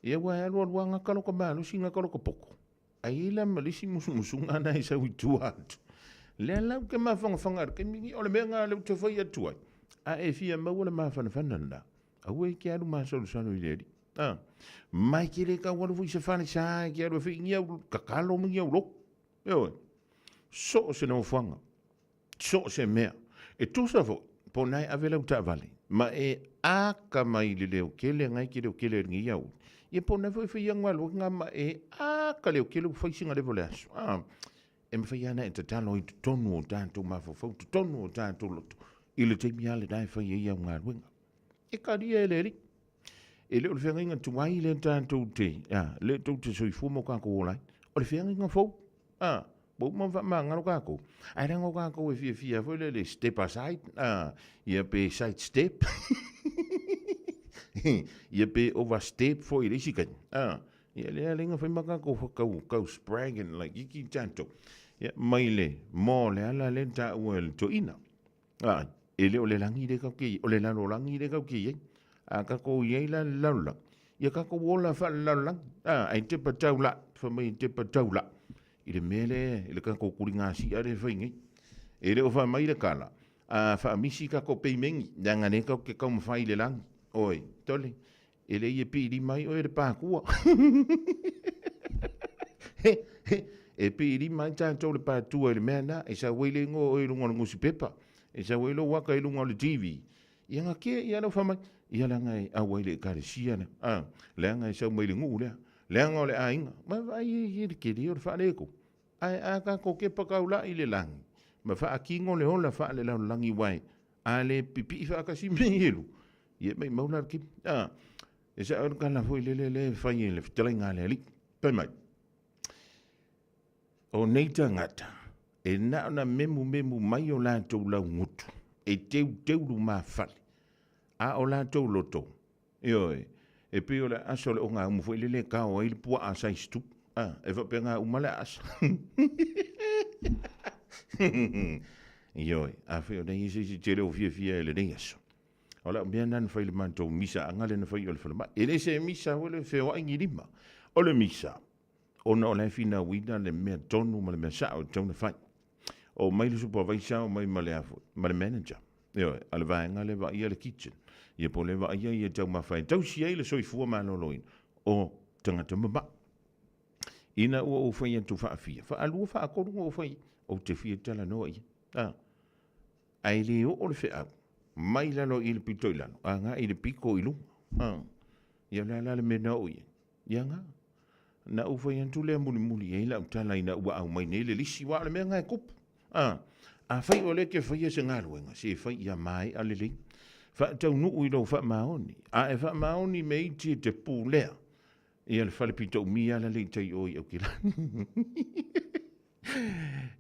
ia ua e alualu lava gata lota malosi, gata lota poto, ae i ai la ma le isi musumusuga na e sau i tua atu. Lea la ou te mafanafana i le taimi lenei, o le mea lena lea ou te fai atu ai, a e fia maua le mafanafana lena, Aua e te alu masalosalo i le Alii. A, ma e te le tau alu foi i se falesa e te alu e fai ni au tatalo ma ni au lotu. Ioe. So o se nofoaga, so o se mea. E tusa foi, po o na e ave lau taavale, ma e aka mai i le leokele ngai ke leokele i lenei aoauli. Ia po o na foi e fai au galuega ma e aka leokele ua fai sina leva o le aso. A, e mafai lava ona e tatalo i totonu o tatou mafaufau, totonu o tatou loto, i le taimi lava lena e fai ai au galuega. E talia e le Alii. E le o le feagaiga tuai lea tatou te, a, lea tou te soifua ma o tatou ola ai. O le feagaiga fou. A, ua uma ona faamagalo tatou. Ae leaga o tatou e fiafia foi lea le step aside, a, ia pe side step. ia pe over step foi i le isi taimi. A, ia lea lea na fai ma tatou kau, kau spragging like iki tatou. Ia, mai le, mo le ala lea na taua e le toeaina. Ai, e le o le lagi lea tatou te i ai, o le lalolagi lea tatou te i ai. A tatou i ai la i le lalolagi, ia tatou ola faalelalolagi, a, ae tepa taulai, fai mai e tepa taulai i le mea lea, i le tatou tuligasia lea e fai nei. E le o fai mai le tala, a faamisi tatou peimeni, leaga lea tatou te taumafai i le lagi. Oi, tole, E le i e piilima ai oe e le pākua. E piilima ai tatou le pātua i le mea lena, e sau ai le igoa o oe i luga o le nusipepa, e sau ai lou aka i luga o le TV. Ia na kea ia lau fai mai, ia leaga e auai le ekalesia lea, a, leaga e sau mai le nuu lea, leaga o le aiga. Ma vaai e i le tele o le faaletonu. Ae a tatou kepa taulai i le lagi, ma faatino le ola faalelalolagi uae, a le pipii faatasi mea ia e lua, ia maimau la le kimi. A, e sao le tala foi lele lea e fai e le fetalaiga a le Alii. Fai mai, o nei tagata, e na ona memumemu mai o latou laugutu, e teuteu lumafale, a o latou loto, ioe, e pei o le aso o le ogaumu foi lele e tao ai le puaa size 2. A, e faapena uma le aasa. Ioe, afai o nei se isi tele o fiafia i lenei aso. O lau mea na na fai le matou misa anga le na fai o le falemai. E le se misa foi le feoai ni lima. O le misa, ona o la e finauina le mea tonu ma le mea sao e tatau ona fai. O mai le supervisor, o mai ma le a foi, ma le manager. Ioe, a le vaega lea e vaaia le kitchen. Ia po o lea e vaaia ia taumafa e tausi ai le soifua maloloina o tagata mama. Ina ua ou fai atu faafia, faalua faatolu na ou fai, ou te fia talanoa i ai. A, ae le oo le feau mai lalo i le pito i lalo, agai i le pito i luga. A, ia o le a la le mea na oo i ai? Ia na. Na ou fai atu lea mulimuli i ai lau tala ina ua aumai nei le lisi, aua o le mea lena e tupu. A, afai o lea e te faia se galuega, se fai ia maea lelei. Faataunuu i lou faamaoni, a e faamaoni me iti e te pulea ia le fale pitoumi ala le i tai o i Aukilani.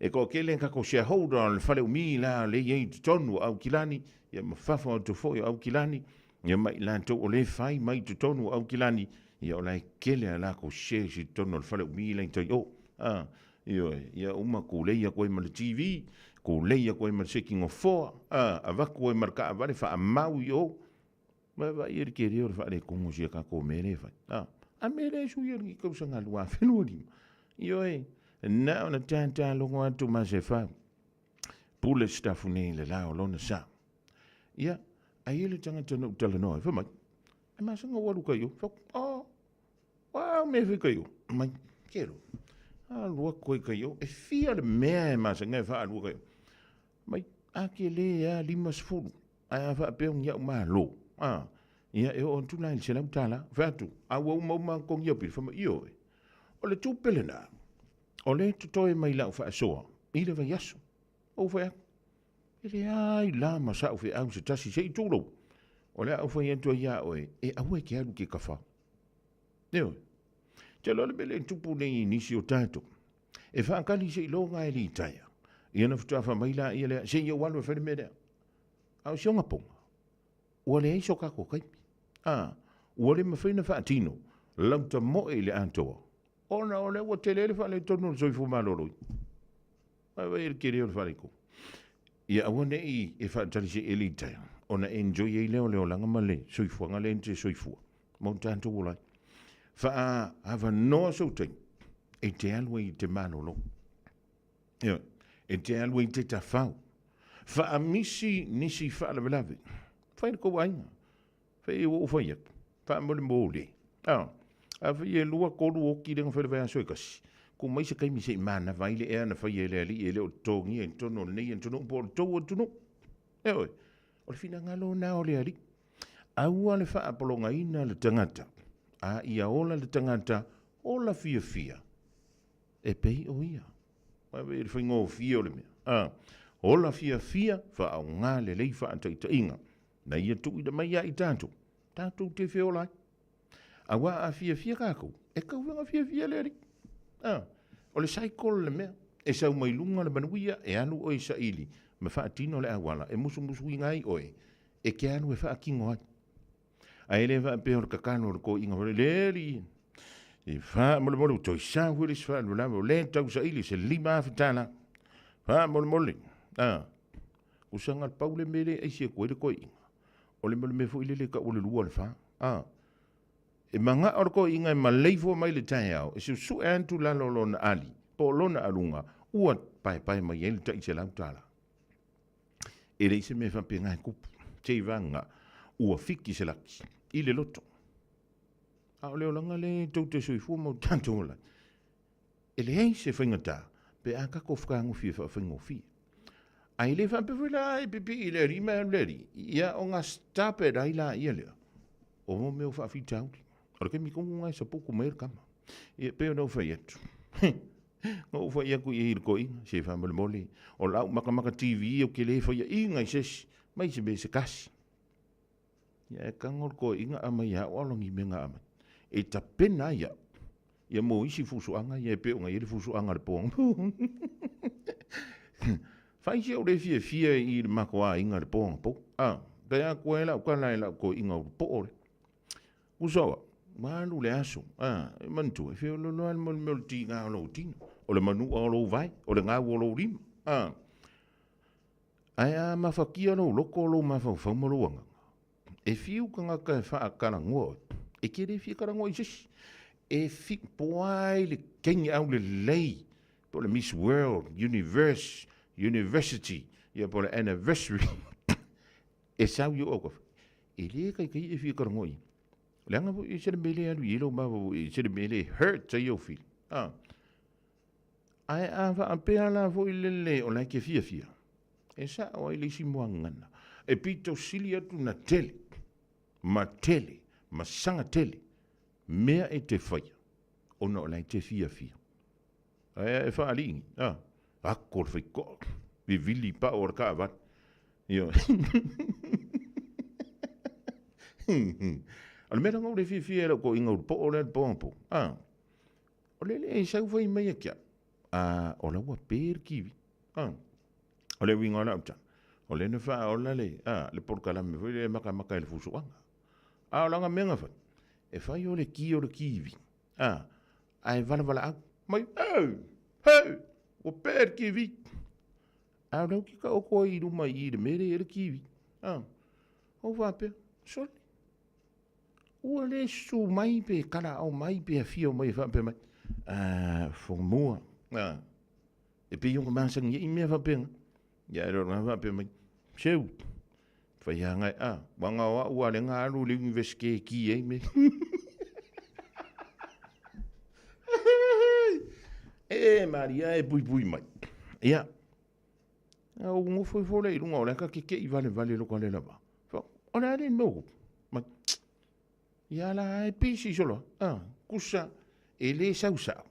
E toatele tatou shareholder o le fale umi la le i ai i totonu o Aukilani, ia ma fafo atu foi o Aukilani, ia ma i latou o le fai mai i totonu o Aukilani, ia o la e tele a latou shares i totonu o le fale umi la i tai o. A, ioe, ia uma kulei atu ai ma le TV, kulei atu ai ma le seki nofoa, a, avatu ai ma le taavale faamau i o. Vaavaai i le tele o le faaletonu o sia tatou mea lea e fai. A, a mea lea e sui ai le tausaga 2025. Ioe, na ona tātā logo atu ma se fau. Pule sitafu nei i le la o lona sa. Ia, ai e le tagata na ou talanoa ai, fai mai, e masana ua alu kai o. Fai, oh, wow, mea fai kai o. Mai, kelo. Alu atu ai kai o. E fia le mea e masana e faalua kai o. Mai, a ke le a 50. Ae a faapea o ni a'u malo, a, ia e oo atu la i le $100. Fai atu, a ua uma uma ona totogi au pili? Fai mai, ioe. O le tupe lena, o lea e totoe mai lau faasoa i le vaiaso. Ou fai atu, e leai la ma sa'u feau se tasi se i tulou. O le a ou fai atu ai iā oe, e aua e te alu i ke kafao. Ioe. Te iloa le mea lea e tupu nei i nisi o tatou. E faatali se i loga e litaea. Ia ona faatoa fai mai laia lea, se i ou alu e fai le mea lea. A o si ona poga, ua leai so tatou taimi. A, ua le mafai ona faatino lauta moe i le atoa, ona o lea ua tele le faaletonu o le soifua maloloina. Vaai i le tele o le faaletonu. Ia aua ne i e faatali se i e litaea, ona enjoy ai lea o le olaga ma le soifuaga lea e te soifua ma o tatou ola ai. Faaavanoa sou taimi e te alu ai i te malolo. Ioe, e te alu ai i te tafau. Faamisi nisi faalavelave. Fai le tou aiga. Fai e ua ou fai atu. Faamolemole. A, afai e lua, tolu oti lea na fai le vaiaso e tasi, tuu mai se taimi se i manava ai le ea na faia e le Alii e le o totogia i totonu o lenei atunuu po o le tou atunuu. Ioe, o le finagalo lena o le Alii. Aua le faapologaina le tagata, a ia ola le tagata, ola fiafia. E pei o ia. Vaai i le faigofie o le mea. A, ola fiafia, faaaoga lelei faataitaiga na ia tuuina mai ia i tatou, tatou te feola ai. Aua a fiafia tatou, e tau ona fiafia le Alii. A, o le cycle le mea, e sau mai luga le manuia, e alu oe i saili ma faatino le auala e musumusuina ai oe, e te alu e faatino ai. Ae le faapea o le tatalo a le toeaina foi lea, le alii, e faamolemole ua toe sau foi le isi faalavelave, o lea e tausaili se $5,000. Faamolemole, a, kusaga le pau le mea lea e aisi atu ai le toeaina, o le mea foi lele e tau o le lua o le fa, a. E manao le toeaina e maleifua mai le taeao, e susue atu lalo o lona ali, po o lona aluga, ua paepae mai ai le tai $100. E leai se mea faapena e tupu. Seivaga ua fiki se laki i le loto. A o le olaga lea e tou te soifua ma o tatou ola ai, e leai se faigata pe a tatou fetagofi e faafaigofie. Ae le faapea foi la e pipii i le alii ma e alu i le alii, ia ona stop it ai laia lea o mo mea o faafitauli. O le taimi tonu lena e saputu mai ai le tama. Ia pei ona ou fai atu, Na ou fai atu i ai i le toeaina, se faamolemole, o lau makamaka TV ou te le faiaina i se isi, mai se mea se tasi. Ia e tago le toeaina aumai ia au alo ni mea na aumai. E tapena ai au, ia mo isi fusuaga ia e pei ona i ai le fusuaga a le po anapo. Fai si ou le fiafia i le matou aiga i le po anapo. A, pe a koe lau tala i lau toeaina ulu poo lea. Uso, Ua alu le aso, a, e manatua, e feoloolo lava le mea o le tiga o lou tino, o le manua o lou vae, o le gau o lou lima, a. Ae a mafatia lou loto, lou mafaufau ma lou agaga, e fiu tagata e faatalanoa oe, e te le fia talanoa i se isi. E fi, po ai le teine aulelei, po o le Miss World, Universe, University, ia po o le Anniversary, e sau i ou autafa, e le taitai e fia talanoa i ai. Leaga foi e se le mea le alu i ai lou mafaufau, e se le mea le hurt ai ou feeling. Ah. Ae a faapea la foi lele o la e te fiafia, e sao ai le isi muagana, e pito sili atu na tele, ma tele, ma saga tele, mea e te faia, ona o la e te fiafia. Ae e faaliigi, a, ako le faitoa, vivili pao o le taavale. Ioe. O le mea lena ua le fiafia ai lau toeaina o le poo lea le po anapo, a, o le le sau fai mai ia te au, a, o la ua pe le TV, a. O le uiga o lau tala, o lea na faaola le, a, le polokalame foi lea e matamata i le fusuaga. A o lana mea na fai, e fai o le ki o le TV, a, ae valavalaau mai, Hey! Hey! Ua pe le TV. A o lea ou te taoto ai i luma i i le mea lea e i ai le TV. A, ou faapea, sole, ua le susu mai pe kalaau mai pe afio mai e faapea mai, a, Fogamua, a, e pei ona masani ai mea faapena. Ia, e le o lena faapea mai, Seu, fai hanga e, a, wanga o au a lenga alu le universite e ki ai me. E, Maria e pui pui mai. Ia, a u ngofo ifo le i lunga o le aka ke ke i vale vale lo ka le lava. Fa, o le ale no. Ma, ia la e pisi solo. A, kusa, e le sau sau.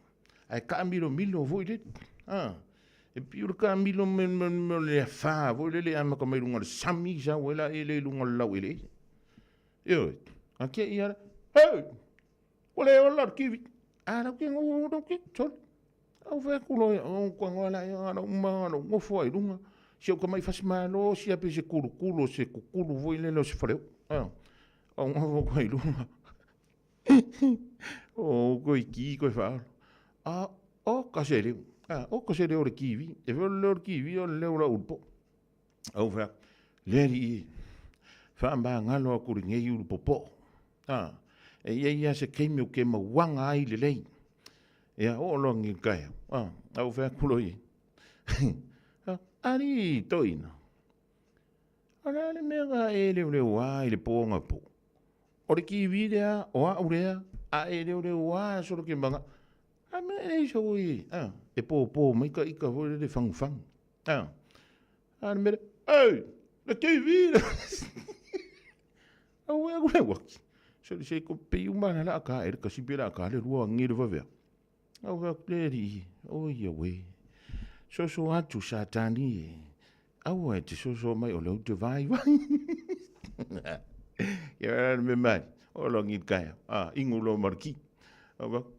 Ae taamilomilo foi lele. A, e pei o le taamilo me, me, me le afa foi lele amata mai luga o le sami sau ai la ele i luga o le laueleele. Ioe, a ke ia la, hei, ua le ola le kiwi. A lau ke ngou lau ke, sorry. Au fai atu loa, o kua ngoa la ia, lau uma, lau nofo ai luga. Si au tamai fasimalo, si ape se kulukulu, se kukulu foi lele o se faleoo. A, au nofo atu ai luga. O koe ki koe whaaro. A, o ka se reo. A, o ka se reo le kiwi. E whio le leo le kiwi o le leo la ulupo. Au whea, le ri i. Wha mbā ngalo a kuri ngei ulupo po. A, e ia ia se keimi o ke mauanga ai le lei. Ia, o loa ngi kai. A, au whea kulo i. A, ari toina. O le a le mea ka e leoleo a i le pō nga pō. O le kiwi lea, o au lea, a e leoleo a solo ke manga. A mea e iso i, a, e pōpō mai ka ika foi le fangufangu. A, a le mea, ei, le kiwi lea. Au e aku le waki. So le se ko pe uma la la ka e le kasi pe la ka le rua ngi le vavea. Au fai atu le alii, o ia uē, soso atu Satani e, aua e te soso mai o lea ou te vaivai. Ia wera le mea mai, o loa ngi le kaea, a, ingu loa ma le ki. Au fai atu,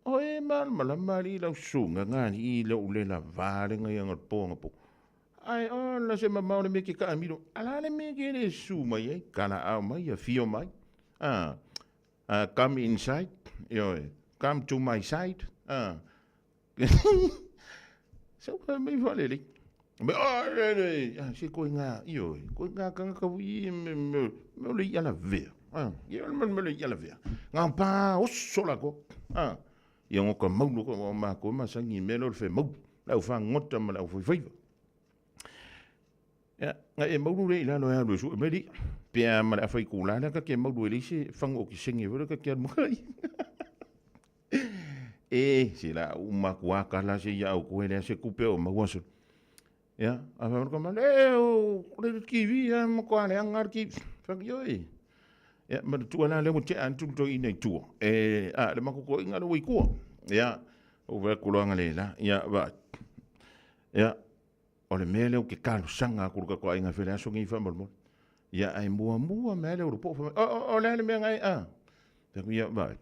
o e malamalama alii lau susuga nga alii i lou le lava le ngai anga le po anga po. Ae o la se mamao le mea ke kaamilo, a la le mea ke le susu mai ai, kalaau mai, afio mai. A, Come inside, ioe, come to my side. Sau ka mei whalele. Me oh, le, le, ah, se koe ngā, ioe, koe ngā kangaka ui, me, me, me ole i ala vea. Ah, ia me, me ole i ala vea. Ngā pā oso la ko. Ah, ia ngoka maulu ko o mā koe masangi me lo le whe maulu. Lau wha ngota ma lau whai whaiwa. Ia, nga e maulu le i lalo e alu e sue mai li. Pea ma le awhai kū la lea ka ke maulu e leise fangu o ki senge vole ka ke alu makai. E, se la uma kua ka la se ia au koe lea se kupe o maua so. Ia, a whae ka malu, e, o, le kiwi, ia, mo koa le anga le kiwi. Whaki oi. Ia, ma le tua la lea mo te antu to i nei tua. E, a, le makuko inga le wai kua. Ia, o whae kuloanga le la. Ia, va. Ia, O le mea lea ou te talosaga atu i lo tatou aiga i le aso lenei faamolemole. Ia, ae muamua mai lava le ulupo fai mai, o, o, o le a le mea na e, a? Fai atu, ia, vaai,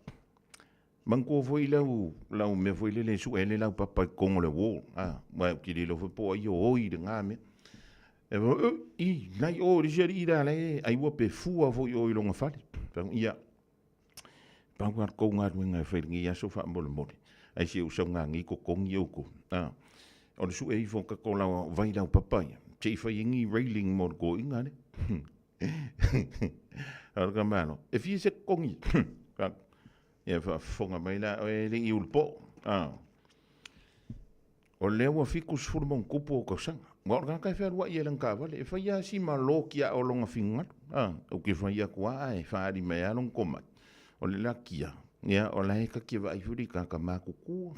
manatua foi lau, lau mea foi lele e sue ai le laupapa i totonu o le wall, a, aua ou te le iloa foi po o ai o oi i lena mea. E fai mai, i, nai o i le isi alii la la e, ai ua pe fua foi o i lona fale. Fai atu, ia, Pau lava le kou galuega e fai i lenei aso faamolemole, ae se i ou sauga nei totogi outou. A, o le sue ifo o tatou vai laupapa ia, se i fai ai ni railing mo le toeaina lea. A o le tamaloa, e fia se totogi? Ia faafofoga mai la oe e le i ulupoo. A, o lea ua 70 ma ona tupu ou tausaga. Aua o le tagata e fealuai ai i lana taavale, e fai lava si malo tiaa o lona finagalo. A, ou te fai atu lava ae faaali mai lava lona tomai. O le la kia, ia, o la e ta te vaai foi i le tagata matutua.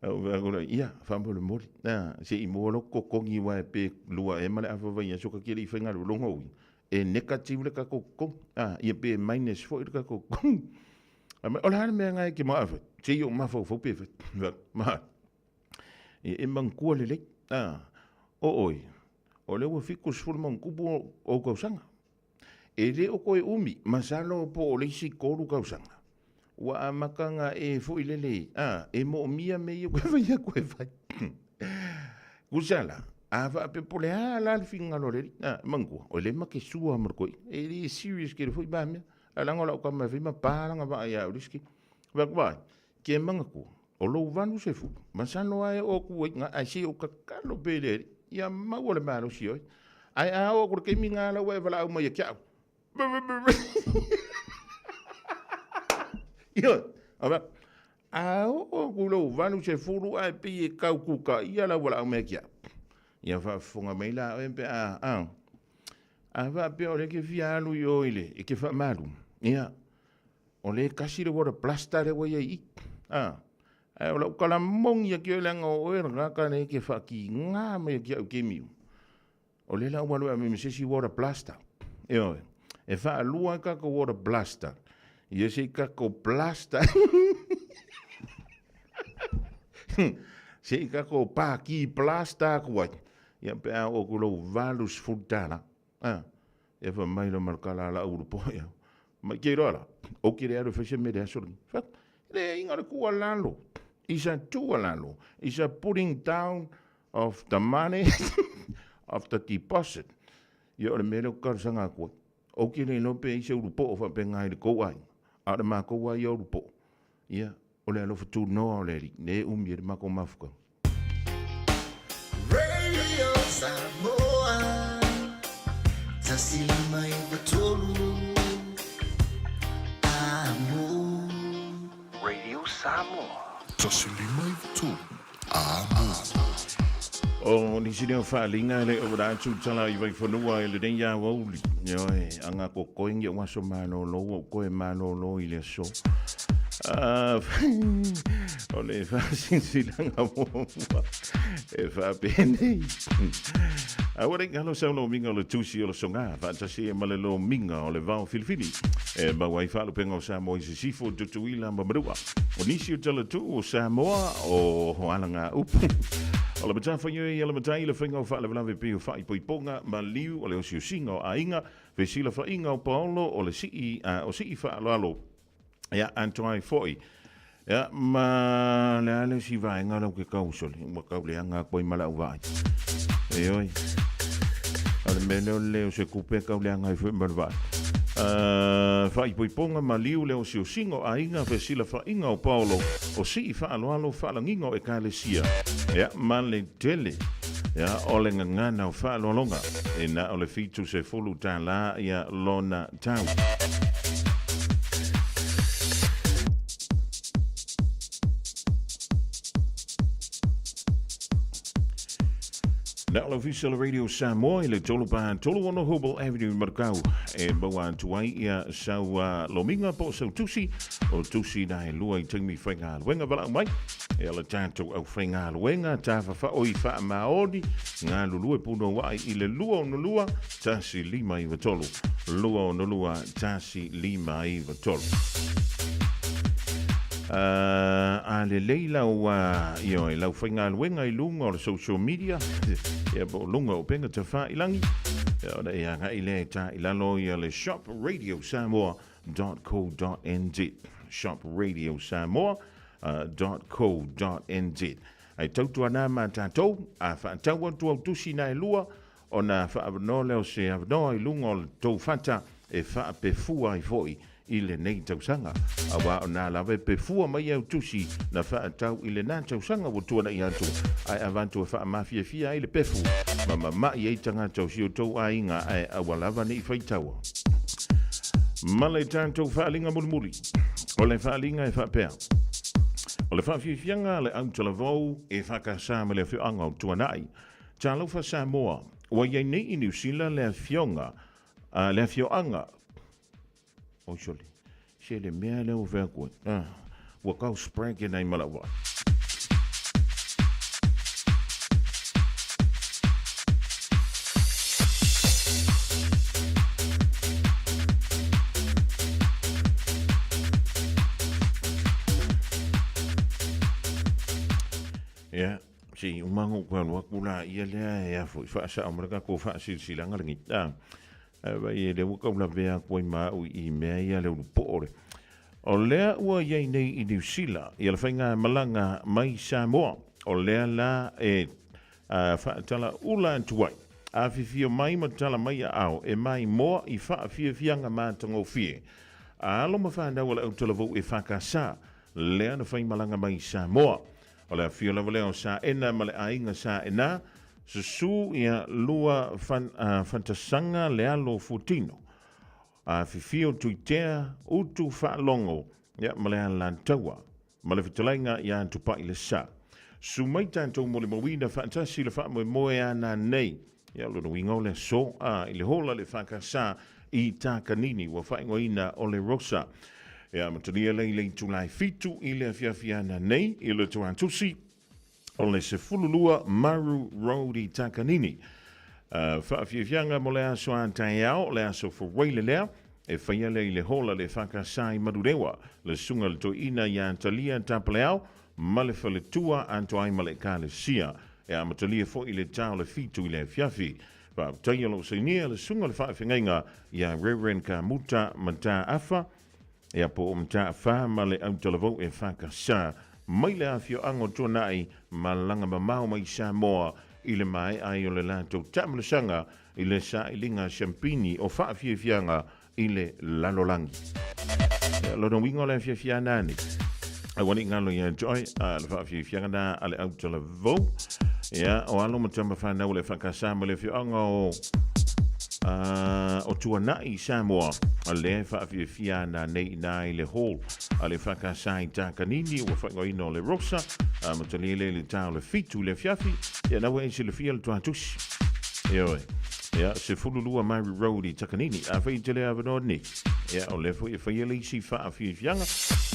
Ou fai atu lea, ia, faamolemole, a, se i maua lou totogi aua e pe lua ea ma le afa vaiaso ta te le i faigaluega. Lona uiga, e negative le tatou totogi, a, ia pe minus foi le tatou totogi. Fai mai, o le a le mea lena e te manao e fai? Se i ou mafaufau pe fai. Fai atu, ma, ia e manatua lelei, a, o oe, o lea ua 70 ma ona tupu ou tausaga. E le o toe umi, masalo po o le isi 3 tausaga, ua amata ona e foi lele, a, e moomia mea ia e fai atu e fai. Tusa la, a faapea po o le a la le finagalo o le alii, a, manatua, o lea ma te sua ma le toeaina, e le serious tele foi ma mea, ae leaga o lau tama e fai ma pa lana vaa ia au i le isi taimi. Fai atu, vaai, ke manatua, o lou 80, masalo lava e oo atu ai i ina, ae se i ou tatalo pea i le Alii, ia maua le malosi o oe. Ae a oo atu i le taimi lena la ua e valaau mai ia te au. Ioe, a a oo atu i lou 80 ae pei e tau tukaia lau valaau mai ia te au. Ia faafofoga mai la oe pe a, a, a faapea o lea e te fia alu i o i le, e te faamalu, ia, O lea e kasi le water blaster lea ua i ai i i. A, ae o lau tala moni atu ia leaga o oe le tagata lea e te faatiga mai ia te au i taimi uma. O lea la ua alu e ave ma se isi water blaster. Ioe. E faalua ai tatou water blaster. Ia se i tatou blaster. Se i tatou paki blaster atu ai. Ia pe a oo atu i lou $80. A, Ia fai mai loa ma le tala a lau ulupoa ia. Mai ke iloa la, ou ke le alu e fai se mea i le aso lenei. Fai atu, leai na o le tuualalo. It's a tuualalo. It's a putting down of the money of the deposit. Ia o le mea lea ou te talosaga atu ai. Ou te le iloa pe i ai se ulupoo faapena i le tou aiga, a o le matou lava ia ulupoo. Ia, o le alofa tunoa o le Alii, lea e umi ai le matou mafutaga. Radio Samoa 153 Amo. Radio Samoa 153 Amo. O nisi lea o faaaliga e le o la atu tala i Vaifanua i lenei aoauli. Ioe, anga kokoe ni o aso malolo, ua ou toe malolo i le aso. Ah, o le faasilasilaga muamua e faapenei. Aua ne i galo sau lomiga o le tusi o le soga, faatasi ai ma le lomiga o le vao filifili e maua ai faalupega o Samoa i Sisifo, Tutuila ma Manua. O nisi o talatuu o Samoa o alagaupu. O le matafaioi a le matai le faiga o faalavelave pei o faaipoipoga, maliu, o le osiosiga o aiga, fesilafaiga o paolo, o le sii, o sii faaaloalo, Ia, atoa ai foi. Ia, ma le a le isi vaega lea ou te tau sole, ua tau leaga atu ai ma lau vaai. Ioe. O le mea lea o le leo o se tupe e tau leaga ai foi ma le vaai. Uh, faaipoipoga maliu le osiosiga o aiga fesilafaiga o Paolo o sii faaaloalo faalagiga o ekalesia ia ma le tele ia o le gagana o faaaloaloga e na o le $70 ia lona tau. Na o le Ofisa o le Radio Samoa i le tolu pa tolu ono Hobel Avenue i Marukau e maua atu ai ia sau lomiga po o sau tusi o tusi na e lua i taimi faigaluega valaau mai e ala tatou au faigaluega tafafao i faamaoni galulue punouai i le 262 1593 262 1593. A lelei lau, ioe, lau faigaluega i luga o le social media, ia po o luga o upega tafailangi, ia ona e agai lea e ta i lalo ia le shopradiosamoa.co.nz shopradiosamoa.co.nz. Ai tautuana ma tatou, a faatau atu au tusi na e lua, ona faaavanoa lea o se avanoa i luga o le tou fata e faapefua ai foi i lenei tausaga, aua o na lava e pefua mai au tusi na faatau i lena tausaga ua tuanai atu, ae avatu e faamafiafia ai le pefu ma mama'i ai tagata o si outou aiga ae aua lava ne i faitaua. Ma le tatou faaaliga mulimuli, o le faaaliga e faapea, O le faafiafiaga a le autalavou e faakasa ma le afioaga o Tuanai, Talofa Samoa, ua i ai nei i Niu Sila le afioga, le afioaga, Oi sole, se le mea lea ua fai atu ai, ah, ua kau spragen ai ma lau vaai. Ia, se i uma gu koe alu atu la ia lea e a foi faasao ma le tatou faasilasilaga lenei. Ah, Ae vaai e lea ua tau lavea atu ai ma au i mea ia le ulu poo le. O lea ua i ai nei i Niu Sila ia le faigamalaga mai Samoa. O lea la e faatalaula atu ai. Afifio mai ma tala mai aao e maimoa i faafiafiaga matagofie a alo ma fanau a le autalavou e FKS lea na faimalaga mai Samoa. O le afio lava lea o Saena ma le aiga Saena, susu ia lua fantasaga le alo fuatino. Afifio Tuitea, Utu Faalogo, ia ma le Alataua, ma le fetalaiga ia Tupai le Sa. Susu mai tatou molimauina faatasi le faamoemoe a nanei, ia o lona uiga o le aso a i le hola le FKS i Takanini ua faaigoaina o le Rosa. E amatalia lea i le itula e 7 i le afiafi ana nei i le Tuatusi o le 12 Maru Road i Takanini. Faafiafiaga mo le aso a taeao, le aso Fuaile lea, e faia lea i le hola le FKS i Manurewa, le susuga i le toeaina ia Talia Tapaleao ma le faletua atoa ai ma le Ekalesia. E amatalia foi i le ta o le 7 i le afiafi. Faafetai o lo o sainia le susuga o le faafeagaiga ia Rev. Kamuta Mataafa, ia po o Mataafa ma le autalavou e FKS mai le afioaga o Tuanai ma laga mamao mai Samoa i le maea ai o le latou taamalosaga i le sailiga siampini o faafiafiaga i le lalolagi. Ia, lona uiga o le afiafiaga nei. Aua ne i galo ia te oe, a le faafiafiaga na a le autalavou. Ia, o alo ma tama whanau o le whakasa ma le afioaga o o Tuanai Samoa. A lea e faafiafia ana nei ina i le hall a le whakasa i Takanini ua whaingoina o le Rosa a ma talia le le tā o le 7 i le afiafi. Ia, na ua e silafia le tuatusi. Ioe. Ia, 12 Mary Road i Takanini. Afai i te le avanoa nei. Ia, o lea foi e faia le isi faafiafiaga.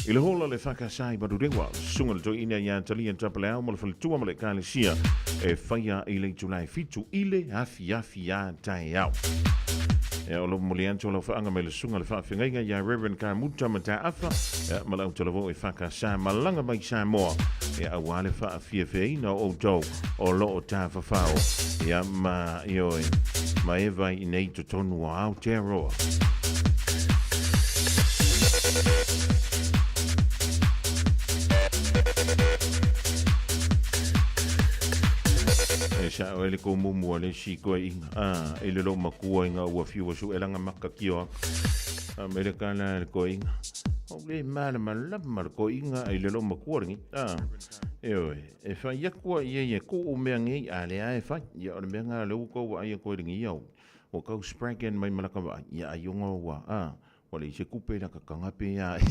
I le hola le FKS i Manurewa, susuga le toeaina ia Talia Tapaleao ma le faletua ma le ekalesia e faia i le itula e 7 i le afiafi a taeao. Ia, o lo momoli atu o lau faaga mai le susuga le faafeagaiga ia Reverend Kamuta Mataafa, ia, ma le autalavou e FKS malaga mai Samoa, ia, aua le faafiafiaina o outou o lo o tafafao, ia, ma, ioe, ma e vai i nei totonu o Aotearoa. E sao e le kou mumu a le isi koeʻiga, a, i le lou makua i nga ua fiu a suʻelaga maka kio aku. A me le kala e le koeʻiga. O le malamalama le koeʻiga i le lou makua lenei, a, ioe, e fai aku a ia ia kuu mea ngei a le a e fai. Ia o le mea nga le ua kou vaai aku ai lenei au. Ua kau spragan mai ma laka vaai, ia ai onga ua, a, ua leai se kupe la kakanga pe a e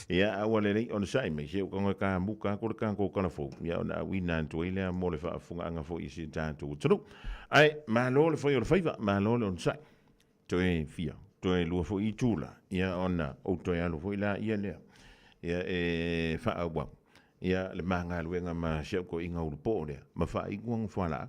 Ia, a ua lelei ona saʻi mai, se ua ka muka aku le tatou kalafou, ia ona auina atu ai lea mo le faafofogaaga foi i si tatou atunuu. Ae, malo le fai o le faiva, malo le onosai. Toe fia, toe lua foi itula, ia ona ou toe alu foi laia lea, ia e faaauau, ia le ma galuega ma si au toeaina ulupoo lea, ma faaiuga fualaau.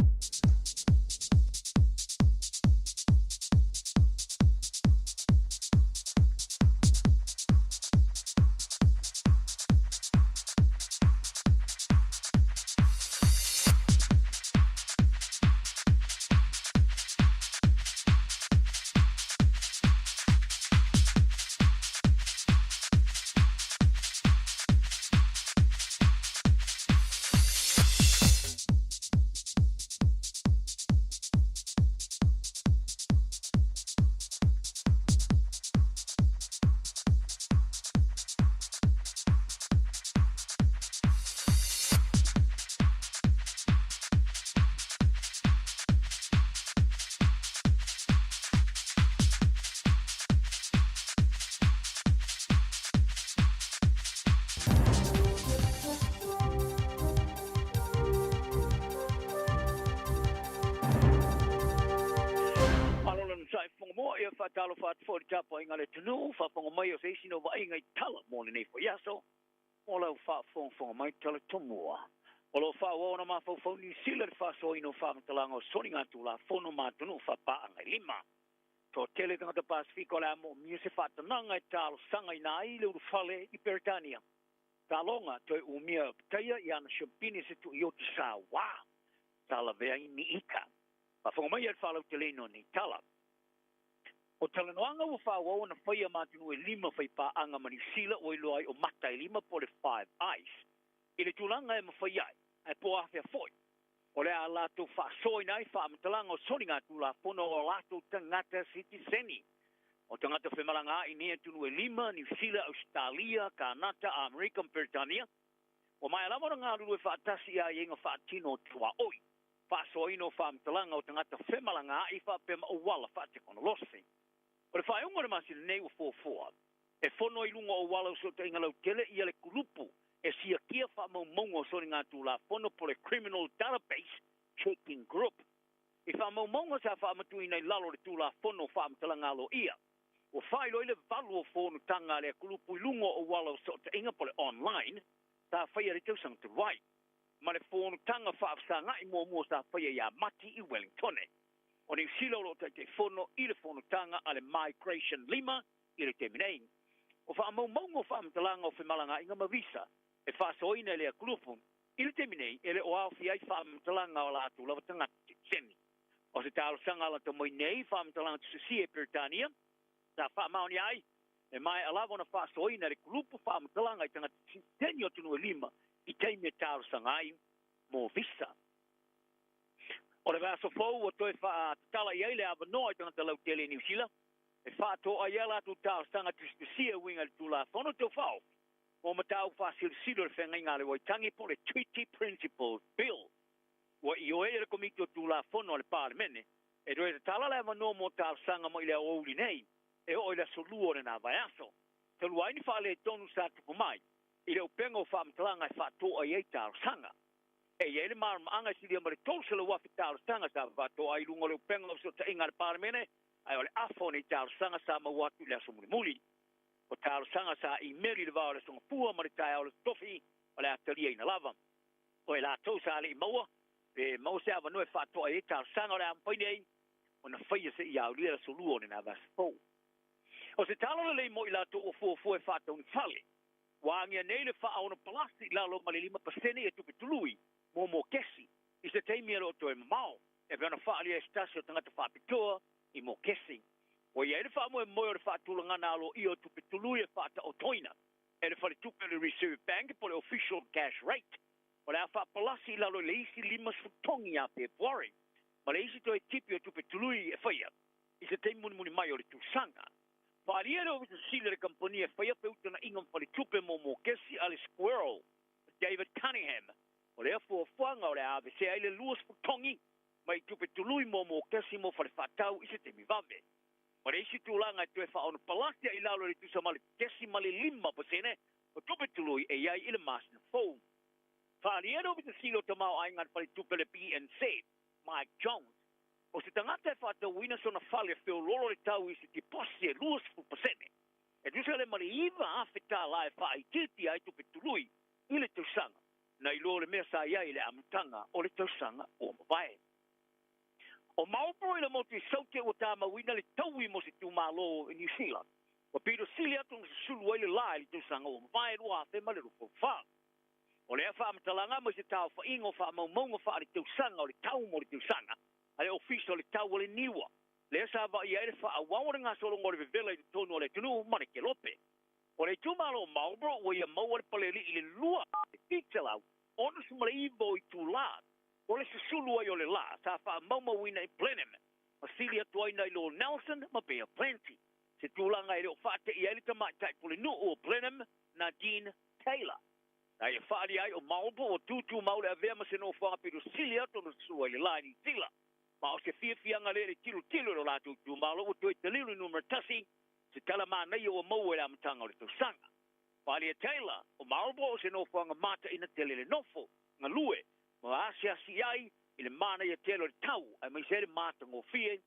Faatalofa atu foi i le tapuaiga a le atunuu, faafofoga mai o se isi na vaaiga i tala mo lenei foi aso, mo lau faafogafoga mai tala tomua. O lo o faaauau ona mafaufau Niu Sila i le faasoaina o faamatalaga o soligatulafono ma atunuu faapaaga e lima. Toatele tagata Pasefika o le a moomia se faatanaga e talosagaina ai le ulufale i Peretania. Taloga toe umia petaia i ana siopini se tuioti sauā sa lavea ai ni ika. Faafofoga mai le faalauteleina o nei tala. O talanoaga ua faaauau ona faia ma atunuu e lima faipaaga ma Niu Sila ua iloa ai o mata e lima po o le Five Eyes i le tulaga e mafai ai, ae po o afea foi, o le a latou faasoaina ai faamatalaga o soligatulafono o latou tagata sitiseni. O tagata femalagaai i nei atunuu e lima, Niu Sila, Ausetalia, Kanata, Amerika ma Peretania, ua maea lava ona galulue faatasi i aiaiga faatino o tuaoi, faasoaina o faamatalaga o tagata femalagaai faapea ma auala faatekonolosi. O le faaiuga o le masina nei ua fuafua e fono ai i luga o auala o fesootaiga lautele ia le kulupu e siakia faamaumauga o soligatulafono po o le Criminal Database Checking Group. I faamaumauga sa faamatuuina i lalo o le Tulafono o Faamatalaga Aloaia, ua faailoa ai le valu o fonotaga a lea kulupu i luga o auala o fesootaiga po o le online sa faia i le tausaga talu ai, ma le fonotaga faafesagai muamua sa faia ia Mati i Wellingtone. O Niu Sila o lo o Taitaifono i le fonotaga a le Migration 5 i le taimi nei. O faamaumauga o faamatalaga o femalagaaiga ma visa e faasoaina e lea kulupu i le taimi nei e le o aofia ai faamatalaga o latou lava tagata sitiseni. O se talosaga lata mai nei faamatalaga tusisia i Peretania sa faamaonia ai e maea lava ona faasoaina e le kulupu faamatalaga i tagata sitiseni o atunuu e lima i taimi e talosaga ai mo visa. O le vaiaso fou ua toe faatatala i ai le avanoa i tagata lautele i Niu Sila e faatoa ai a latou talosaga tusitusia e uiga i le Tulafono Tau Faaofi mo Mataupu Faasilasila o le Feagaiga a le Waitangi po o le Treaty Principles Bill. Ua ioe e le Komiti o Tulafono a le Palemene e toe tatala le avanoa mo talosaga mai le aoauli nei e oo i le aso Lua o lena vaiaso, talu ai ni faaletonu sa tupu mai i le upega o faamatalaga e faatoa i ai talosaga. E i ai le malamalamaaga e silia ma le 300,000 talosaga sa faatoa ai i luga o le upega o fesootaiga a le Palemene, ae o le afa o nei talosaga sa maua atu i le aso mulimuli. O talosaga sa imeli i le va o le aso Gafua ma le taeao o le Tofi o le a taliaina lava. O i latou sa le i maua pe maua se avanoa e faatoa ai talosaga o le a mafai nei ona faia seia aulia le aso Lua o lena vaiaso fou. O se tala lelei mo i latou ua fuafua e faatau ni fale, ua agia nei le faaono palasi i lalo ma le 5% e tupe tului mo mokesi i se taimi e le o toe mamao, e pei ona faaalia e se tasi o tagata faapitoa i mokesi. Ua i ai le faamoemoe o le faatulagaga aloaia o tupe tului e faataotoina e le faletupe o le Reserve Bank po o le Official Cash Rate, o le a faapalasi i lalo i le isi 50 togi ia Fepuari, ma le isi toe tipi o tupe tului e faia i se taimi mulimuli mai o le tausaga. Faaalia e le Ofisa Sili o le kamupani e faia feutagaiga ma faletupe mo mokesi a le Squirrel, David Cunningham, o lea fuafuaga o le a aveesea ai le 20 togi mai tupe tului mo mokesi mo fale faatau i se taimi vave. Ma le isi tulaga e toe faaono palasi ai i lalo i le tusa ma le 0.5% o tupe tului e i ai i le masina fou. Faaalia e le Ofisa Sili o Tamaoaiga a le Faletupe o le BNZ, Mike Jones, o se tagata e faatauina sona fale feoloolo le tau i se tiposi e 20%, e tusa lea ma le $9,000 e faaitiitia ai tupe tului i le tausaga, nai lo le mea sa i ai i le amataga o le tausaga ua mavae. O Marlborough i le motu i Saute ua tamauina le taui mo se itumalo i Niu Sila, ua pito sili atu ona susulu ai le la i le tausaga ua mavae 2024. O lea faamatalaga mai se taofaiga o faamaumauga faaletausaga o le tau mo le tausaga a le Ofisa o le Tau o le Niua, lea sa vaaia ai le faaauau o le gasologa o le vevela i totonu o le atunuu ma le Kelope. O le itumalo o Marlborough ua ia maua le paleli'i i le 2769 o itulā o le susulu ai o le lā sa faamaumauina i Blenheim ma sili atu ai nai lo Nelson ma Bay of Plenty, se tulaga e le o faateia ai le tamaitai pulenuu o Blenheim, Nadine Taylor. Na ia faaalia ai o Marlborough ua tutumau le avea ma se nofoaga pito sili atu ona susulu ai le lā i Niu Sila. Ma o se fiafiaga lea i le tilotilo i lo latou itumalo ua toe taliu i le numera tasi, se tala manaia ua maua i le amataga o le tausaga. Faaalia Taylor, o Marlborough o se nofoaga mataina tele le nofo, galue, ma asiasi i ai i le manaia tele o le tau aemaise ai le matagofie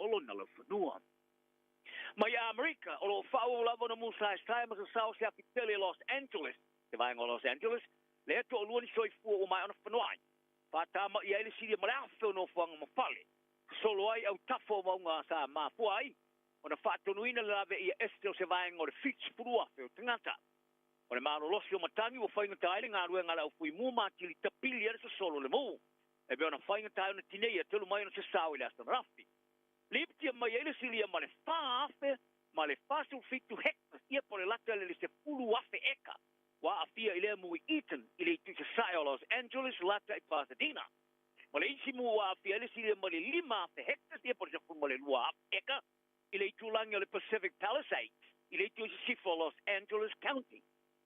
o lona laufanua. Mai Amerika, o lo o faaauau lava ona musaesae ma sasao se afi tele i Los Angeles, te vaega o Los Angeles, lea e toalua ni soifua ua maea ona fanoai, faatamaia ai le silia ma le afe o nofoaga ma fale, sosolo ai autafa o mauga sa mafua ai ona faatonuina le laveia ese o se vaega o le 70,000 o tagata. O le malolosi o matagi ua faigata ai le galuega a le aufuimu ma atili tapili ai le sosolo o le mu, e pei ona faigata ai ona tineia talu mai ona sasao i le aso ananafi. Lipotia mai ai le silia ma le 4,000 ma le 47 hectares, ia po o le lata i le 10,000 eka, ua aafia i lea mu i Eaton i le itu i sasae o Los Angeles lata i Pasadena. Ma le isi mu ua aafia ai le silia ma le 5,000 hectares, ia po o le 12,000 eka, i le itulagi o le Pacific Palisades i le itu i sisifo o Los Angeles County.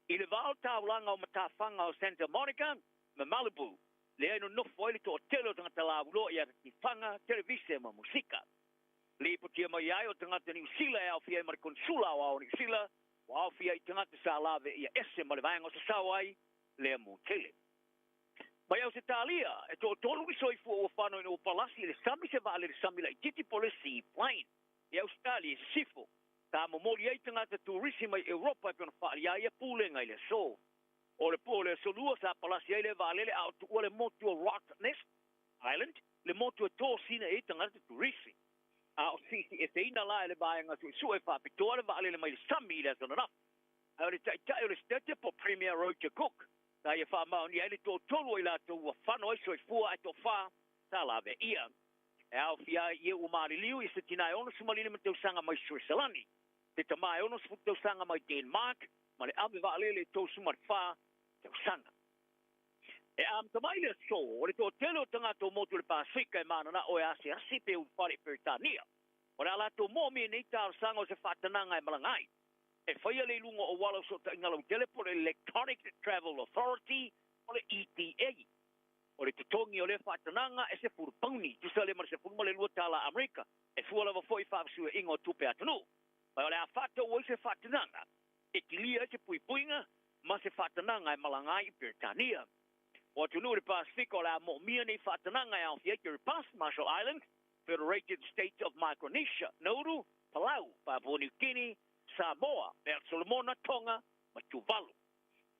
I le va o taulaga o matafaga o Santa Monica ma Malibu, lea e nonofo ai le toatele o tagata lauiloa i ata-tifaga, televise ma musika. Lipotia mai ai o tagata Niu Sila e aofia ai ma le Konsula Aoao o Niu Sila, ua aofia ai tagata sa lave ia ese ma le vaega o sasao ai lea mu tele. Mai Ausetalia, e toatolu ni soifua ua fano ina ua palasi i le sami se vaalele sami laitiiti po o le Seaplane i Ausetalia i sisifo. Sa momoli ai tagata turisi mai Europa e pei ona faaalia ai ia pulega i le aso. O le po o le aso Lua sa palasi ai lea vaalele a o tuua le motu o Rottnest Island, le motu e tosina i ai tagata turisi. A o siisieseina la e le vaega suesue faapitoa le vaalele mai le sami i le aso ananafi. Ae o le taitai o le State po o Premier Roger Cook, sa ia faamaonia ai le toatolu o i latou ua fano ai soifua ae toafa sa laveia. E aofia ai i e ua maliliu i se tina e 65 tausaga mai Sueselani, se tama e 60 tausaga mai Denmark ma le ave vaalele e 34 tausaga. E amata mai le aso, o le toatele o tagata o motu o le Pasefika e mananao e asiasi pe ulufale i Peretania. O le a latou moomia nei talosaga o se faatanaga e malaga ai. E faia le i luga o auala o fesootaiga lautele po o le Electronic Travel Authority po o le ETA. O le totogi o lea faatanaga e 10 pauni, tusa lea ma le 12 tala Amerika, e fua lava foi i faafesuiaiga o tupe atunuu. Ma o le a faatau ai se faatanaga e kilia ai se puipuiga ma se faatanaga e malaga ai i Peretania. O atunuu i le Pasefika o le a moomia nei faatanaga e aofia ai Kiribati, Marshall Islands, Federated States of Micronesia, Nauru, Palau, Papua New Guinea, Samoa, Mea Solomona, Tonga ma Tuvalu.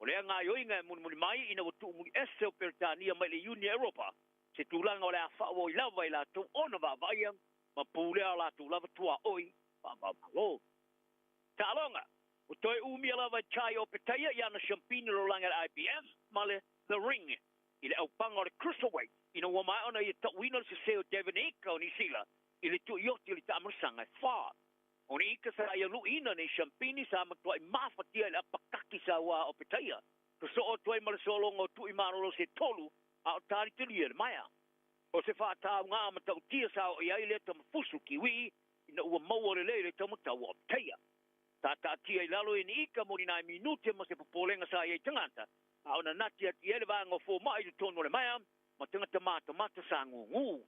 O lea gaoioiga e mulimuli mai ina ua tuumuli ese o Peretania mai le Iuni Europa, se tulaga o le a faaauau ai lava i latou ona vaavaaia ma pulea o latou lava tuaoi faava-o-Malo. Taaloga, Ua toe umia lava e Jai Opetaia i ana siampini lolagi a le IBF ma le The Ring i le aupaga o le Cruiserweight ina ua maea ona ia tauina le sese o Devin Ika o Niu Sila i le tuioti o le taamalosaga e fa. O ni ika sa ia luiina nei siampini sa matuai mafatia i le apakaki sa ua Opetaia. Sosoo atu ai ma le sologa o tui malolo se tolu a o talitalia le maea. O se faatauga matautia sa oo i ai lea tamafusu Kiwi ina ua maua lelei le taumatau o Opetaia. Sa taatia i lalo e ni ika mo ni nai minute ma se popolega sa i ai tagata, a o nanati atu i ai le vaega o fomai i totonu o le maea ma tagata matamata sa gugū.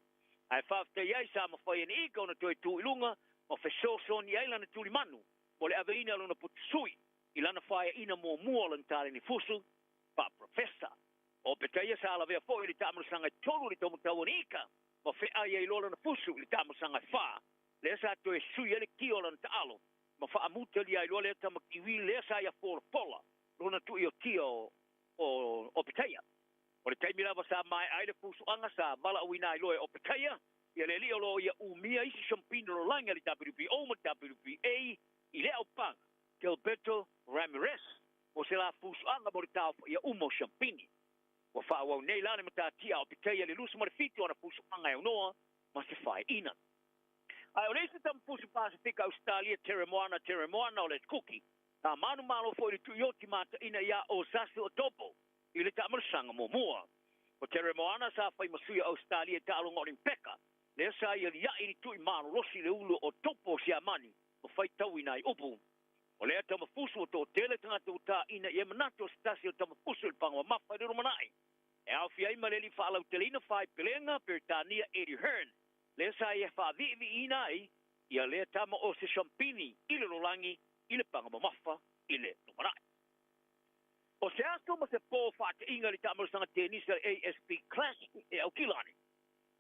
Ae faafetai ai sa mafai e ni ika ona toe tu i luga ma fesoasoani ai lana tulimanu mo le aveina o lona potusui i lana faeaina muamua o lana taleni fusu faa-professor. O Opetaia sa lavea foi i le taamalosaga e tolu i le taumatau o ni ika ma feai ai loa lana fusu i le taamalosaga e fa, lea sa toe sui ai le kia o lana taalo ma faamutalia ai loa lea tama Kiwi lea sa ia folafola lona tuiotia o Opetaia. O le taimi lava sa maea ai le fusuaga sa valaauina ai loa e Opetaia ia le alii o lo o ia umia isi siampini lolagi a le WBO ma le WBA i le aupaga Gilberto Ramirez mo se la fusuaga mo le taofaia uma o siampini. Ua faaauau nei la le matatia a Opetaia i le 27 o ana fusuaga e aunoa ma se faeina. Ae o le isi tamafusu Pasefika Ausetalia Teremoana Teremoana o Les Kuki, sa manumalo foi i le tuioti mataina iā Osasu Otobo i le taamalosaga muamua. O Teremoana sa fai ma sui o Ausetalia i taaloga Olimpeka, lea sa ia lia'i i le tui malolosi i le ulu o Otobo o Siamani ma faitauina ai upu. O lea tamafusu ua toatele tagata ua taina i ai manatu o se tasi o tamafusu i le paga mamafa i le lumanai. E aofia ai ma le alii faalauteleina faaipelega Peretania Eddie Hearn, lea sa ia faaviiviiina ai ia lea tama o se siampini i le lolagi i le paga mamafa i le lumanai. O se aso ma se po faataiga i le taamalosaga tenisi a le ASB Classic e Aukilani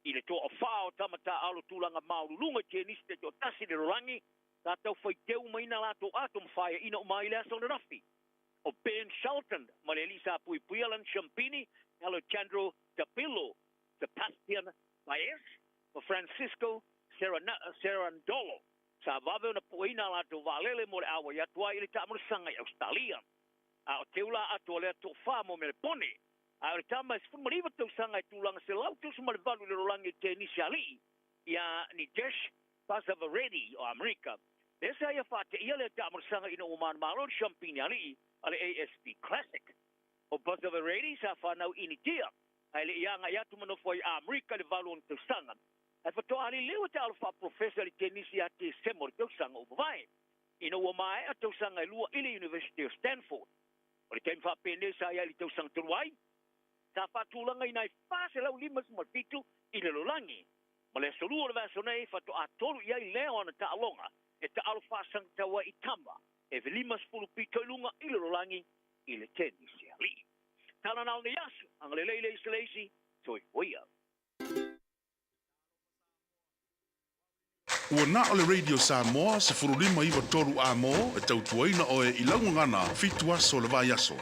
i le toafa o tama taaalo tulaga maululuga i tenisi taitoatasi i le lolagi. Sa tau faiteu umaina latou ato ma faeaina uma ai i le aso ananafi. O Ben Shelton ma le alii sa puipuia lana siampini, Alejandro Tabilo, Sebastian Baez ma Francisco Cerundolo, sa vave ona pueina a latou vaalele mo le ʻauai atu ai i le taamulasaga i Ausetalia. A o teu la atu o lea toafa mo Melepone, a o le tama e 19 tausaga e tulaga 198 i le lalolagi i tenisi alii, iā Nidesh Basavareddy o Amerika. Lea sa ia faateia lea taamulasaga ina ua manumalo le siampini alii a le ASB Classic. O Basavareddy sa fanau i Initia, ae le i agai atu ma nofo ai i Amerika i le valu ona tausaga. Ae faatoa liliu e taalo faaprofesa i le tenisi ia Tesema o le tausaga ua mavae, ina ua maea tausaga e lua i le University o Stanford. O le taimi faapenei sa i ai i le tausaga talu ai, sa faatulagaina ai 457 i le lalolagi. Ma le aso Lua o le vaiaso nei, faatoa tolu i ai lea o ana taaloga e taalo faasagatau ai i tama e 50 pito i luga i le lalolagi i le tenisi alii. Tala na o lenei aso, agalelei le isi le isi, soifua ia. Ua na o le Radio Samoa 15 9 3 A-mo e tautuaina oe i lau gagana fitu aso o le vaiaso.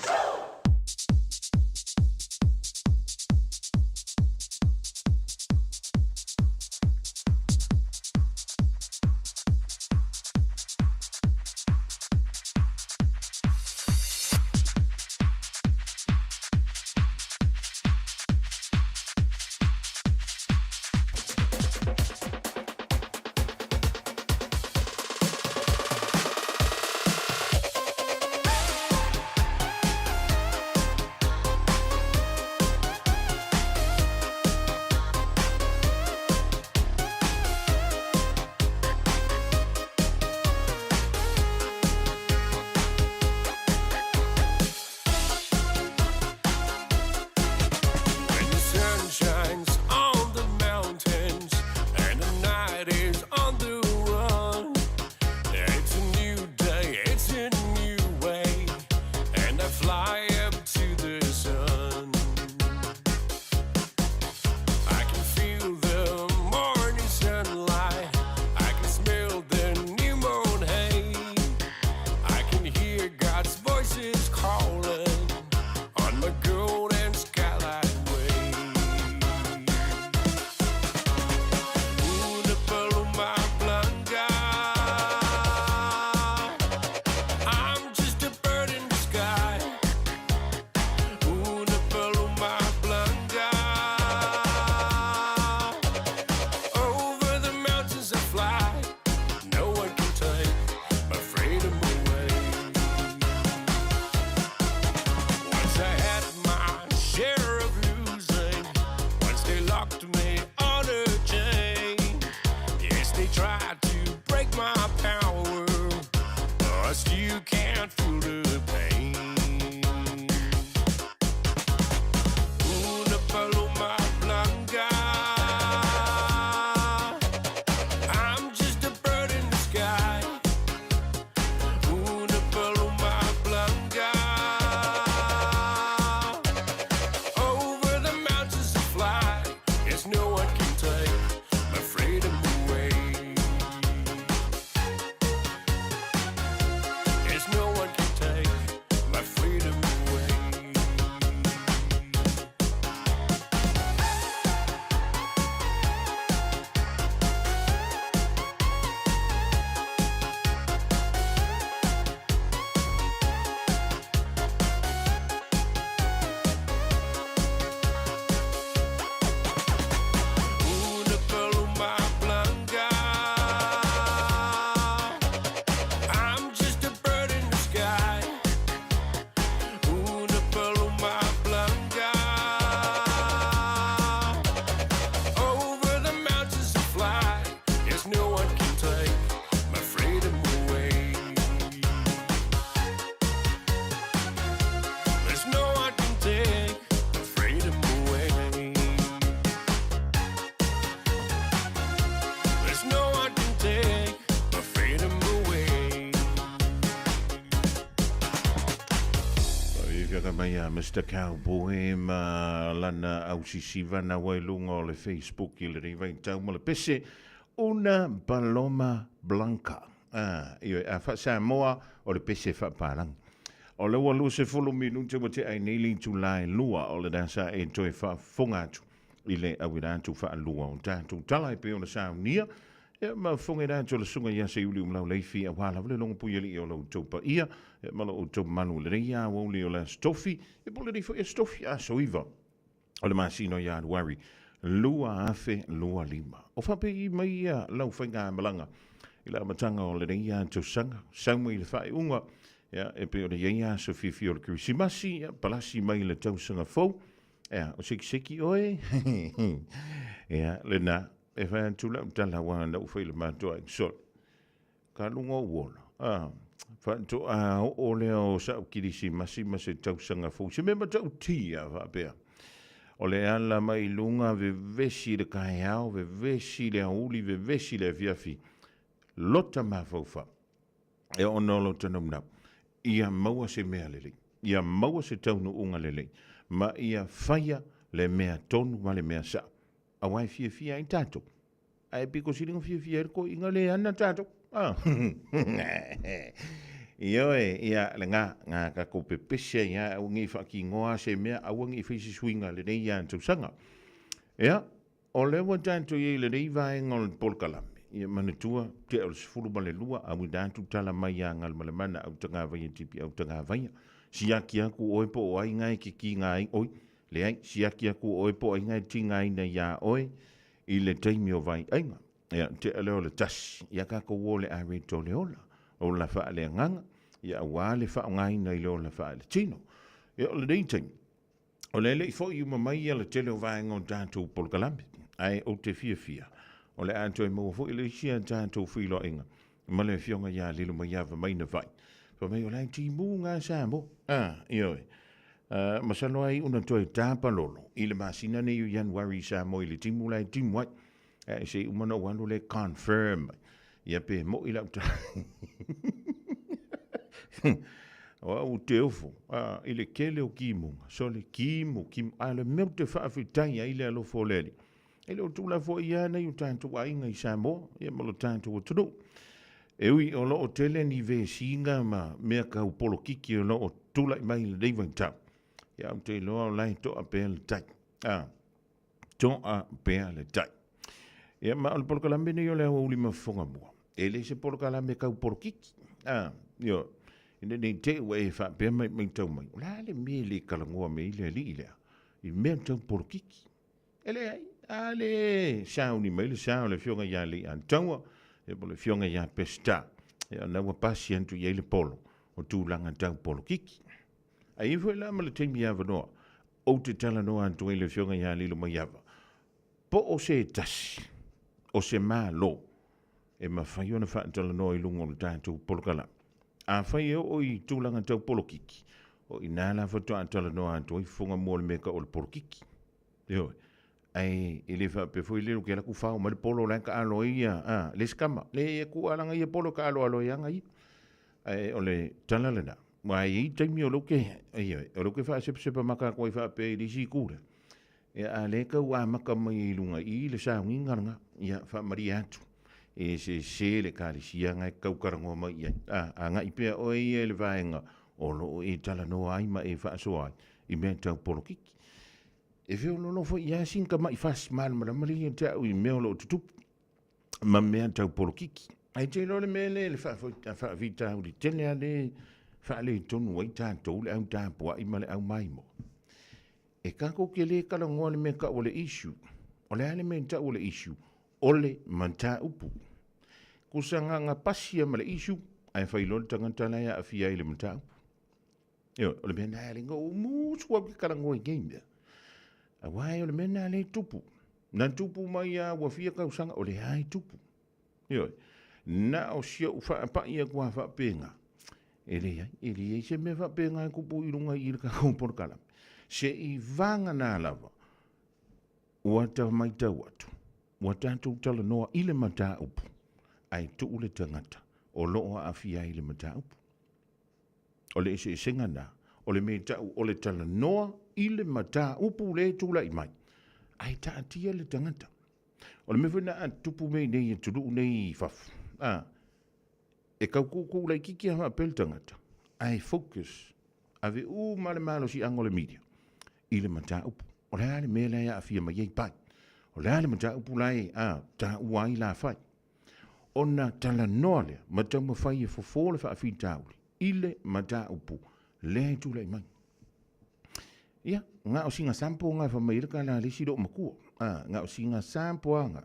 When the sun shines on the mountains and the night is on the run, it's a new day, it's a new way, and I fly up to the sun. I can feel the morning sunlight, I can smell the new moon hay, I can hear God's voices calling on my golden skylight way. Una paloma blanca. I'm just a bird in the sky. Una paloma blanca. Over the mountains I fly. No one can take my freedom away. Once I had my share of losing. Once they locked me on a chain. Yes, they tried to break my power, but I still can't feel the pain. Una paloma blanca. I'm just a bird in the sky. Una paloma blanca. Over the mountains I fly. Yes, no one can take my freedom away. Yes, no one can take my freedom away. Una paloma blanca. I'm just a bird in the sky. Una paloma blanca. Over the mountains I fly. Yes, no one can take my freedom away. There's no one can take my freedom away. There's no one can take my freedom away. Ifia mai a Mr. Cowboy ma lana ausisiva na wai lunga o le Facebook i le vaitau ma le pese Una Paloma Blanca. A, ioe, a faa-Samoa, o le pese faapalagi. O le ua 20 minute ua tea ai nei le itula e 2 o lena sa e toe faafofoga atu i le auina atu faalua o tatou tala e pei ona saunia. Ia, ma fofoga atu o le Susuga ia Seiuli Umalaoleifi aua lava le logopuialii o lo outou paia, ia, ma lo outou mamalu i lenei aoauli o le Aso Tofi, ia po o lenei foi Aso Tofi, aso 9 o le masina o Ianuari 2025. O faapei mai ia lau faigamalaga i le amataga o lenei tausaga, sau mai i le faaiuga, ia, e pei ona i ai aso fiafia o le Kerisimasi, ia, palasi mai i le tausaga fou, ia, o sekiseki oe, ia, lena, e fai atu lau tala aua na ou fai i le matou aiga, sole, ka luga ou ola, a, faatoa oo lea o sa'u kerisimasi ma se tausaga fou, se mea matautia faapea. O le ala mai i luga, vevesi i le taeao, vevesi i le aoauli, vevesi i le afiafi, lota mafaufau, e ona o lota naunau, ia maua se mea lelei, ia maua se taunuuga lelei, ma ia faia le mea tonu ma le mea sa'o. Aua e fiafia ai tatou. Ae pito sili ona fiafia ai le toeaina le ana tatou. Ah. Ioe, ia lena, na tatou pepese ai lava, aua ne i faatinoa se mea, aua ne i fai se suiga lenei ia tausaga. Ia, o lea ua tatou i ai i lenei vaega o le polokalame, ia manatua, tea o le 12, auina atu tala mai ia Galumalemana Autagavaia Tipi Autagavaia. Siaki atu oe po o ai na e te tiga ai, oi, Leai, siaki atu oe po o ai na e tigaina iā oe i le taimi o vaiaiga. Ia, tea lea o le tasi, ia tatou o le areto o le ola, ola faaleagaga, ia aua le faaaogaina i le ola faaletino. Ia, o lenei taimi, o lea e le i foi uma mai ia le tele o vaega o tatou polokalame, ae ou te fiafia, o le a toe maua foi le isi a tatou feiloaiga ma le afioga ia Lilomaiava Maina Vai. Fai mai o la e timu ngā Samoa. Ah, ioe. Masalo ai una toe tāpalolo i le masina nei o Ianuari i Samoa i le timu la e timu ai. E se i uma na ou alu le confirm. Ia pe mo'i lau ta. O au te ofo i le kele o kimunga. So le kimu, kimu. A le mea ou te faafetai ai le alofa o le Alii. E le o tuulafoaia lava nai o tatou aiga i Samoa ia ma lo tatou atunuu. E ui o lo o tele ni vesiga ma mea tau polokiki o lo o tulai mai i lenei vaitau, ia ou te iloa o la e toa pea le tai. A, toa pea le tai. Ia ma o le polokalame nei o le aoauli ma fofoga mua, e le se polokalame tau polokiki. A, ioe, ina ne i te i ua e faapea ma e matau mai, o le a le mea e le talanoa mai ai le alii lea i mea tau polokiki? E leai, a le sauni mai le sa o le afioga ia Leiataua, ia po o le afioga ia Peseta, ia ona ua pasi atu i ai le polo o tulaga tau polokiki. Ae i ai foi la ma le taimi avanoa, ou te talanoa atu ai i le afioga ia Lilomaiava, po o se tasi o se Malo e mafai ona faatalanoa i luga o le tatou polokalame. Afai e oo i tulaga tau polokiki, o i ina la faatoa talanoa atu ai fofoga mua o le mea tau o le polokiki. Ioe. Ae e le faapea foi lea ou te alu atu fao mai le polo la e taalo ai ia, a, le isi tama. Le e tuu lava lana ia polo e taaloalo ai lava ia. Ae o le tala lena, aua e i ai taimi o lea ou te, ioe, o lea ou te faasepasepa mata atu ai faapea i le isi itu lea, ia a o lea e tau amata mai ai i luga i i le sauniga lena. Ia, faamalie atu, e sese le Ekalesia na e tau talanoa mai i ai. A, agai pea oe ia i le vaega o lo o e talanoa ai ma e faasoa ai i mea tau polokiki. E feoloolo foi ia sina tama'i fasi malamalama lea ia te au i mea o lo o tutupu ma mea tau polokiki. Ae te iloa le mea lea le faafitauli tele lava lea e faaletonu ai tatou le au tapuai ma le au maimoa. E tatou te le talanoa i le mea e tau o le issue. O le a le mea e tau o le issue? O le mataupu. Tusa na ona pasi lava ma le issue ae fai loa le tagata la e aafia ai i le mataupu. Ioe, o le mea lena e ala ai ona ou musu au ki talanoa i nei mea. Aua o le mea lena lea e tupu. Na tupu mai lava ua fia tausaga, o lea lava e tupu. Ioe, na o si ou faapai atu lava faapena, e leai, e leai se mea faapena e tupu i luga i le tatou polokalame. Se i vagana lava, ua ta matau atu, ua tatou talanoa i le mataupu, ae tuu le tagata o lo o aafia ai i le mataupu. O le eseesega lena, o le mea e tau o le talanoa i le mataupu lea e tulai mai, ae taatia le tagata. O le mea foi lena a tupu mea i nei atunuu nei i fafo, a, E tau kūkū laitiiti lava faapea le tagata, ae focus, ave uma le malosiaga o le media i le mataupu. O le a le mea la e aafia mai ai pai? O le a le mataupu la e taua ai Lafai? Ona talanoa lea ma taumafai e fofo le faafitauli i le mataupu lea e tulai mai. Ia, na o sina sample nga fa mai le kala le isi loomatua. A, na o sina sample lava nga,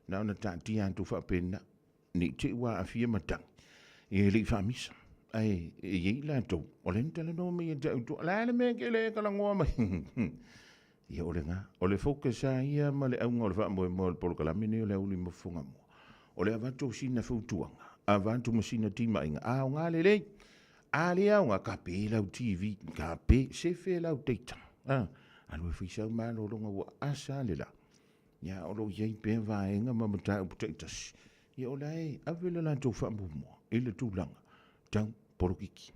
na ona taatia atu faapena, ne i te i ua aafia matagi, ia e le i faamisa. Ae e i ai latou, o lea na talanoa mai ia te au i tua, o le a le mea e te le talanoa mai? Ia o lena, o le focus lava ia ma le auga o le faamoemoe o le polokalame lenei o le Auli ma Fofoga Mua, o le avatu o sina fautuaga, avatu ma sina timaiga aoga lelei. A le aoga, kape lau TV, kape, sefe lau data. A, alu e fai sau malologa ua asa le la. Ia, o lo o i ai pea vaega ma mataupu taitasi. Ia, o la e ave le latou faamuamua i le tulaga tau polokiki.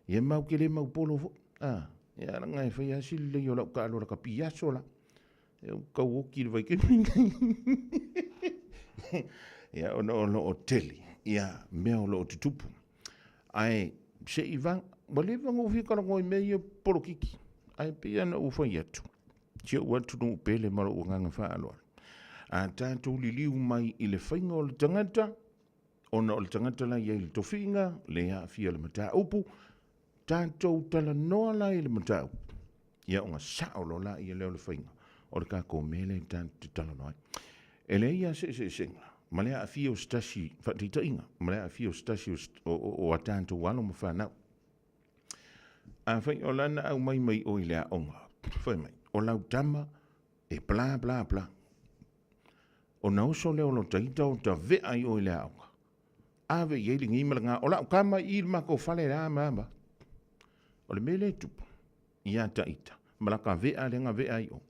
Ia, matou te le maupolo foi. A, ia, leaga e fai lava si lelei o lau taalo lakapi aso la. E ou tau oti i le vaitaimi lenei. Ia, ona o lo o tele, ia, mea o lo o tutupu. Ae se i va, ua leva ona ou fia talanoa i mea ia polokiki, ae pei lava ona ou fai atu, si ou atunuu pele ma lou agaga faaaloalo, a tatou liliu mai i le faiga o le tagata, ona o le tagata la e i ai i le tofiga, le aafia i le mataupu, tatou talanoa la i le mataupu, ia ona sao loa lea lea o le faiga o le tatou mea lea tatou te talanoa ai. E leai lava se eseesega ma le aafia o se tasi, faataitaiga, ma le aafia o se tasi o a tatou alo ma fanau. Afai o lana aumai mai oe i le aoga, fai mai, o lau tama e bla bla bla. Ona oso lea o lota ita o tavea i oe i le aoga. Ave i ai lenei ma lena, o lau tama i i le matou fale la ma ma. O le mea lea e tupu, ia ta ita, ma lata vea lea na vea ai o.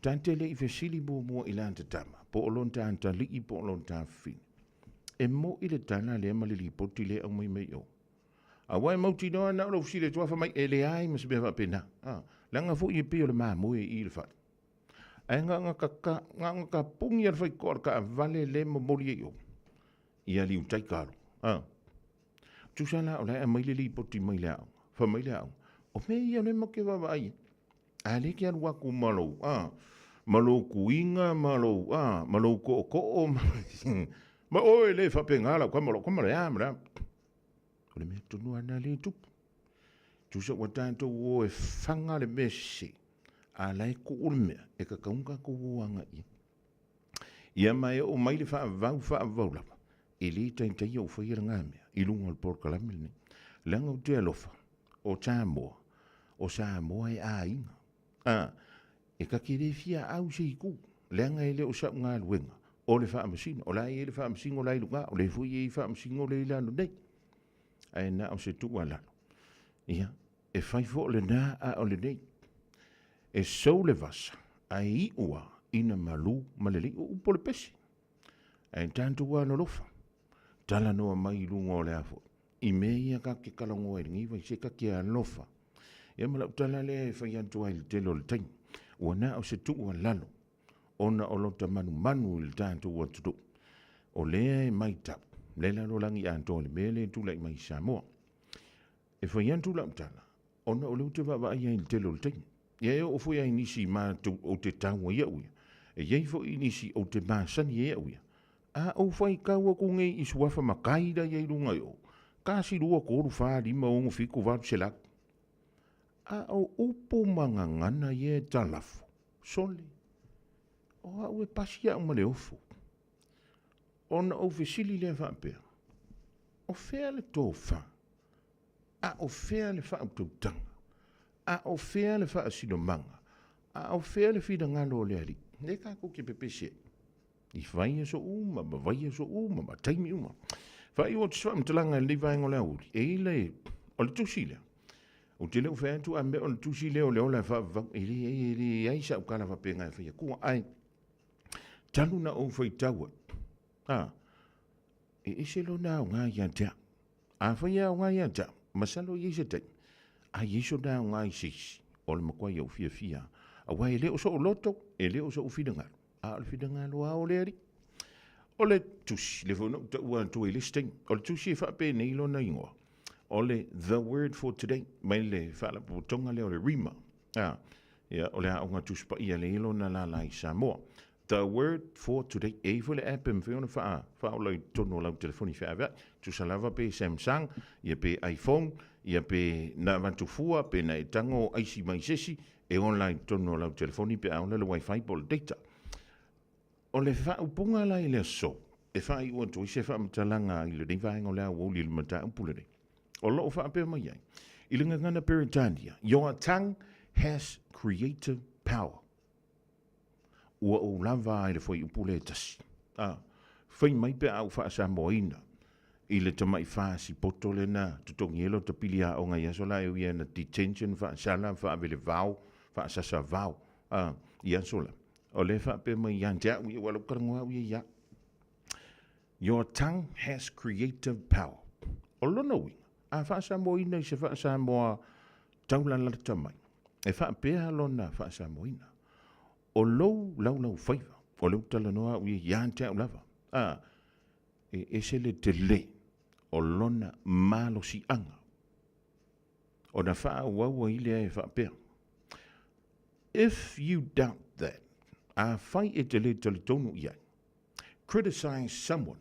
Ta te le i fesili muamua i lana tama, po o lona atalii po o lona tafafine. E moi le tala lea ma le lipoti lea e aumai mai o. Aua e mautinoa na o lou fesili atu lava fai mai e leai ma se mea faapena. Leaga foi e pei o le mamoe i i le fale. Ae na ona tapuni lava le faitotoa o le taavale lea e momoli ai i o, ia Liutai Kalo. Tusa la o la e aumai le lipoti mai le aoga, fai mai le aoga, o mea ia o lea matou te vaavaai i ai. A lea e te alu atu ma lou, a, ma lou tuiga ma lou, a, ma lou tootoo ma, ma oe le faapena lau tama, lau tama le a ma le a. O le mea tonu lava lena lea e tupu. Tusa ua tatou o e faga le mea sese, a la e tuu le mea e tatau ona tatou o agai i ai. Ia ma e oo mai le faavavau faavavau lava, e le taitai ou faia lena mea i luga o le polokalame lenei. Leaga ou te alofa, o Samoa, o Samoa e aiga. A, e ta te le fia au i se itu, leaga e le o sau galuega, o le faamasino. O la e i ai le faamasino la e i luga, o lea foi e i ai faamasino lea e i lalo nei. Ae na o se tuualalo, ia, e fai foi lena a o lenei. E sou le vasa, ae iu lava ina malu ma lelei. O upu o le pese. Ae tatou alolofa, talanoa mai i luga o le a foi. I mea ia tatou te talanoa ai i lenei vaitaimi, tatou te alofa. Ia ma lau tala lea e fai atu ai i le tele o le taimi, ua na o se tuualalo ona o lota manumanu i le tatou atunuu. O lea e matau le lalolagi atoa i le mea lea e tulai mai i Samoa. E fai atu lau tala, ona o lea ou te vaavaai ai i le tele o le taimi. Ia e oo foi lava i nisi matou ou te tau ai au ia, e i ai foi nisi ou te masani ai au ia, a ou faitau atu nei i suafa matai la e i ai i luga i o, 1, 2, 3, 4, 5, 6, 7, 8, 100. A o upu ma gagana ia e talafo, sole, o au e pasi au ma le ofo. Ona ou fesili lea faapea, o fea le tofa? A o fea le faautautaga? A o fea le faasinomaga? A o fea le finagalo o le Alii? Lea tatou te pepesi ai i vaiaso uma ma vaiaso uma ma taimi uma. Faaiu atu se faamatalaga i lenei vaega o le aoauli, e i ai le, o le tusi lea, ou te le o fai atu a mea o le tusi lea o le ola e faavavau, e leai sau tala faapena e fai atua, ae talu na ou faitau ai, a, e ese lona aoga ia te au. Afai e aoga ia te au, masalo e i ai se taimi, a i ai sona aoga i se isi, o le matuai ou fiafia lava. Aua e le o sou loto, e le o sou finagalo, a o le finagalo lava o le Alii. O le tusi, lea foi na ou taua atu ai i le isi taimi, o le tusi e faapenei lona igoa, o le The Word for Today, mai le faalapotopotoga lea o le Rhema. A, ia, o le aoga Tusi Paia lea e i ai lona lala i Samoa. The Word for Today. E i ai foi le app e mafai ona faa, faaola i totonu o lau telefoni feaveai. Tusa lava pe Samsung, ia pe iPhone, ia pe na avatu fua, pe na e tago aisi mai se isi, e ola i totonu o lau telefoni pe a ola le wifi po o le data. O le faaupuga la i le aso, e faaiu atu ai se faamatalaga i lenei vaega o le aoauli i le mataupu lenei. O lo o faapea mai ai, i le gagana Peretania, Your tongue has creative power. Ua ou lava ai le fuaiupu lea e tasi. A, fai mai pe a ou faasamoaina i le tamai fasi poto lea na totogi ai lota pili aoga i aso la e ui ana detention faasala faavelevao faasasavao a, i aso la. O lea e faapea mai ia te au ia, ua lau talanoa au ia ia. Your tongue has creative power. O lona uiga, a faasamoaina i se faasamoa taulalata mai, e faapea lona faasamoaina, o lou laulaufaiva, o lea ou te talanoa au ia ia te au lava, a, e ese le tele o lona malosiaga, ona faaauau ai lea e faapea, If you doubt that, afai e te le talitonu i ai, criticize someone,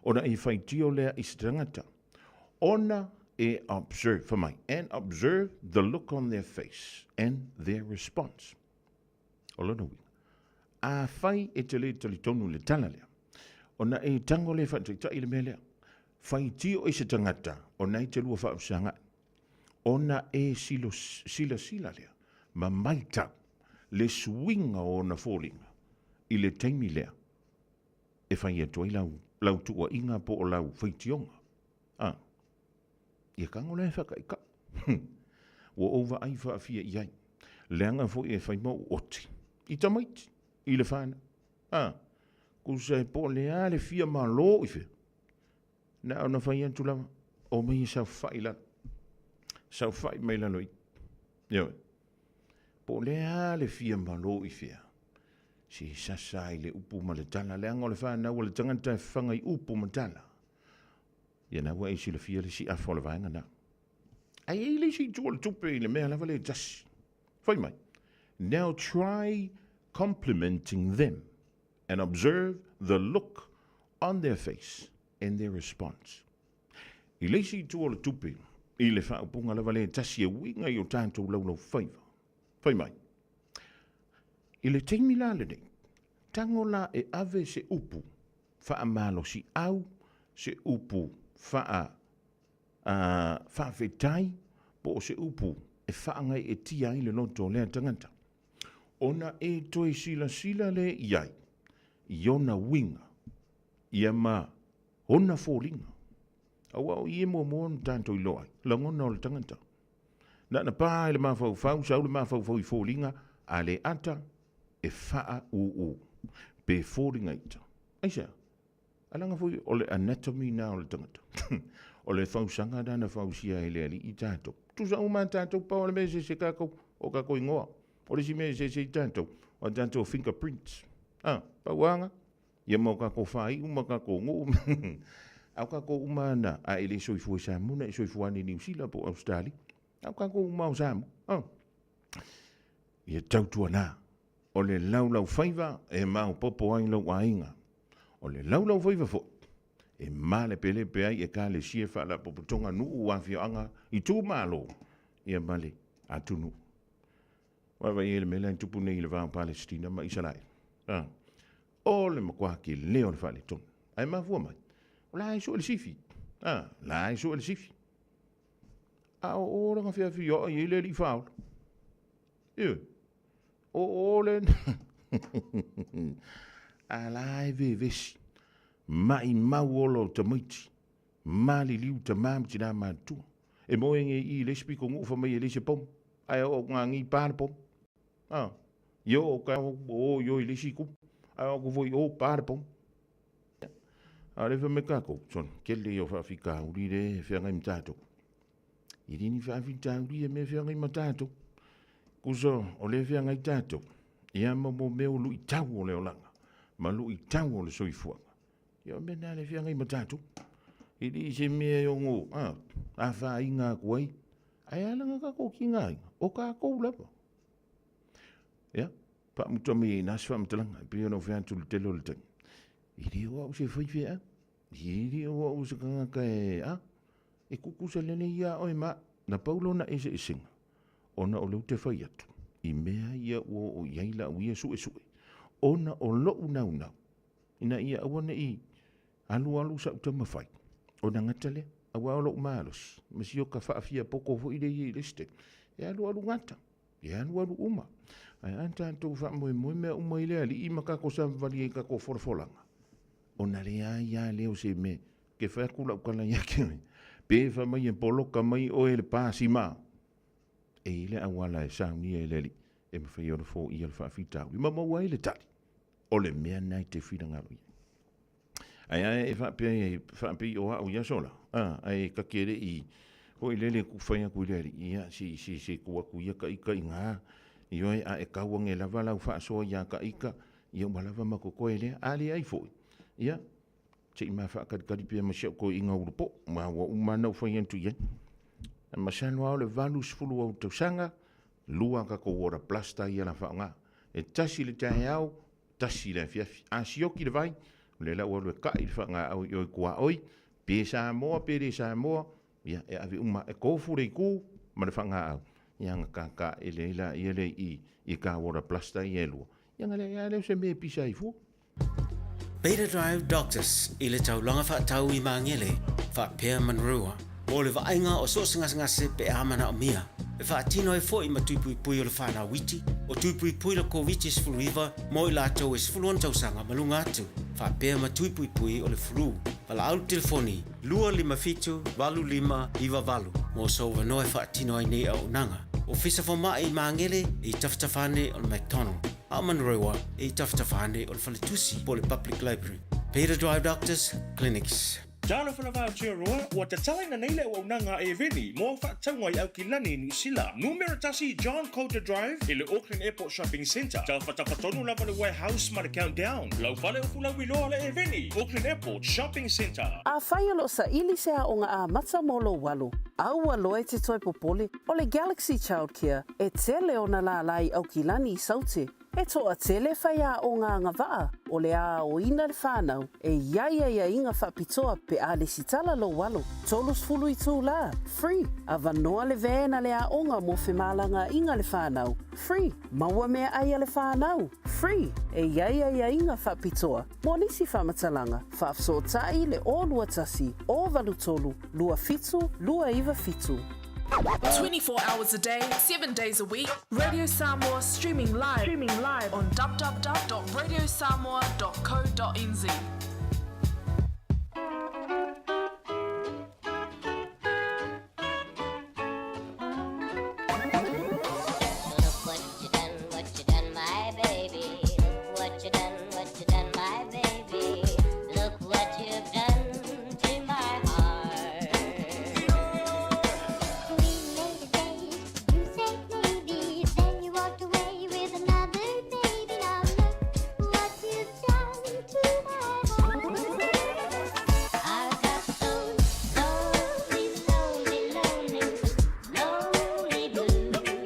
ona e faitio lea i se tagata, ona e observe, fai mai, and observe the look on their face and their response. O lona uiga, afai e te le talitonu i le tala lea, ona e tago lea e faataitai i le mea lea, faitio i se tagata ona e te lua faafesagai, ona e silasila lea ma matau le suiga o ona foliga i le taimi lea e fai atu ai lau, lau tuuaiga po o lau faitioga. A, ia tago la e faataitai. Ua ou vaai faafia i ai, leaga foi e fai ma ou oti i tamaiti, i le fanau. A, tusa e po o le a le fia malo i fea, Na ona fai atu lava, omai e saofai i lalo. Saofai mai lalo i. Ioe. Po o le a le fia malo i fea, se sasa ai le upu ma le tala, leaga o le fanau a le tagata e faga i upu ma tala. Ia na ua e silafia le isi afa o le vaega na. Ae i ai le isi itu o le tupe i le mea lava lea e tasi. Fai mai, now try complimenting them and observe the look on their face and their response. I le isi itu o le tupe, i le faaupuga lava lea e tasi e uiga i o tatou laulaufaiva. Fai mai, i le taimi la lenei, tago la e ave se upu faamalosiau, se upu faa, uh, faafetai, po o se upu e faagaeetia ai le loto o lea tagata. Ona e toe silasila lea i ai i ona uiga, ia ma ona foliga. Aua o i e muamua ona tatou iloa ai, lagona o le tagata. Na ona pa i le mafaufau, sau le mafaufau i foliga, a le ata, e faaūū, pe foliga ita. Aisea? Alaga foi o le anatomy na o le tagata. O le fausaga na na fausia e le Alii tatou. Tusa uma tatou pau o le mea e eseese tatou, o tatou igoa. O le isi mea e eseese ai tatou, o a tatou fingerprints. Ah, pau lava Ia ma o tatou faaiu ma tatou nuu. A o tatou uma na, a e le soifua i Samoa, na e soifua ane i Niu Sila po o Ausetalia. A o tatou uma o Samoa. Ah. Ia tautuana. O le laulaufaiva e maopoopo ai lou aiga. O le laulaufaiva foi e malepelepe ai Ekalesia, faalapotopotoga, nuu, afioaga, itumalo, ia ma le atunuu. Vaavaai i le mea lea e tupu nei i le va o Palesitina ma Isaraelu. A, o le matua tele o le faaletonu. Ae mafua mai, o la e sue le sifi. A, la e sue le sifi. A o o lana feafioai ai le alii faaola. Ioe. O o le... A la e vevesi. Maimau ola o tamaiti. Maliliu tama ma tina matutua. E moe nei i i le isi pitonuu fai mai e leai se pomu. Ae oo atu ngā pa le pomu. A, i oo atu o o i o i le isi itu. Ae oo atu foi i o pa le pomu. A o lea fai mai tatou, sole, tele ia o faafitauli lea e feagai ma tatou. E le ni faafitauli ia mea e feagai ma tatou. Tusa o lea e feagai tatou, ia ma mo mea o luitau o le olaga, ma luitau o le soifuaga. Ia o mea na le feagai ma tatou. E le i se mea e ono a, afaina atu ai. Ae a laga tatou tigaina, o tatou lava. Ia, faamuta mai ai i ina se faamatalaga, e pei ona ou fai atu i le tele o le taimi. E le o au se faifeau, e le o au se tagata e, a, e tutusa lelei ia oe ma au. Na pau lona eseesega, ona o lea ou te fai atu, i mea ia ua oo i ai lau ia suesue, ona o lou naunau, ina ia aua ne i alualu sau taumafai, ona gata lea, aua o lou malosi, ma si oka faafiapoto foi lea e i ai i le isi taimi, e alualu gata, e alualu uma. Ae a tatou faamoemoe mea uma i le Alii ma tatou savavali ai i tatou folafolaga, ona leai lava lea o se mea. Ke fai atu lau tala ia te oe, pe fai mai e poloka mai oe le pa sima, e i ai le auala e saunia e le Alii e mafai ai ona foia le faafitauli ma maua ai le tali o le mea lena e te finagalo i ai. Ae a e faapea e faapei o au i aso la, a, ae ta te le i foi lele ku fai atu i le Alii, ia, si, si, si tu atu ia ka ika i ngā, ioe, a e tau ane lava lau faasoa ia ka ika, ia ua lava ma totoe lea, a leai foi, ia, se i ma faatalitali pea ma si au toeaina ulupo, ma ua uma ona ou fai atu i ai. Masalo lava o le 80 ou tausaga, lua tatou water blaster ia la faaaoga. E tasi le taeao, tasi le afiafi. A sioki le vai, o lea la ua alu e kai le faagaau i o i tuaoi, pe Samoa pe le Samoa, ia e ave uma, e tofu le itu ma le faagaau, ia ona tataele ai laia lea i i ta water blaster ia e lua, ia ona leai lava lea o se mea e pisa ai fua. Beta Drive Doctors i le taulaga faatau i Magele faapea Manurewa mo le vaaiga o so o se gasegase pe a manaomia. E faatino ai foi ma tuipuipui o le whanau iti, o tuipuipui le Koviti-19 mo i latou e 16 tausaga ma luga atu, faapea ma tuipuipui o le flu. Valaau le telefoni 257 8598 mo sou avanoa e faatino ai nei auaunaga. Ofisa Fomai i Magele i tafatafa ane o le McDonald, a o Manurewa i tafatafa ane o le Faletusi po o le Public Library. Beta Drive Doctors Clinics. Talofa lava Aotearoa, ua tatalaina nei le auaunaga a Eveni mo au faatauga i Aukilani, Niu Sila. Numera tasi John Coulter Drive i le Auckland Airport Shopping Centre. Tafatafa tonu lava le Warehouse ma le Countdown. Lau fale ufu lauiloa le Eveni, Auckland Airport Shopping Centre. Afai o lo o saili se aoga amata mo lou alo, aua loa e te toe popole, o le Galaxy Childcare e tele ona lālā i Aukilani i Saute. E toatele faiaoga agavaa o le aoina le whanau e i ai aiaiga faapitoa pe a lesitala lou alo. 30 itulā, free, avanoa le van a le aoga mo femalagaaiga le whanau, free, maua meaai a le whanau, free, e i ai aiaiga faapitoa mo nisi faamatalaga, faafesootai le 021 083 27 297. 24 hours a day, 7 days a week, Radio Samoa streaming live, streaming live on www.radiosamoa.co.nz. Look what you done, what you done, my baby. Look what you done, what you done, my baby. Look what you've done to my heart. We made a date, you said maybe. Then you walked away with another baby. Now look what you've done to my heart. I got those lonely, lonely, lonely, lonely blues.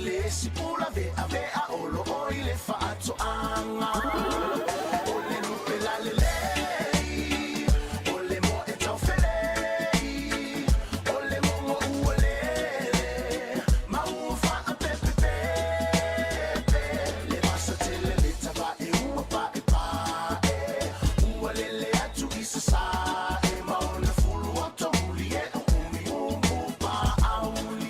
le isi pula veave'a o loo i le faatoaga. O le lupe lalelei, o le moe taufelei, o le mogo ua lele, ma ua faapepepepe. Le vasa tele le tavae ua paepae, ua lele atu i sasae, ma ona fulu oto muli e o umuumu paauli.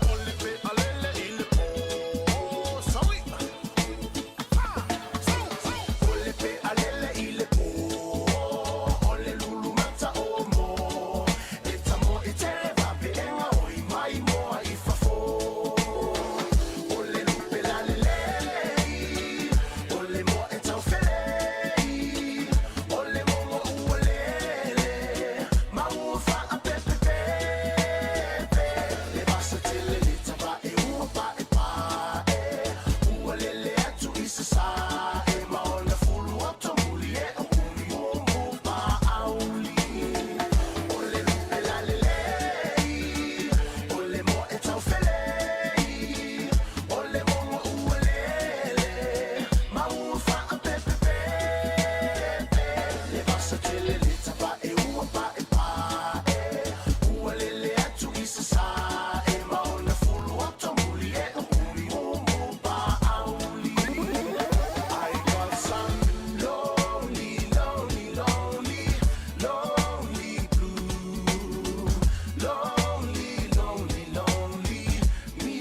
O le pea lele i le pō, o le lulu mata o mō. E tamo e tele vaveega oi mai moa i fafo. O le lupe lalelei, o le moe taufelei, o le mogo ua lele, ma ua faapepepepe. Le vasa tele le tavae ua paepae, ua lele atu i sasae, ma ona fulu oto muli e o umuumu paauli. O le lupe lalelei, o le moe taufelei, o le mogo ua lele, ma ua faapepepepe. Le vasa tele le tavae ua paepae, ua lele atu i sasae, ma ona fulu oto muli e o umuumu paauli. I got some lonely, lonely, lonely, lonely blue. Lonely, lonely, lonely, me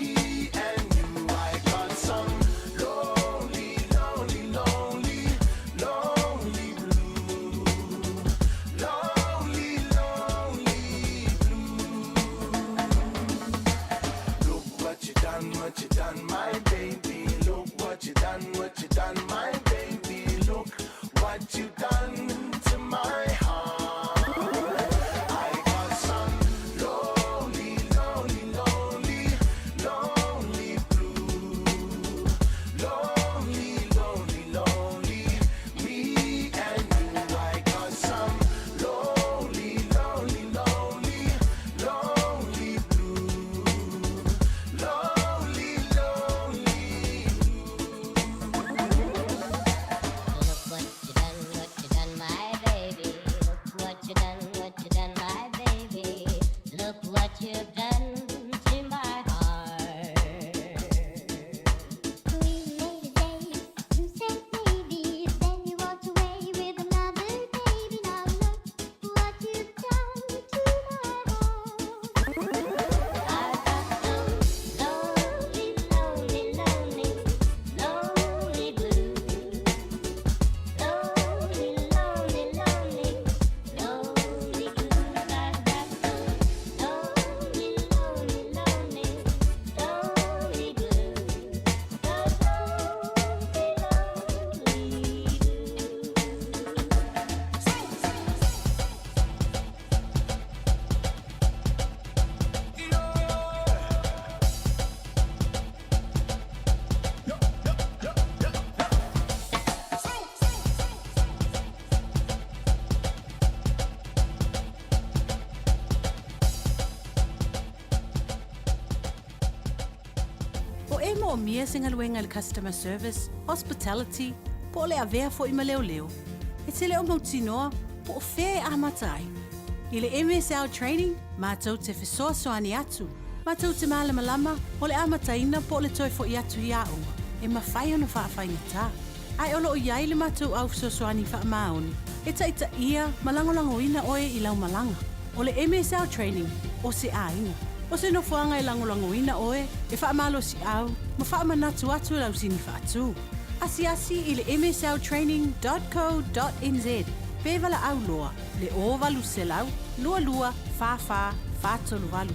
and you. I got some lonely, lonely, lonely, lonely blue. Lonely, lonely blue. Look what you done, what you done, my baby. Look what you done, what you done, my baby. Look what you done to my heart. I got some lonely, lonely, lonely, lonely blue. Lonely, lonely, lonely, me and you. I got some lonely, lonely, lonely, lonely blue. Lonely, lonely. Look what you done, what you done, my baby. Look what you done, what you done, my baby. Look what you've done to my heart. We made a date, you said maybe, then you walked away with another baby. Now look what you've done to my heart. I've got some lonely, lonely, lonely, lonely blues. Lonely, lonely, lonely, lonely blues. I've got some lonely, lonely, lonely, lonely blues. The lonely, lonely blues. O e moomia se galuega i le customer service, hospitality, po o le avea foi ma leoleo. E te le o mautinoa, po o fea e amata ai. I le MSL Training, matou te fesoasoani atu. Matou te malamalama, o le amataina po o le toe fo'i atu i aoga, e mafai ona faafaigata. Ae o loo i ai le matou au fesoasoani faamaoni, e taitaia ma lagolagoina oe i lau malaga. O le MSL Training, o se aiga. O se nofoaga e lagolagoina oe, e faamalosiau, ma faamanatu atu lau sini faatu. Asiasi i le msltraining.co.nz pe valaau loa le 0800 22 44 48.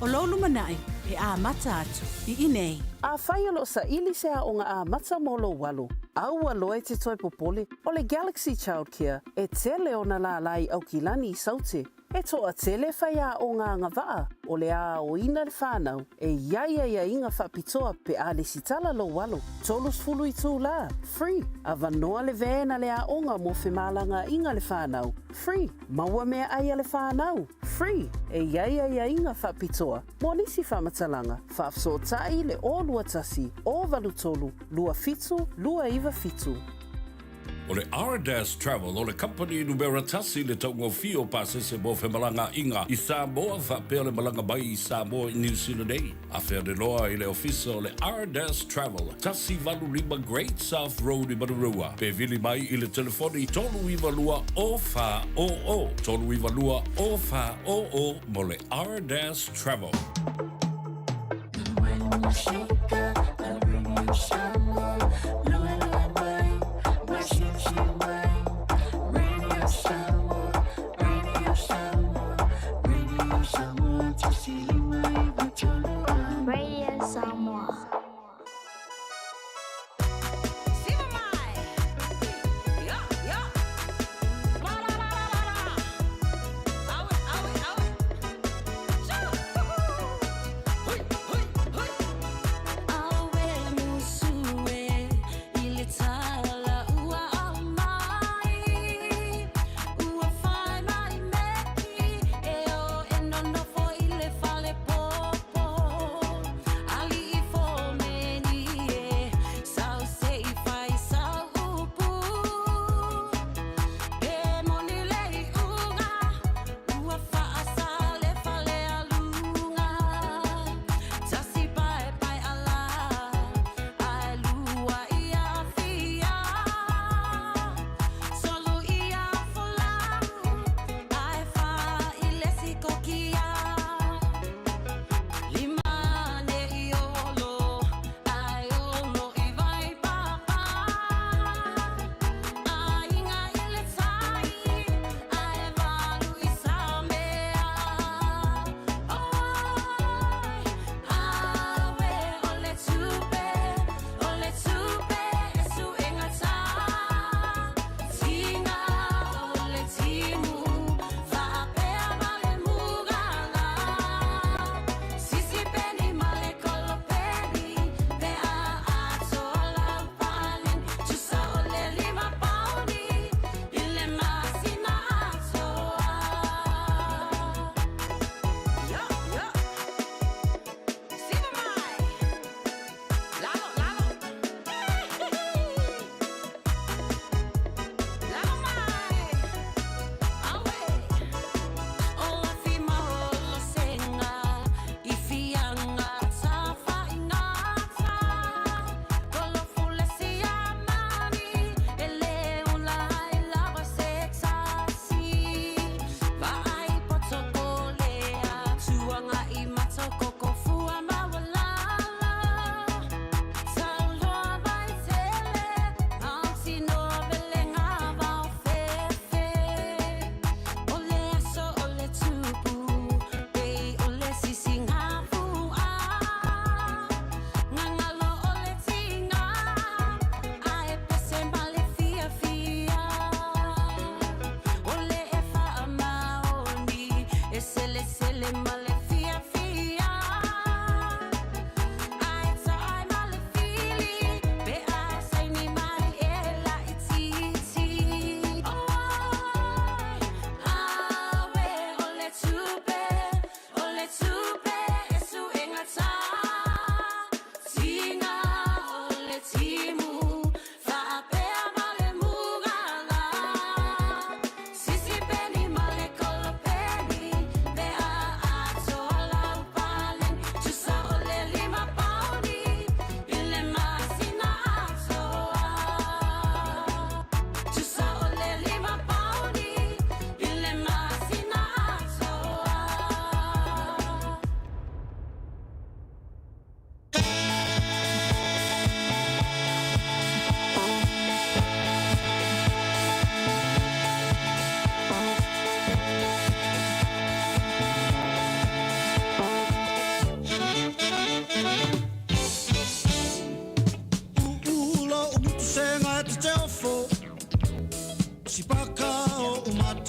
O lou lumanai e amata atu i inei. Afai o lo o saili se aoga amata mo lou alo, aua loa e te toe popole, o le Galaxy Childcare e tele ona lālā i Aukilani i Saute. E toatele faiaoga agavaa o le a aoina le fanau e i ai aiaiga faapitoa pe a lesitala lou alo. 30 itulā, free, avanoa le van a le aoga mo femalagaaiga a le fanau, free, maua meaai a le fanau, free, e i ai aiaiga faapitoa mo nisi faamatalaga, faafesootai i le 021 083 27 297. O le Ardas Travel o le kamupani numera tasi i le taugofie o pasese mo femalagaaiga i Samoa faapea le malaga mai i Samoa i Niu Sila nei. Afe ane loa i le ofisa o le Ardas Travel, 185 Great South Road i Manurewa, pe vili mai i le telefoni 392 0400, 392 0400 mo le Ardas Travel. Radio Samoa.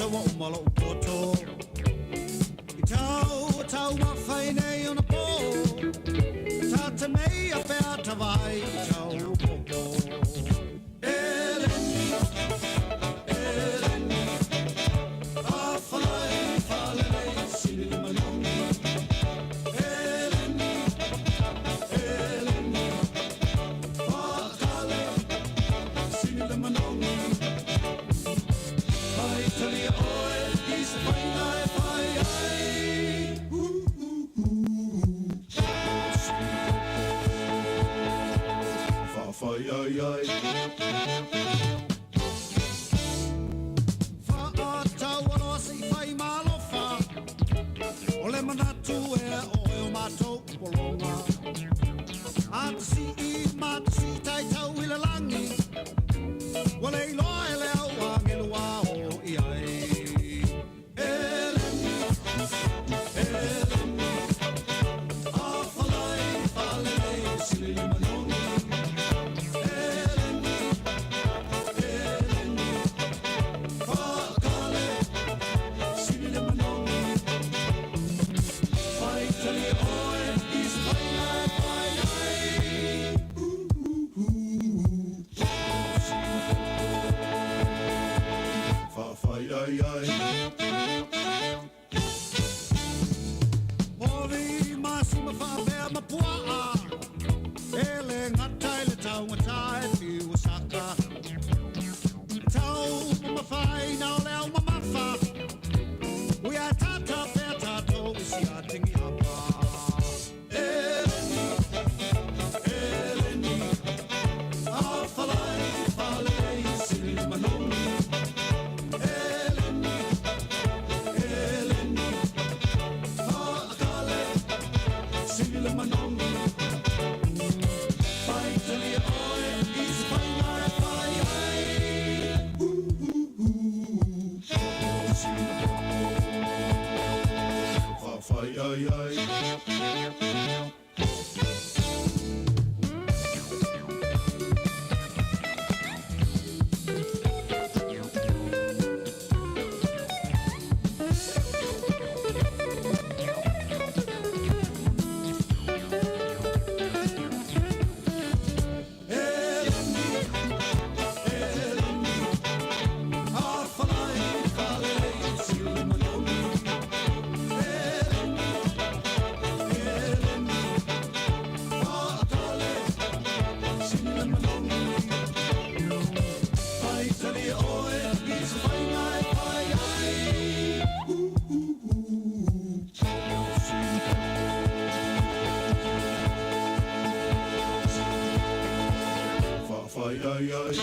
ata ua uma loʻu poto. I tau tau mafai nei ona pō. Ta te mei a pe ata vai i tau popo. Eleni, Eleni, a falai falelei sili le manogi. Eleni, Eleni, whakale, sili le manogi. Mai talia oe i se whainga e whai ai. Whawhai ai ai. Whaatau se i whai malofa. O le manatu e o e o mātou polonga. A te si i ma te si tai tau i le langi. Ua le iloa e le au angelu a o i ai. Eleni, Eleni, a falai falelei sili le manogi. Eleni, Eleni, whakale, sili le manogi. Whai tali oe i se whainga e whai ai. Whawhai ai ai. Ori masi ma whaapea ma puaa. E le ngata i le taungata e whiu saka. Tau ma mawhai na o le au mamafa. Ui a tata pea tātou i si a tingi apa. Eleni, Eleni, a falai falei sili le manogi. Eleni, Eleni, whaakale, sili le manogi. Pai talia oe i se whainga e whai ai. Whawhai ai ai. A falai falelei sili le manogi. Eleni, Eleni, whaakale, sili le manogi. Pai talia oe i se whainga e whai ai. Whawhai ai ai.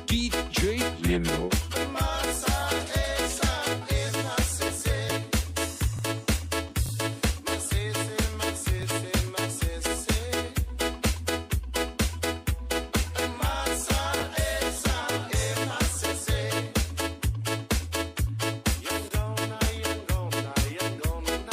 DJ Nino. Yangona, yangona, yangona.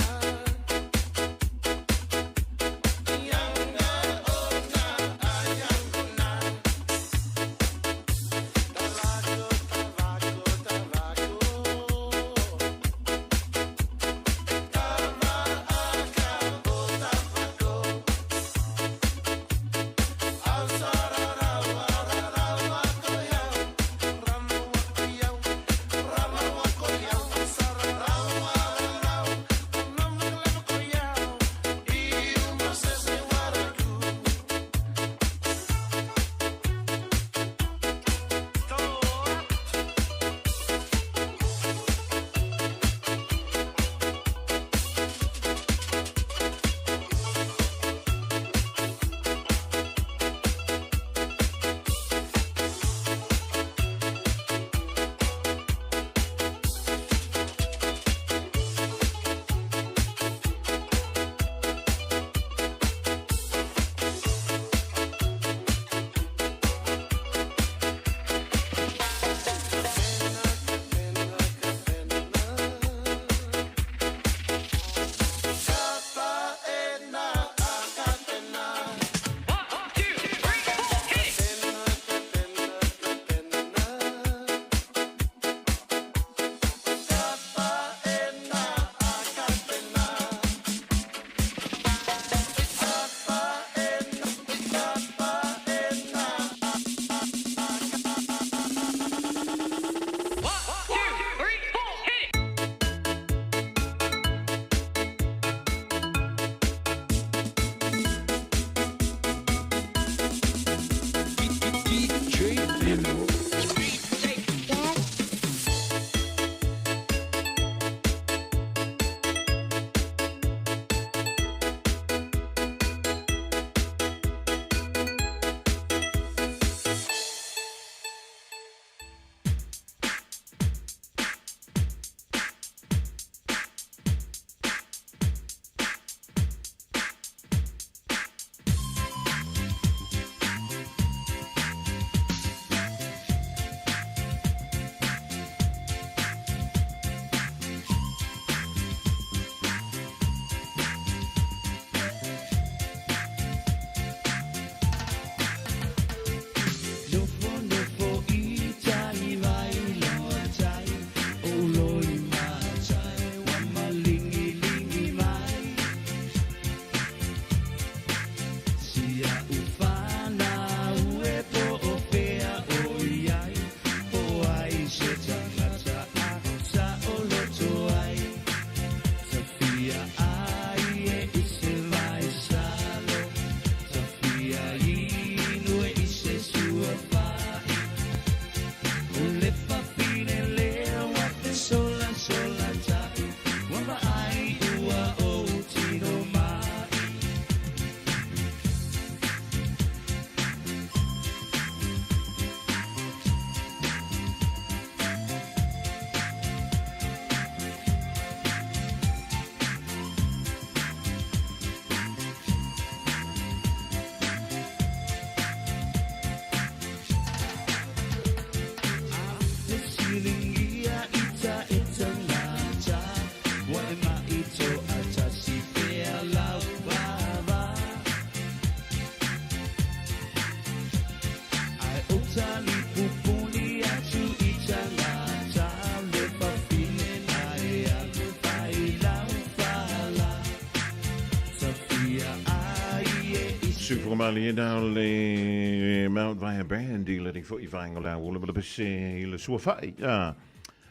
Sufogamaliena o le Mount Vaea Band i lenei foi vaega o le aola ma le pese i le suafa'i a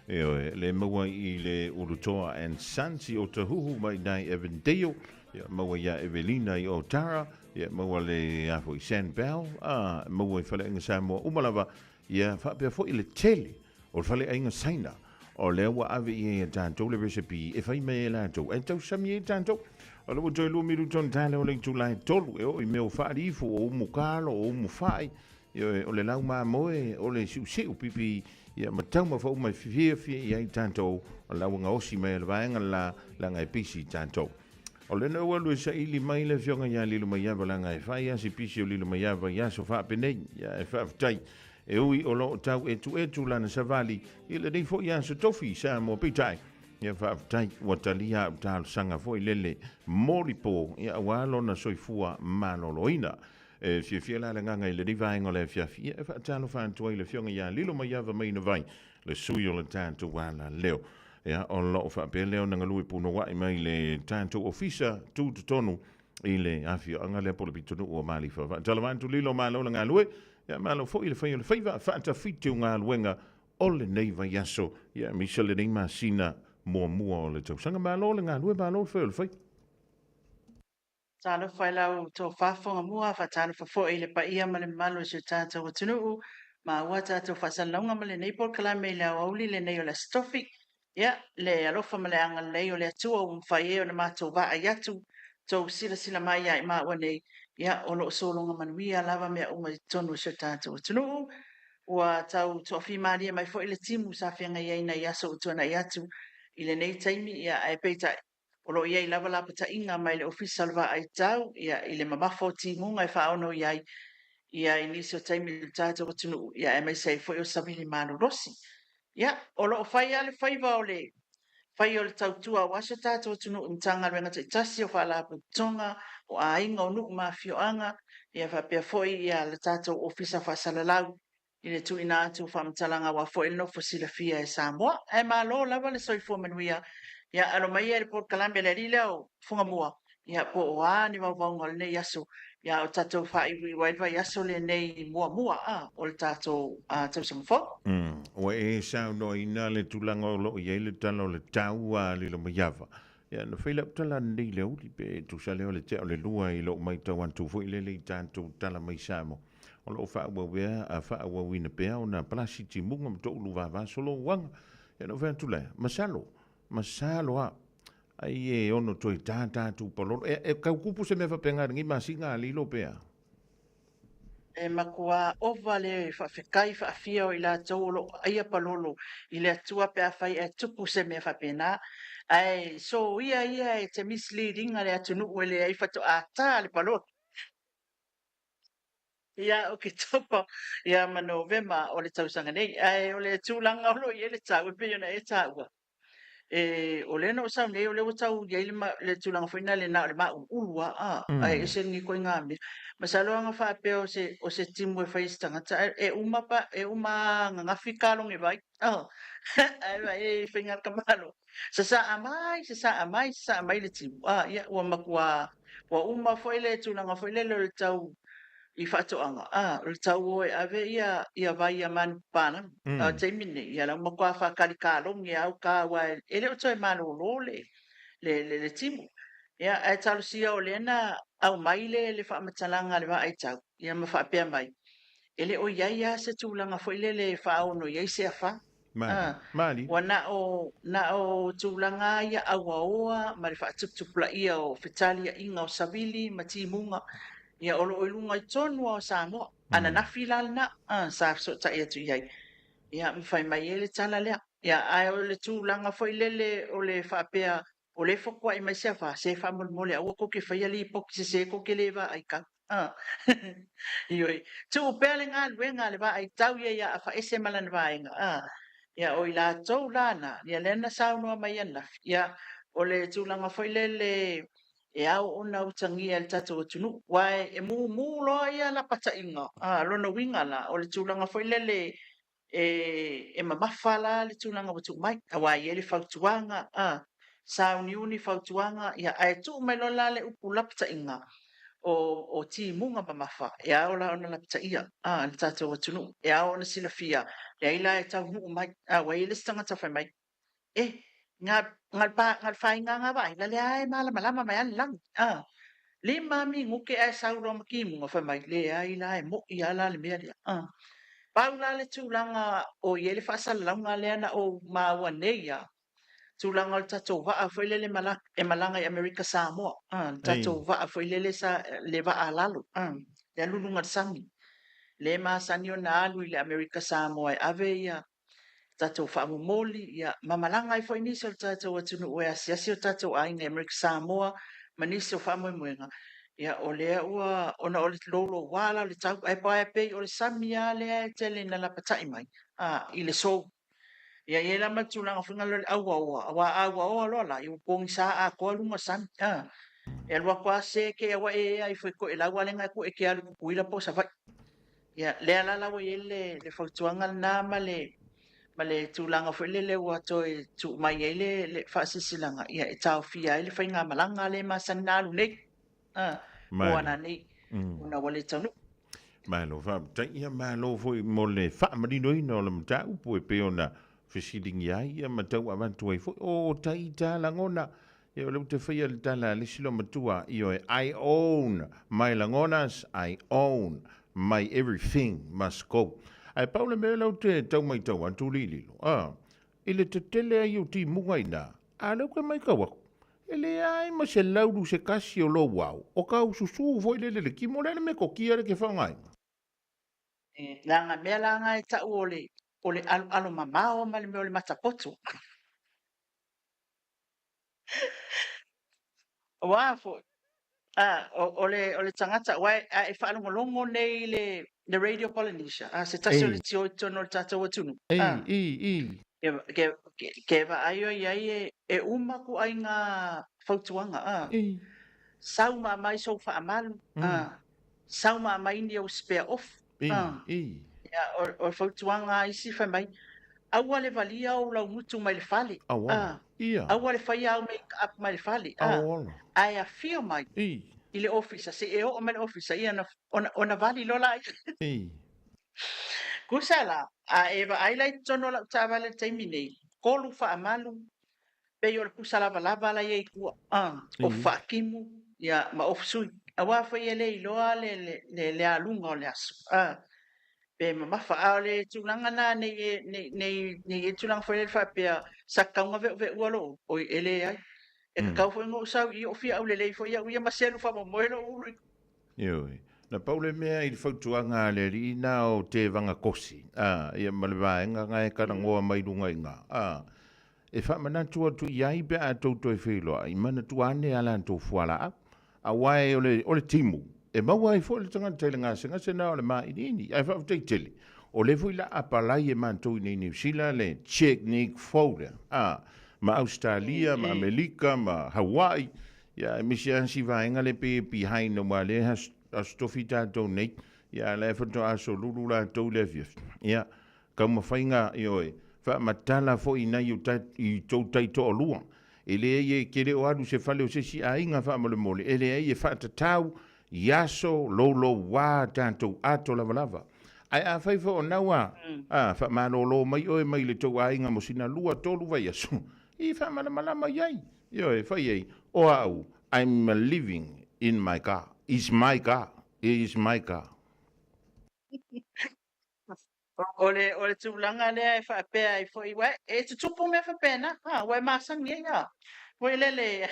ioe le maua i le Ulutoa and Sons i Otahuhu mai nai Evandale ia maua ia Evelina i Otara ia maua le a foi Sandbell a maua i Faleaiga Samoa uma lava ia faapea foi le tele o le Faleaiga Saina o lea ua ave i ai e tatou le recipe e fai mai e latou ae tausami ai tatou. O lea ua toe 2 minuta ona ta lea o le itula e 3 e oo i mea o faaliifu, o umu kalo, o umu fai, ioe, o le lau mamoe, o le siusiu pipi, ia ma taumafa uma e fiafia i ai tatou, o la ua gaosi mai e le vaega le la, leaga e pisi tatou. O lea na ou alu e saili mai le afioga ia Lilomaiava leaga e fai lava si pisi o Lilomaiava i aso faapenei, ia ae faafetai. E ui o lo o tau etuetu lana savali i lenei foi aso tofi i Samoa, peitai, ia faafetai ua talia au talosaga foi lele molipo ia aua lona soifua maloloina. E fiafia la le agaga i lenei vaega o le afiafi, ia e faatalofa atu ai i le afioga ia Lilomaiava Mainavai, le sui o le tatou alaleo. Ia, o lo o faapea lea ona galue punouai mai le tatou ofisa tutotonu i le afioaga lea po o le pitonuu o Malifa. Faatalofa atu Lilo, malo le galue, ia malo foi le fai o le faiva, faatafiti o galuega o lenei vaiaso, ia aemaise lenei masina muamua o le tausaga. Malo le galue, malo le fai o le faiva. Talofa i lau tofa Fogamua, faatalofa foi i le paia ma le mamalu o si o tatou atunuu. Maua tatou faasalalauga ma lenei polokalame i le aoauli lenei o le Aso Tofi. Ia, le alofa ma le agalelei o le Atua ua mafai ai ona matou vaai atu, tou silasila mai ia i maua nei, ia, o lo o sologa manuia lava mea uma i totonu o si o tatou atunuu. Ua tau toafimalie mai foi le timu sa feagai ai nai aso ua tuanai atu i lenei taimi, ia, ae peitai, o lo o i ai lava lapataiga mai le Ofisa o le Vaaitau ia, i le mamafa o timuga e faaono i ai ia, i nisi o taimi i le tatou atunuu, ia, aemaise ai foi o savili malolosi. Ia, o lo o fai lava le faiva o le fai o le tautua aua si o tatou atunuu i Matagaluega taitasi, o Faalapotopotoga, o aiga, o nuu ma afioaga, ia faapea foi ia le tatou Ofisa Faasalalau i le tuuina atu o faamatalaga aua foi le nofo silafia e Samoa. Ae malo lava le soifua manuia. Ia, alo mai ia i le polokalame a le alii lea o Fugamua, ia po o a ni vaovaoga o lenei aso, ia o tatou faaiuiu ai le vaiaso lenei muamua a o le tatou tausaga fou. Ua e saunoaina le tulaga o lo o i ai le tala o le tau a Lilomaiava. Ia, na fai lau tala ananei i le aoauli, pe tusa lea o le tea o le lua i lou maitau atu foi lele i tatou tala mai Samoa. O lo o faaauauina pea ona palasi timuga ma toulu vava solouaga. Ia na ou fai atu lea, masalo, masalo a, ai e ono toe tātā tupalolo. E, e kau kupu se mea faapena i lenei masina a lilo pe a? E matua ova le faafetai faafia o i latou o lo o vaaia palolo i le Atua pe afai ae tupu se mea faapena. Ae soia ia e te mislead ina le atunuu e leai faatoa ta le palolo. Ia Oketopa ia ma Novema o le tausaga nei. Ae o le tulaga o lo o i ai le tau e pei ona e taua, e, o lea na ou sau nei, o lea ua tau i ai le, le tulaga foi lena na o le mauluulu lava, a, ae ese lenei ituaiga mea. Masalo ana faapea o se, o se timu e fai e se tagata, ae e uma pa, e uma ananafi kaloge vai, a, ae vaai e faiga le tamaloa. Sasaa mai, sasaa mai, sasaa mai le timu, a, ia, ua matua, ua uma foi le tulaga foi lele o le tau i faatoaga, a, o le tau o e ave ia, ia vai ia manupapalagi. A o le taimi lenei, ia la ua matua faatali kalogi lava uta aua e le o toe malolo le, le, le, le timu. Ia, ae talosia o lea na aumai le, le faamatalaga a le vaaitau, ia ma faapea mai, e le o i ai lava se tulaga foi lele e faaono i ai se afa. Mali. Mali. Ua na o, na o tulaga lava ia auaoa ma le faatuputupulaia o fetaliaiga o savili ma timuga, ia o lo o i luga i tonu lava o Samoa. Ananafi la lena, a, sa fesootai atu i ai, ia ma fai mai ai le tala lea. Ia, ae o le tulaga foi lele o le faapea o lea e fotuai mai se afa, se faamolemole aua tou te faia lipoti sese tou te le vaai tau. Ioe, tuu pea le galuega a le vaai tau ia ia afaese ma lana vaega. Ia, o i latou la na, ia lea na saunoa mai ananafi, ia, o le tulaga foi lele e ao ona utagia e le tatou atunuu, aua e mumu loa ia lapataiga, lona uiga la, o le tulaga foi lele e mamafa la le tulaga ua tuu mai, aua e i ai le fautuaga, a, sauniuni fautuaga, ia, ae tuu mai loa la le upu lapataiga, o, o timuga mamafa e ao la ona lapataia a le tatou atunuu, e ao ona silafia, leai la e taunuu mai, a ua i ai le isi tagata fai mai, e, nga, nga le pa, nga le faiga nga vaai la lea e malamalama mai a le lagi, a. Lima minuke ae sau loa ma timuga fai mai, leai la e mo'i a la le mea lea, a. Pau la le tulaga o i ai le faasalalauga lea na ou maua nei a, tulaga o le tatou vaa foi lele e malaga i Amerika Samoa, le tatou vaa foi lele sa, le vaa a lalo, le alu i luga o le sami, lea e masani ona alu i le Amerika Samoa e ave ia tatou faamomoli, ia, ma malaga ai foi nisi o le tatou atunuu e asiasi o tatou aiga i Amerika Samoa ma nisi o faamoemoega. Ia, o lea ua, ona o le louloua la o le tau, ae pei o le sami lava lea e tele ina lapatai mai, i le sou. Ia i ai la ma le tulaga foi lea o le auaoa, aua a auaoa loa la, ia ua pogisa atoa luga o le sami. A, e alu atu lava se te i a ua e ea ifo i Toelau a lenga e tu e te alu i Tutuila po o Savaii. Ia, lea la la ua i ai le, le fautuaga lena ma le, ma le tulaga foi lele ua toe tuu mai ai le, le faasilasilaga, ia e taofia ai le faigamalaga lea e masani na alu nei. A, po ana nei, ona ua le taunuu. Malo faafetai, ia malo foi mo le faamaninoina o le mataupu e pei ona fesiligia ai ia ma tau avatu ai foi. O taita lagona, ia o lea ou te faia le tala a le isi loomatua, ioe, I own my lagonas, I own my everything must go. Ae pau le mea lea ou te tau maitau atu Lililo, a, i le tetele ai o timuga i ina, a lea ou te maitau atu, E leai ma se laulu se kasi o lou ao, o kau susu foi lele le kimo lea le metotia le ke faogaina. E leaga mea la na e tau o le o le aloalo mamao ma le mea o le matapoto. Aua foi, a, o, o le, o le tagata, aua e, a e faalogologo nei i le, le Radio Polynesia, a, se tasi o le tio i totonu o le tatou atunuu. A, i, i. Ke, ke, ke, ke vaai oi ai e, e uma ituaiga fautuaga, a. Sau ma aumai sou faamalu, a. Sau ma aumai ni ou spare off, a. Ia, o, o le fautuaga a isi fai mai, aua le valia ou laumutu mai le fale, a. Aua le faia au make up mai le fale, a. Ae afio mai i le ofisa, se i e oo mai le ofisa, ia ona, ona, ona vali loa laia. Tusa la, a e vaai la i totonu o lau taavale i le taimi nei, kolu faamalu, pei o le pusa lavalava la e i ai i tua, ofu faakimu, ia, ma ofu sui. Aua foi e le iloa le, le, le, le aluga o le aso, pe mamafa. A o le tulaga lena nei e, nei, nei, nei i ai le tulaga foi lele faapea, sa tatau ona ve'uve'ua lou, oi, e leai. E tatau foi ona ou sau i i o fia aulelei foi au ia ma selu faamoemoe lou ulu i Ioe. Na pau le mea i le fautuaga a le alii na o Tevaga Kosi, a, ia ma le vaega na e talanoa mai luga i ina, a, e faamanatu atu i ai pe a tou toe feiloai, manatua ane a latou fualaau. Aua e o le, o le timu, e maua ai foi le tagata i le gasegase na o le māiliili. Ae faafetai tele, o lea foi la apalai e matou i nei Niu Sila le Checknick fou lea, a, ma Ausetalia, ma Amelika, ma Hawaii, Ia, aemaise lava si vaega lea pei e behind aua lea e Aso Tofi tatou nei, ia a la e faatoa aso lulu latou i le afiafi. Ia, taumafaiga, ioe, faamatala foi i nai o ta, i tou taitoalua. E leai e te le o alu i se fale o se isi aiga faamolemole, e leai e faatatau i aso loulouā tatou ato lavalava. Ae afai foi o nau a, a, faamalolo mai oe mai le tou aiga mo sina lua tolu vaiaso, i faamalamalama i ai. Ioe, fai ai, o au, I'm living in my car, is my car, is my car. O le, o le tulaga lea e faapea ai foi, ué, e tutupu mea faapena, ha, ua e masani ai, ha. Foi lele,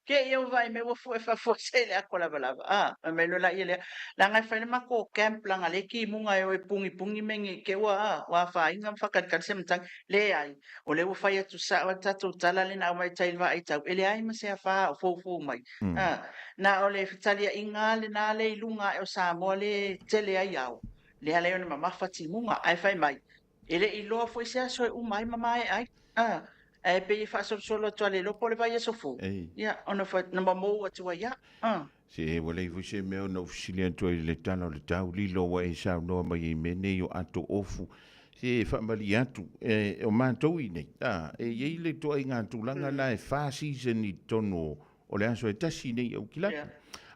Ke ia ua vaai mai ua fue faafuasei i le ato lavalava, a, fai mai loa laia lea, leaga e fai le matou camp leaga lea e timuga e o e pugipugi me nei te ua, a, ua afaina ma faatalitali se matagi. Leai, o lea ua fai atu sao lava le tatou tala lea na aumai i tai i le vaaitau, e leai ma se afa o foufou mai, a, na o le fetaliaiga lava lena lea i luga ae o Samoa lea e tele ai ao, lea ala ai ona mamafa timuga. Ae fai mai, E le i iloa foi se aso e uma ai ma maea ai. A, ae pei e faasolosolo atu a le iloa po o le vaiaso fou, ia, ona na mamou atu ai a. A. Se, ua leai foi se mea ona ou fesili atu ai i le tala o le tau lilo ua e saunoa mai ai i mea nei o ato ofu. Se, e faamalie atu, e, o matou i inei, a, e i ai le ituaiga tulaga la e fa season i totonu o, o le aso e tasi nei i Aukilaki.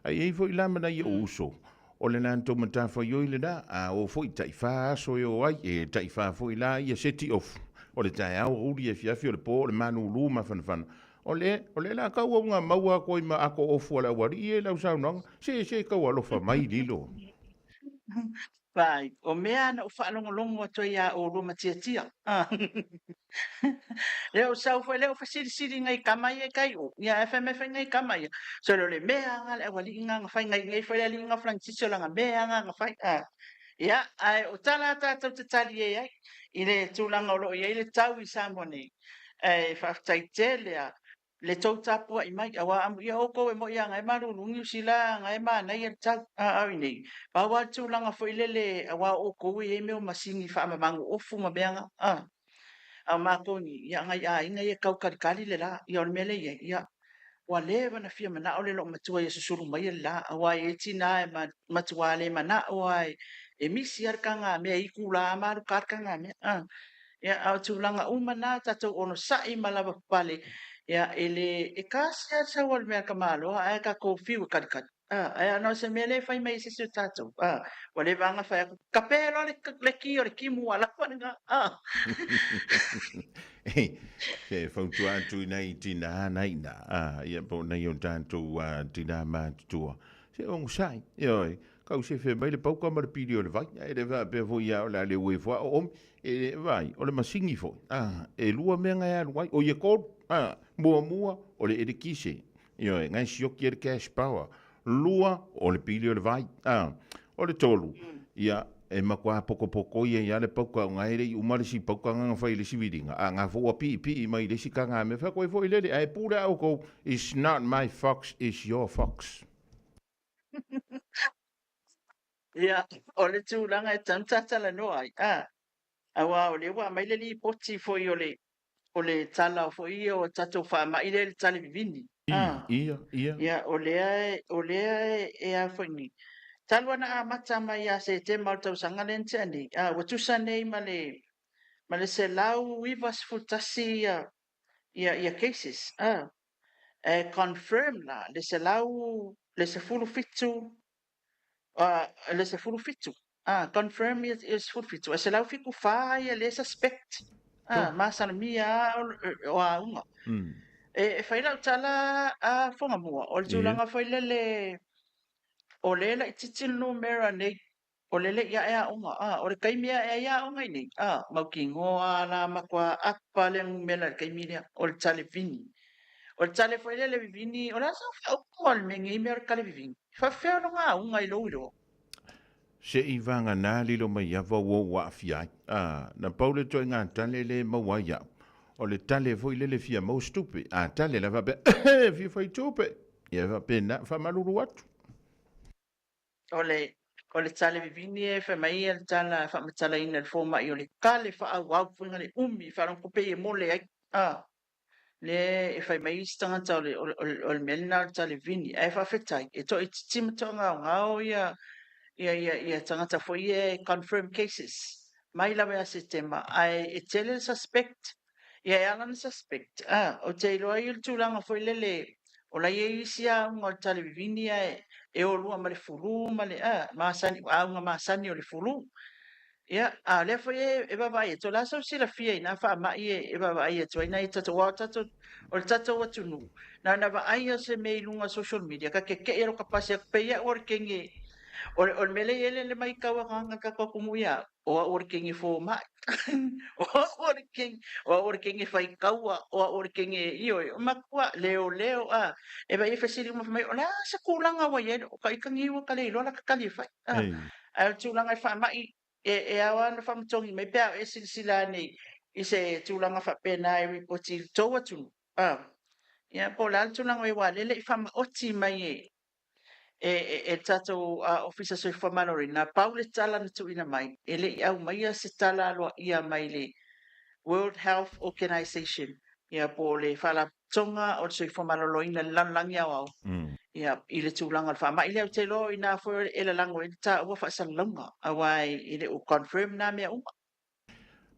Ae i ai foi la ma nai ou uso, o le latou matafaioi lena, a o foi taifa aso e o ai, e taifa foi la ia seti ofu, o le taeao aoauli afiafi o le po o le malūlū mafanafana. O le, o le la kau auga maua aku ai ma ako ofu a le aualii ia i lau saunoaga, se, se kau alofa mai lilo. Vai, o mea na ou faalogologo atu ai iā oulua ma Tiatia. Lea ou sau foi lea ou fesilisili i nai tama ia i tai o, ia ae fai mai foi nai tama ia, sole o le mea lava le aualii na na fai nai nei foi le alii na o Faranisisi o lana mea lava na fai. Ia, ae o tala a tatou te talie ai i le tulaga o lo o i ai le tau i Samoa nei, ae faafetai tele lava le tou tapuai mai, aua amuia outou e moi lava na e malulu Niu Sila na e manaia le tau, a o i inei, pau lava le tulaga foi lele aua o outou e i ai mea o masini faamamagu ofu ma mea na, a o matou nei, ia nai aiga ia e tau talikali le la, ia o le mea lea e i ai, ia ua leva ona fia manao le loomatua ia susulu maia le la, aua e i ai tina e matua le manao lava e misi lava le tagamea e itula ma alu ta le tagamea, a. Ia, a o tulaga uma na, tatou onosai ma lavapapale, ia, e le, e tasi lava le sau a le mea a le tamaloa ae tatou fiu e kalikali. A, ae ana o se mea lea e fai mai e se isi o tatou, a, ua leva lava ona fai atu, kape loa le, le ki o le timu ua lava lena, a. Se fautua atu i nai tinā nai ina, a, ia po o nai o tatou tinā matutua. Se onosai, ioe, kau sefe mai le pauka ma le pili o le vai, ae le faapea foi ia o le a le ue ifo a o omi, e vai, o le masini foi, a, e lua mea na e alu ai, o ia tolu, a, muamua, o le elekise, ioe, na e sioki ai le cash power, lua, o le pili o le vai, a, o le tolu, ia, e matua pokopoko ia ia le pauka o na e le i uma le isi pauka na na fai i le isi viliga, a na foi ua piipii mai i le isi taga mea, fai atu ai foi lele, ae pule a outou, it's not my fox, it's your fox. Ia, o le tulaga e tatau ona tatalanoa ai, a, aua o lea ua aumai le lipoti foi o le, o le tala foi ia o tatou faamai lea i le tale vivini, a. Ia, ia. Ia, o lea, o lea e a foi nei, talu ona amata mai ia Setema o le tausaga lea na tea nei, a, ua tusa nei ma le, ma le 191 ia, ia, ia cases, a. E confirm la le selau le 17 le 17 a confirm ia le 17 ae 174 ia lea suspect a masalomia a o auga. E fai lau tala a Fogamua o le tulaga foi lele o lea e laitiiti le numera nei O le le i ae aoga, a, o le taimi e ae ai aoga i nei, a, mautinoa a la matua apa le numera i le taimi lea, o le tale vini. O le tale foi lea le vivini, o le a sau faaupuga o le mea nei mea o le tale vivini? E faapefea ona auga i lou iloa? Se i vagana lilo mai ava ua ou aafia ai. A, na pau le ituaiga tale lea e maua ai au, o le tale foi lele fia maua se tupe. A tale la faapea, fia fai tupe! Ia e faapena, faamalulu atu. O le, o le tale vivini e fai mai ia le tala e faamatalaina i le fomai o le kale faaauau foi na le umi faalogo pei e mole ai a le e fai mai isi tagata o le, o le, o le mea lena o le tale vivini ae faafetai e toaitiiti ma toagaogao ia ia ia ia tagata foi ia e confirm cases mai lava ia Setema ae e tele le suspect Ia e ala ona suspect, a, ou te iloa ai o le tulaga foi lele, o la e i ai isi auga o le tale vivini ae e o lua ma le fulu ma le, a, masani, auga masani o le fulu. Ia, a o lea foi e vaavaai atu, o le a sou silafia i na faamai e vaavaai atu ai nai tatou, aua o tatou, o le tatou atunuu, na ona vaai lava o se mea i luga o social media, ka keke'i lava ka pasi atu, pei au o le kege, o le mea lea e i ai le matau a le tatou atunuu ia au, o au o le kenge fomai, o au o le kenge, o au o le kenge faitaua, o au o le kenge, ioe, o matua, leoleo, a, e vaai e fesili uma fai mai, o le a se tulaga ua i ai, o ka ita niu ka le iloa la ka tali e fai, a, ae o le tulaga i faamai, e, e ao lava ona faamatogi mai pe a e silasila ane i se tulaga faapena e ripoti i le tou atunuu, a, ia, po o le a le tulaga ua i ai, aua o lea e le i faamaoti mai e, e, e, e le tatou Ofisa Soifua Maloloina, pau le tala na tuuina mai, e le i aumaia se tala aloaia mai le World Health Organization, ia po o le Faalapotopotoga o le Soifua Maloloina i le Lalolagi Aoao, ia, i le tulaga o le faamai lea. Ou te iloa o i ina foi e lalago ai le taua faasalalauga, aua e le o confirm na mea uma.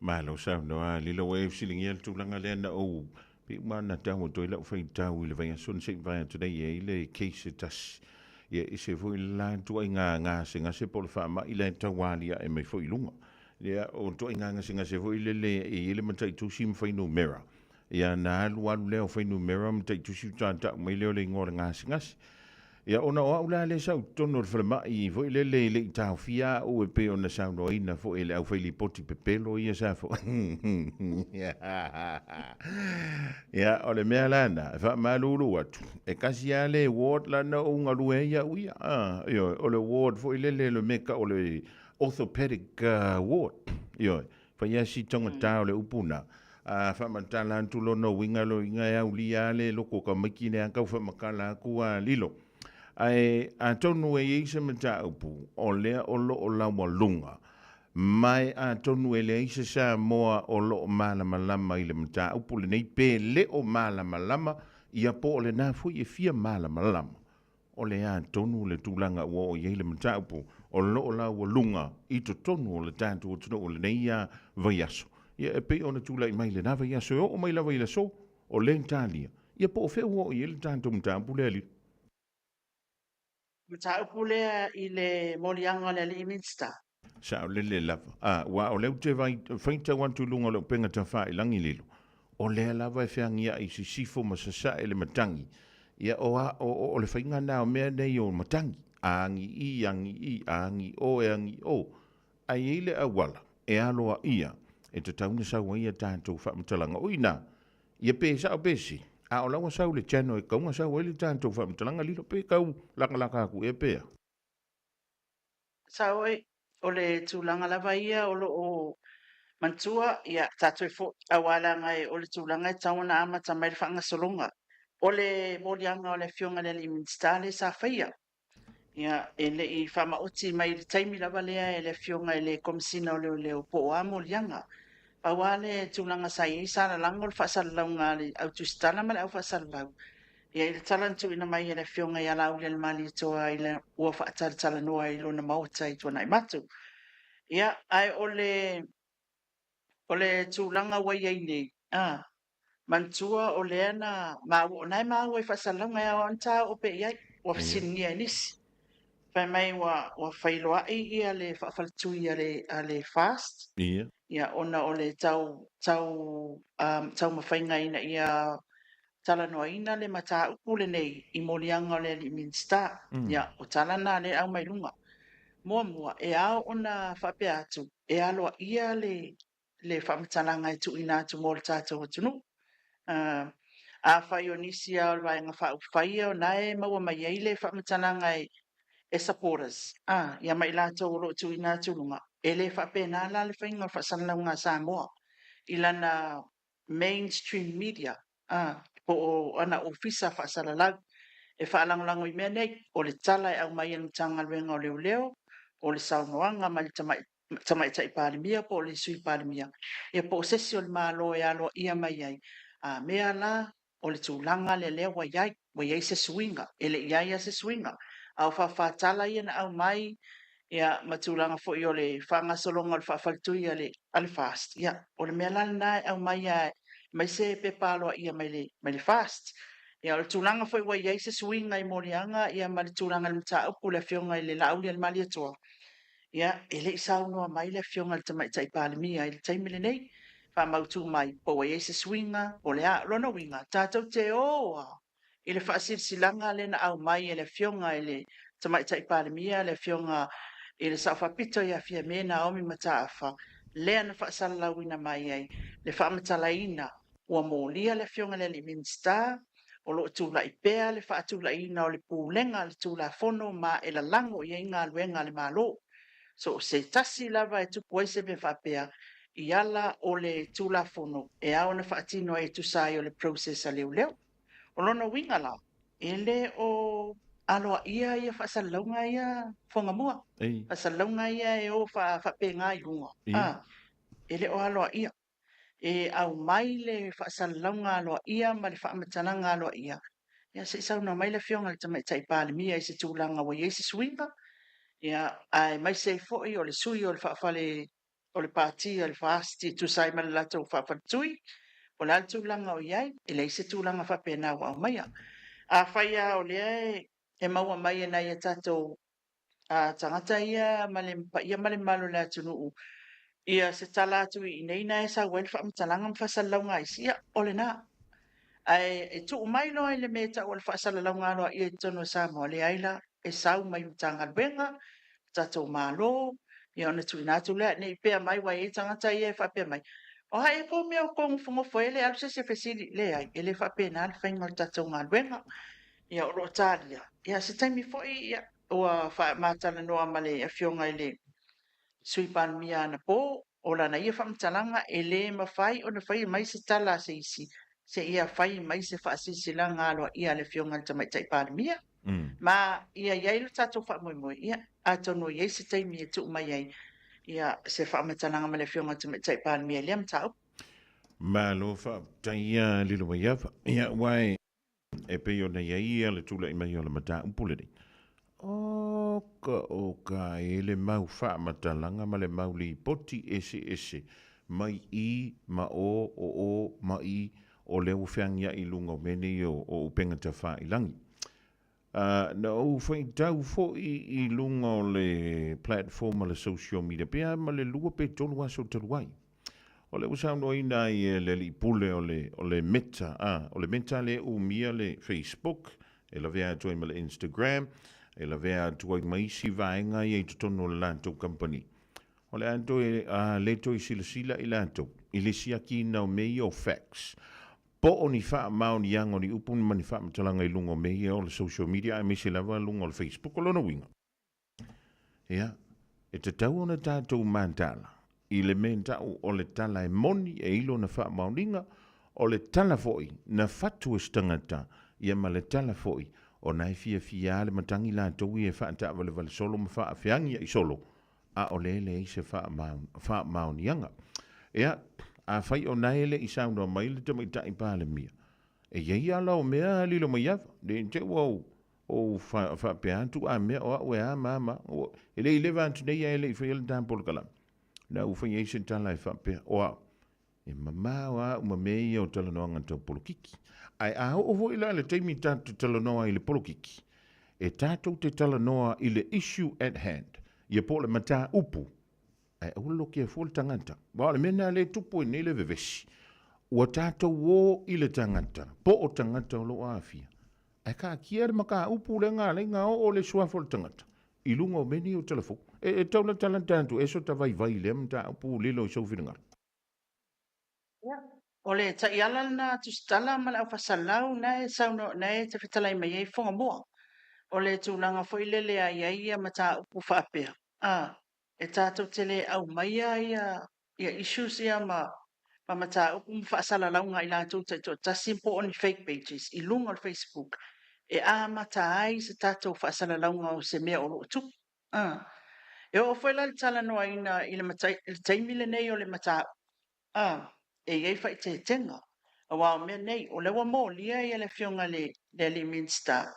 Malo saunoa lilo ua e fesiligia le tulaga lea na ou pei uma na tau atu ai lau faitau i le vaiaso na se i mavae atu nei e i ai le case e tasi. Ia, e ese foi le la ituaiga gasegase po o le faamai la e tau aliae mai foi i luga. Ia, o ituaiga gasegase foi lele e i ai le mataitusi ma fuainumera. Ia, ona alu alu lea o fuainumera ma mataitusi faatoa tau mai lea o le igoa o le gasegase. Ia, ona o au la lea sa ou i totonu o le falemai foi lele e le i taofia au e pei ona saunoaina foi e le aufailipoti pepelo ia sa foi. Ia, o le mea la lena, e faamalulu atu, e tasi lava le ward la na ou galue ai au ia. Ah, ioe, o le ward foi lele le mea tau o le orthopedic ward. Ioe, fai lava si taugata o le upu na. A faamatala atu lona uiga, lona uiga e aulia lava le loko o tamaiti lea tau faamatala atu a lilo. Ae atonu e i ai se mataupu o lea o lo o laualuga, ma e atonu e leai se Samoa o lo o malamalama i le mataupu lenei pe le o malamalama ia po o lena foi e fia malamalama. O le a tonu le tulaga ua oo i ai le mataupu o lo o laualuga i totonu o le tatou atunuu i lenei vaiaso. Ia e pei ona tulai mai lena vaiaso e oo mai lava i le aso o le talia, ia po o fea ua oo i ai le tatou mataupu lea Lilo? Mataupu lea i le moliaga o le alii Minista. Saolele lava. A, aua o lea ou te vaai, faitau atu i luga o le upega tafailangi Lilo, o lea lava e feagiai i sisifo ma sasae le matagi. Ia, o a, o, o, o le faiga lena o mea nei o matagi. A agi i, agi i, a agi o, e agi o. Ae i ai le auala e aloaia e tatau ona sau ai a tatou faamatalaga. O i ina, ia pe sao pe sese, a o la ua sau le channel e tatau ona sau ai le tatou faamatalaga lilo pe tau lakalaka atu ea pe a. Sao oe, o le tulaga lava ia o lo o manatua, ia tatou e foi, aua leaga o le tulaga e tatau ona amata mai le faagasologa. O le moliaga o le Afioga i le alii Minisita lea sa faia, Ia, e le i faamaoti mai i le taimi lava lea e le Afioga i le Komesina o Leoleo po o a moliaga. Pau lava le tulaga sa i ai, sa lalago le faasalalauga a le Au Tusitala ma le Au Faasalalau. Ia, i le tala na tuuina mai e le Afioga ia Laaulialemalietoa ina ua faatalatalanoa i lona maota i Tuanaimato. Ia, ae o le, o le tulaga ua i ai nei, a, Manatua o lea na maua, o na e maua i faasalalauga e ao ona ta oo pea i ai, ua fesiligia e nisi. Fai mai ua, ua feiloai ia le faafaletui a le, a le FAST. Ia. Ia, ona o le tau, tau, um, taumafaiga ina ia talanoaina le mataupu lenei i moliaga o le alii Minisita. Ia, o tala na lea e aumai luga. Muamua, e ao ona faapea atu, e aloaia le, le faamatalaga e tuuina atu mo le tatou atunuu. Afai o nisi lava o le Vaega Faaupufai ia o na e maua mai ai le faamatalaga e supporters ia ma i latou o lo o tuuina atu i luga, e le faapena la le faiga o le faasalalauga a Samoa i lana mainstream media po o ana ofisa faasalalau e faalagolago i mea nei. O le tala e aumai e le Matagaluega o Leoleo, o le saunoaga mai le Tamaitai Palemia po o le Sui Palemia, ia po o se isi o le Malo e aloaia mai ai, a mea la o le tulaga lea lea ua i ai, ua i ai se suiga. E le i i ai lava se suiga, a o faafatala ia na aumai ia ma tulaga foi o le faagasologa o le faafaletui a le a le FAST, ia o le mea la lena e aumai lava aemaise pepa aloaia mai le mai le FAST. Ia o le tulaga foi ua i ai se suiga i moliaga ia ma le tulaga i le mataupu i le Afioga i le Laaulialemalietoa, Ia, e le i saunoa mai le Afioga i le Tamaitai Palemia i le taimi lenei, faamautu mai po ua i ai se suiga, po o le a. O lona uiga, tatou te o lava i le faasilasilaga lea na aumai e le Afioga i le Tamaitai Palemia, le Afioga i le Sao Faapito ia Fiame Naomi Mataafa, lea na faasalalauina mai ai le faamatalaina ua molia le Afioga i le Alii Minisita, O lo o tulai pea le faatulaiina o le pulega a le Tulafono ma e lalago i ai galuega a le Malo. So o se tasi lava e tupu ai se mea faapea i ala o le Tulafono e ao ona faatino ai e tusa ai o le process a leoleo. O lona uiga la, e le o aloaia ia faasalalauga ia Fogamua. Faasalalauga ia e o faapena i luga, e le o aloaia. E aumai le faasalalauga aloaia ma le faamatalaga aloaia, ia se i saunoa mai le Afioga i le Tamaitai Palemia i se tulaga ua i ai se suiga, ia, aemaise ai foi o le sui o le faafale o le Pati a le FAST e tusa ai ma le latou faafaletui, po o le a le tulaga o i ai, e leai se tulaga faapena ua aumaia. Afai lava o lea e e maua mai e nai a tatou tagata ia ma le paia ma le mamalu o le atunuu ia se tala atu i inei na e sau ai le faamatalaga ma faasalalauga a isi, ia o lena. Ae e tuu mai loa i le mea e tau o le faasalalauga aloaia i totonu o Samoa, leai la, e sau mai Matagaluega, tatou Malo, ia ona tuuina atu lea, ne i pea mai ua i ai tagata ia e faapea mai, o a ea kou mea o kou nofonofo ai e le alu se isi e fesili. Leai, e le faapena le faiga o le tatou galuega. Ia o lo o talia, ia se taimi foi ia, ua faatalanoa ma le Afioga i le Sui Palemia anapo, o lana ia faamatalaga e le mafai ona faia mai se tala a se isi seia fai mai se faasilasilaga aloaia a le Afioga i le Tamaitai Palemia. Ma ia i ai lo tatou faamoemoe, ia, atonu e i ai se taimi e tuu mai ai ia se faamatalaga ma le Afioga i le Tamaitai Palemia i lea mataupu. Malo faafetai ia Lilomaiava. Ia, aua e E pei ona i ai ia le tulai mai o le mataupu lenei. Oka oka e le mau faamatalaga ma le mau lipoti eseese mai i ma o, o o ma i, o lea ua feagiai i luga o mea nei o upega tafailangi. Na ou faitau foi i luga o le platform a le social media pe a ma le 2 pe 3 aso talu ai. O lea ua saunoaina ai e le alii pule o le, o le Meta, a, o le Meta lea e umia le Facebook, e lavea atu ai ma le Instagram, e lavea atu ai ma isi vaega ia i totonu o le latou kamupani. O le a toe, a le toe silasila i latou i le siakiina o mea ia o facts, po o ni faamaoniaga o ni upu ma ni faamatalaga i luga o mea ia o le social media aemaise lava luga o le Facebook. O lona uiga, Ia, e tatau ona tatou mataala i le mea tau o le tala e moni e i lona faamaoniga, o le tala foi na fatu e se tagata, ia ma le tala foi ona e fiafia lava le matagi latou ia e faataavalevale solo ma faafeagiai solo, a o lea e leai se faamaoniaga. Ia, afai o na e le i saunoa mai le Tamaitai Palemia, e i ai ala o mea lilo mai ava, ne i te i ua ou Ou faapea atu, a mea o au e a ma a ma a. E le i leva atu nei ae le i faia le ta polokalame. Na ou faia ai se tala e faapea, o au, e mamao lava au ma mea ia o talanoaga tau polokiki. Ae a oo foi la i le taimi tatou te talanoa ai i le polokiki, e tatou te talanoa i le issue at hand, ia po o le mataupu, ae aua le lokea fua le tagata. Aua o le mea lena lea e tupu ai nei le vevesi, ua tatou o i le tagata, po o tagata o lo o aafia, Ae taatia le mataupu lea na ala ai na oo le suafa o le tagata i luga o mea nei o telefoni. E tau latalata atu ea sota vaivai i lea mataupu lilo i sou finagalo? Ia, o le taiala lena a Tusitala ma le aufaisalau na e saunoa, na e te fetalai mai ai Fogamoa. O le tulaga foi lele a i ai ia mataupu faapea, a, e tatou te le aumaia ia ia issues ia ma ma mataupu ma faasalalauga a i latou taitoatasi po o ni fake pages i luga o le Facebook e amata ai se tatou faasalalauga o se mea o lo o tupu. A. E oo foi la i le talanoaina i le i le taimi lenei o le mataupu, a, e i ai faaeteetega, aua o mea nei, o lea ua molia le Afioga i le alii Minisita.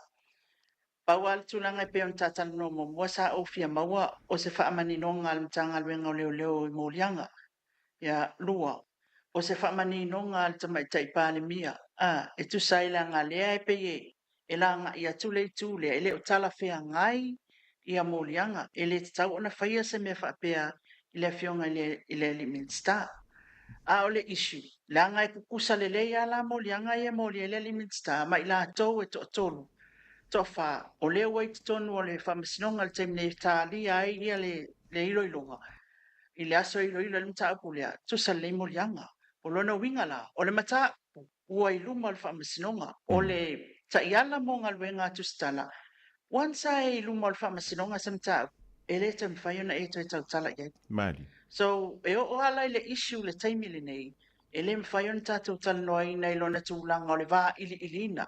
Pau lava le tulaga e pei ona ta talanoa muamua sa ou fia maua o se faamaninoga a le Matagaluega o Leoleo i moliaga. Ia, 2, o se faamaninoga a le Tamaitai Palemia, a, e tusa ai leaga lea e pei e e lagai atu le itu lea, e le o talafeagai ia moliaga. E le tatau ona faia se mea faapea i le Afioga i le alii Minisita. A o le issue, leaga e kukusa lelei lava la moliaga ia e molia ai le alii Minisita ma i latou e toatolu, toafa, o lea ua i totonu o le Faamasinoga i le taimi nei e talia ai le iloiloga i le aso e iloilo ai le mataupu lea, tusa lelei moliaga. O lona uiga la, o le mataupu ua i luma o le Faamasinoga. O le taiala mo galuega a Tusitala, once a e i luma o le Faamasinoga se mataupu, e le toe mafai ona e toe tautala i ai. Malie. So, e oo lava la i le issue i le taimi lenei, e le mafai ona tatou talanoaina i lona tulaga o le vailiiliina,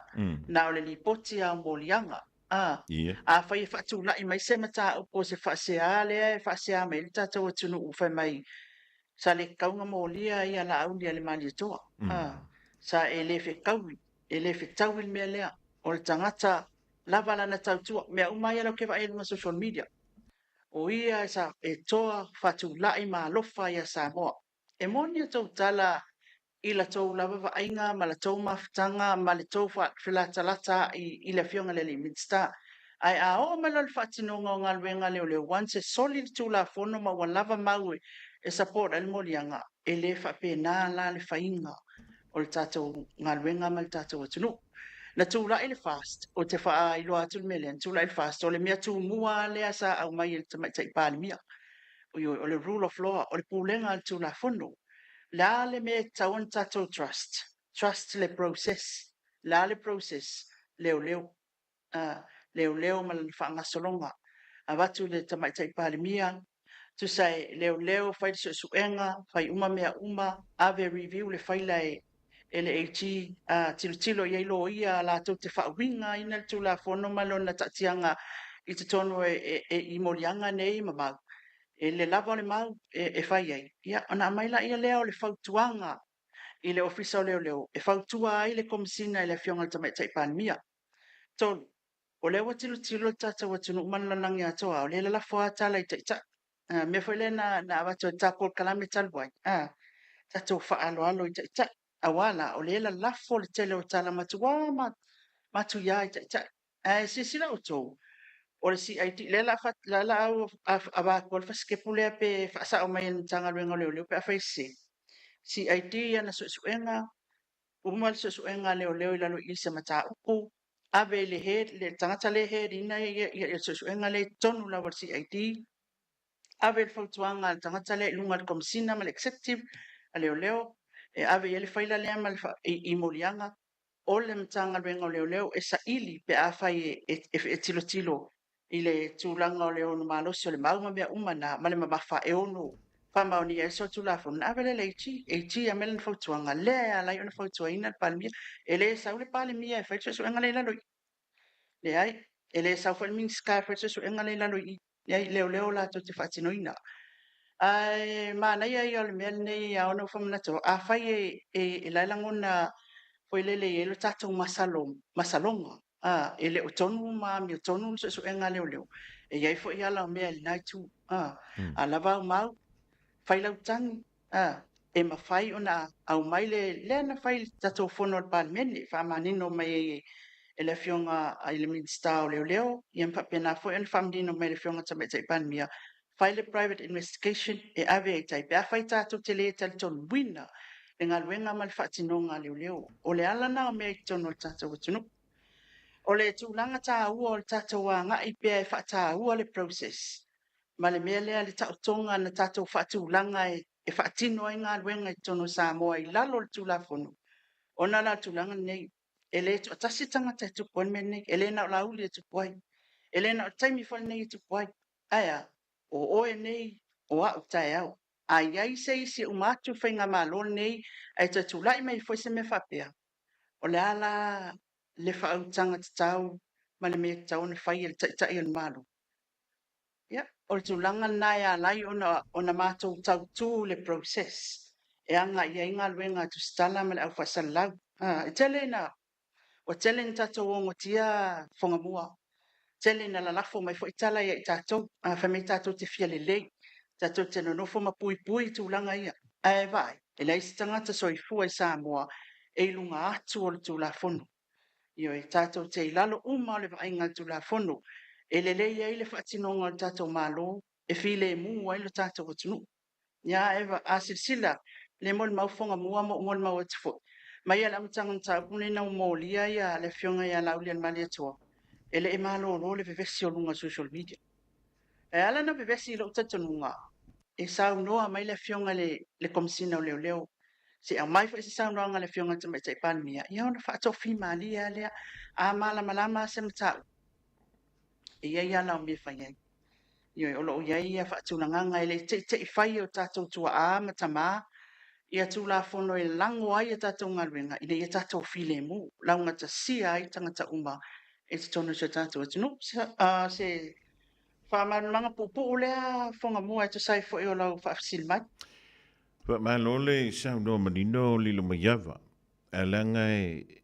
na o le lipoti lava o moliaga. A, afai e faatulai mai se mataupu o se faasea lea e faasea mai ai le tatou atunuu fai mai sa le tatau ona molia ia Laauli a le Malietoa, a, sa e le fetaui, e le fetaui le mea lea. O le tagata lava lana tautua, mea uma ia lea ou te vaai i luga o social media, o ia sa e toa faatulai ma alofa ia Samoa. E moni a tou tala i la tou lava vaaiga ma la tou mafutaga ma le tou felatalata i le Afioga i le alii Minisita. Ae a oo mai loa i le faatinoga o galuega a leoleo, once e soli le Tulafono ma ua lava mau e support ai le moliaga, e le faapena la le faiga o le tatou galuega ma le tatou atunuu. Na tulai le FAST, ou te faailoa atu le mea lea, na tulai le FAST, o le mea tumua lava lea sa aumai e le Tamaitai Palemia, ioe, o le rule of law, o le pulega a le Tulafono. O le a le mea e tatau ona tatou trust? Trust le process. O le a le process? Leoleo. Leoleo ma lana faagasologa. Avatu i le Tamaitai Palemia, tusa e leoleo, fai le suesuega, fai uma mea uma, ave review le faila e le AG, tilotilo i ai loia latou te faauigaina le Tulafono ma lona taatiaga i totonu i moliaga nei ma mau, e le lava o le mau e fai ai, ia ona aumai laia lea o le fautuaga i le Ofisa o Leoleo e fautua ai le Komesina i le Afioga i le Tamaitai Palemia. 3, o lea ua tilotilo le tatou atunuu ma le lalolagi atoa, o lea e lalafo lava tala i taitai. O le mea foi lea na avatu ai le ta polokalame talu ai, tatou faaaloalo i taitai, aua la, o lea e lalafo le tele o tala matua matuia i taitai. Ae silasila outou, o le CID, lea o le a ou avatua le fasitepu lea pe faasao mai e le Matagaluega o Leoleo pe afai e sese. CID i ana suesuega, uma le suesuega a leoleo i lalo i i se mataupu, ave i le head, le tagata lea e head ina le suesuega lea i totonu lava o le CID, ave le fautuaga a le tagata lea i luga o le Komesina ma le Executive a leoleo, e ave i ai le faila lea ma le i moliaga o le Matagaluega o Leoleo e saili pe afai e tilotilo i le tulaga o le ono malosi o le mau ma mea uma na ma le mamafa e ono faamaonia ai solitulafono, ona ave lea i le AG. AG aumai lana fautuaga, lea e ala ai ona fautuaina le Palemia. E le sau le Palemia e fai le suesuega lea i lalo i i. Leai, e le sau foi le Minisita e fai le suesuega lea i lalo i i. Leai, leoleo latou te faatinoina. Ae manaia ia o le mea lenei e ao ona ou faamanatu, afai e la e lagona foi lele e i ai lo tatou masaloga, e le o tonu ma amiotonu le suesuega a leoleo, e i ai foi ala o mea i lena itu. A lava au mau, fai lau tagi, e mafai ona aumai le lea na fai i le tatou fono a le Palemene, faamanino mai ai e le Afioga i le Minisita o Leoleo, ia ma faapena foi ona faamanino mai e le Afioga i le Tamaitai Palemia, fai le private investigation e ave ai i tai pe afai tatou te le talitonuina le galuega ma le faatinoga a leoleo. O le ala lena o mea i totonu o le tatou atunuu. O le tulaga taua o le tatou agai pea e faataua le process ma le mea lea le taotoga na tatou faatulaga e faatino ai galuega i totonu o Samoa i lalo o le Tulafono, ona la o le tulaga lenei, e le toatasi le tagata e tupu ai le mea lenei, e le na o Laauli e tupu ai, e le na o le taimi foi lenei e tupu ai. Ae a? O oe nei, o au taeao. A i ai se isi e uma atu le faigamalo lenei ae toe tulai mai foi se mea faapea, o le a la le faautaga tatau ma le mea e tatau ona fai e le Taitai o le Malo? Ia, o le tulaga lena e ala ai ona matou tautu i le process e agai i ai galuega a Tusitala ma le au faasalalau. E tele ina, ua tele ina tatou ogotia Fogamua, tele ina lalafo mai foi tala ia i tatou, fai mai tatou te fia lelei, tatou te nonofo ma puipui tulaga ia. Ae vaai, e leai se tagata soifua i Samoa e i luga atu o le Tulafono. Ioe, tatou te i lalo uma o le vaaiga a le Tulafono e lelei ai le faatinoga o le tatou Malo, e filemu ai lo tatou atunuu. Ia, Eva, a silasila, le molimau Fogamua ma ou molimau atu foi, mai lava i le amataga o le mataupu lenei ina ua molia ia le Afioga ia Laaulialemalietoa, e le i malolo le vevesi o luga o le social media. E ala ona vevesi i lou talitonuga, e saunoa mai le Afioga i le Komesina o Leoleo, se i aumai foi se saunoaga a le Afioga i le Tamaitai Palemia, ia ona faatofimalie lava lea. A malamalama lava se mataupu, e i ai ala o mea e fai ai. Ioe, o lo o i ai ia faatulagaga, e le i te i te i fai e o tatou tuaa ma tama ia Tulafono e lago ai a tatou galuega ina ia tatou filemu, laugatasia ai tagata uma i totonu o si o tatou atunuu. Se faamalamalamaga puupuu lea Fogamua e tusa ai foi o lau faafesili mai. Faamalo le saunoa manino Lilomaiava, ae leaga e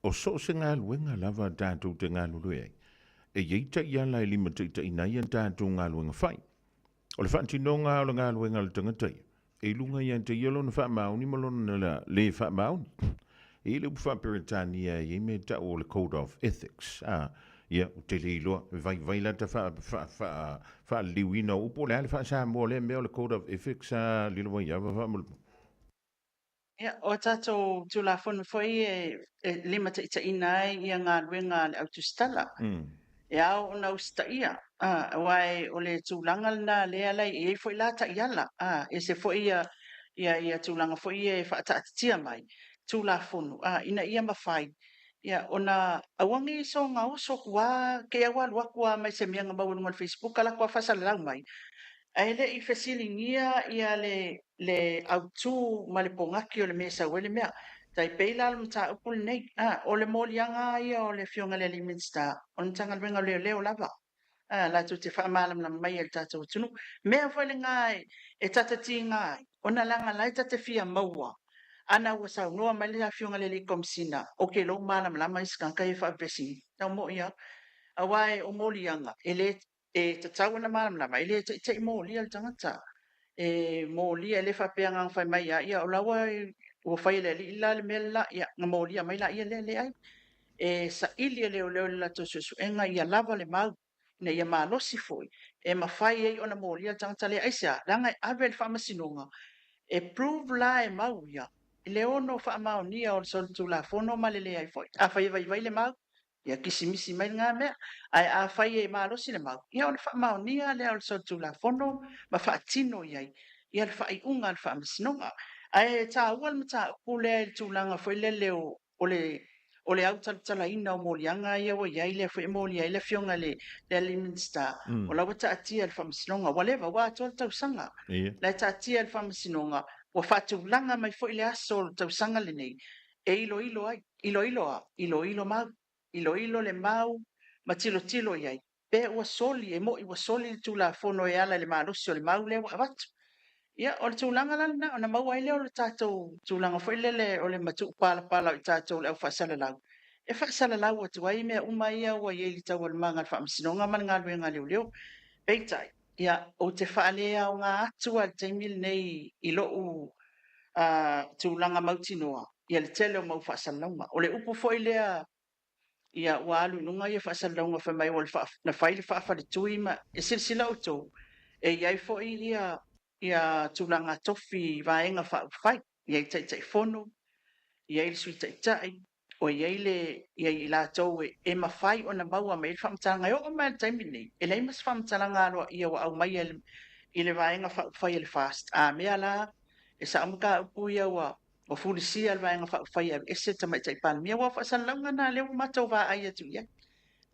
o so o se galuega lava tatou te galulue ai, e i ai taiala e limataitaiina ai a tatou galuega fai. O le faatinoga o le galuega a le tagata ia, e i luga ia te ia lona faamaoni ma lona le faamaoni. E i ai le upu faa-Peretania e i ai mea e tau o le Code of Ethics, a, Ia, ou te le iloa, e vaivai la ta faaliliuina o upu, o le a le faa-Samoa o lea mea o le Code of Ethics a Lilomaiava faamolemole? Ia, o a tatou Tulafono foi e limataitaiina ai ia galuega a le au tusitala, e ao ona usitaia, aua o le tulaga lena lea la e i ai foi la taiala, ese foi ia ia tulaga foi ia e faataatitia mai Tulafono, ina ia mafai ia ona aua ne i soona oso atu lava, te i ua alu atu lava mai se mea na maua i luga o le Facebook alu atu lava faasalalau mai, ae le i fesiligia ia le autu ma le ponaki o le mea e sau ai le mea. Tai pei la o le mataupu lenei, o le moliaga lava ia o le Afioga i le alii Minisita, o le Matagaluega o Leoleo lava, latou te faamalamalama mai i le tatou atunuu. Mea foi lena e ta te tiga ai, ona leaga la e ta te fia maua, ana ua saunoa mai le Afioga i le alii Komesina, ou te iloa ua malamalama isi tagata ia e faavevesi, tau moi lava. Aua o moliaga, e le e tatau ona malamalama, e le teitei molia le tagata. E molia, e le faapea na ona fai mai lava, ia o la ua, ua fai e le alii la le mea le la, ia ona molia mai laia lea. Leai. E saili e leoleo i le latou suesuega ia lava le mau, ina ia malosi foi, e mafai ai ona molia le tagata lea. Aisea? Leaga e ave i le faamasinoga, e prove la e mau ia i le ono faamaonia o le solitulafono ma le leai foi. Afai e vaivai le mau, ia kisimisi mai lena mea. Ae afai e malosi le mau, ia ona faamaonia lea o le solitulafono ma faatino i ai ia le faaiuga a le faamasinoga. Ae taua le mataupu lea i le tulaga foi lele o le o le autalatalaina o moliaga ia ua i ai, lea foi e molia ai le Afioga i le alii Minisita, o la ua taatia i le Faamasinoga, ua leva, ua atoa le tausaga. La e taatia i le Faamasinoga, ua faatulaga mai foi le aso o le tausaga lenei e iloilo ai, iloilo a? Iloilo mau, iloilo le mau ma tilotilo i ai, pe ua soli, e moni ua soli le Tulafono e ala i le malosi o le mau lea ua avatu. Ia, o le tulaga la lena, ona maua ai lea o le tatou tulaga foi lele o le matuu palapala o i tatou le au faasalalau, e faasalalau atu ai mea uma ia ua i ai i le taualumaga a le Faamasinoga ma le galuega a leoleo. Peitai, ia, ou te faaleaoga atu lava i le taimi lenei i lou tulaga mautinoa ia le tele o mau faasalalauga. O le upu foi lea ia ua alu i luga ia faasalalauga fai mai ua na fai le faafaletui ma e silasila outou e i ai foi ia ia tulaga tofi vaega faaupufai, e i ai Taitaifono, e i ai le Sui Taitai, o i ai le i ai i latou e mafai ona maua mai ai le faamatalaga. E oo mai lava i le taimi lenei, e leai ma se faamatalaga aloaia ua aumaia i le vaega faaupufai a le FAST. A mea la, e sao mataupu ia ua ua fulisia le Vaega Faaupufai e aveese le Tamaitai Palemia, aua o faasalalauga na lea ua matou vaai atu i ai.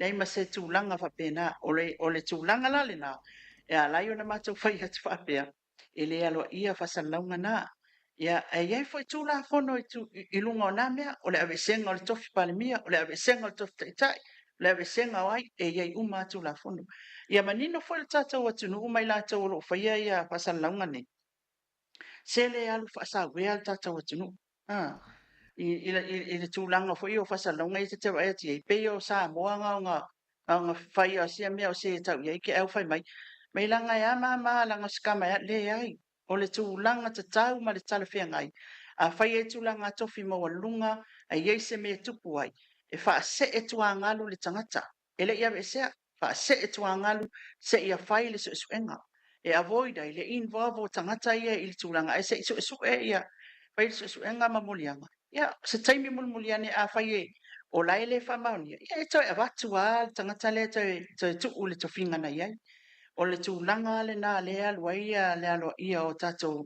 Leai ma se tulaga faapena. O le, o le tulaga la lena e ala ai ona matou fai atu faapea, e le aloaia faasalalauga na. Ia, ae i ai foi Tulafono i, tu, i luga o na mea, o le aveesega o le tofi Palemia, o le aveesega o le tofi Taitai, o le aveesega o ai, e i ai uma lava Tulafono. Ia manino foi le tatou atunuu ma i latou o lo o faia ia faasalalauga nei, se le alu faasauea le tatou atunuu a i, i, i, i le tulaga foi o faasalalauga ia ta te vaai atu i ai, pei o Samoa na ona, na ona fai o sia mea o se tau i ai ke au fai mai, mai laga e a mama laga o se tama e a, leai, o le tulaga tatau ma le talafeagai, afai e i ai tulaga tofi maualuluga, a i ai se mea e tupu ai, e faasee tuagalu le tagata, e le i aveesea, faasee tuagalu seia fai le suesuega e avoid ai le involve o tagata ia i le tulaga ae se i suesue ia fai le suesuega ma moliaga. Ia se taimi mulimuli ane afai e o la e le faamaonia, ia e toe avatu lava le tagata lea e toe, toe tuu le tofiga na i ai. O le tulaga lena lea e alu ai le aloaia o tatou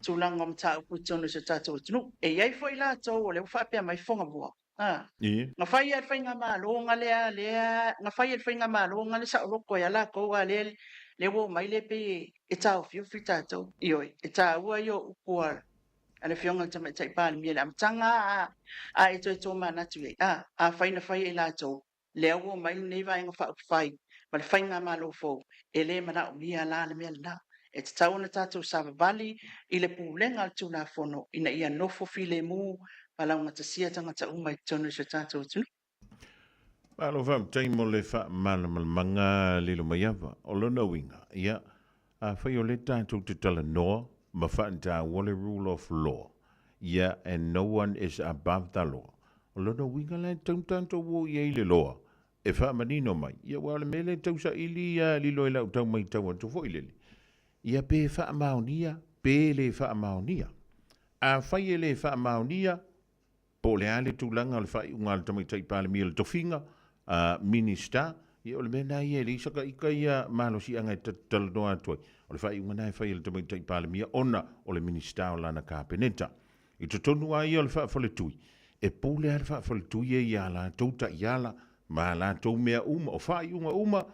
tulaga o mataupu i totonu o si o tatou atunuu. E i ai foi latou o lea ua faapea mai Fogamua, a, na fai lava e le faigamalo na lea, lea, na fai e le faigamalo na le saoloto ai lava latou, a lea, lea ua omai lea pei e taofiofi tatou. Ioe, e taua ia o upu a a le Afioga i le Tamaitai Palemia i le amataga, a, a e toe tomanatu i ai, a, afai na fai e i latou, Lea ua omai lenei Vaega Faaupufai ma le Faigamalo fou, e le manaomia la le mea lena. E tatau ona tatou savavali i le pulega a le Tulafono ina ia nofo filemu ma laugatasia tagata uma i totonu o si o tatou atunuu. Malo faafetai mo le faamalamalamaga Lilomaiava. O lona uiga, ia, afai o lea tatou te talanoa ma faataua le rule of law, ia, and no one is above the law, O lona uiga la e tatau ona tatou o i ai i le loa. e faamanino mai, ia aua o le mea lea e tausaili ia lilo i lau tau maitau atu foi lele, ia pe faamaonia pe le faamaonia. Afai e le faamaonia, po o le a le tulaga o le faaiuga a le Tamaitai Palemia i le tofiga a Minisita, ia o le mea lena ia e leai saka ika ia malosiaga e talanoa atu ai, o le faaiuga lena e fai e le Tamaitai Palemia ona o le Minisita o lana Kapeneta. I totonu lava ia o le faafaletui, e pule lava le faafaletui ia i a latou taiala ma a latou mea uma, o faaiuga uma,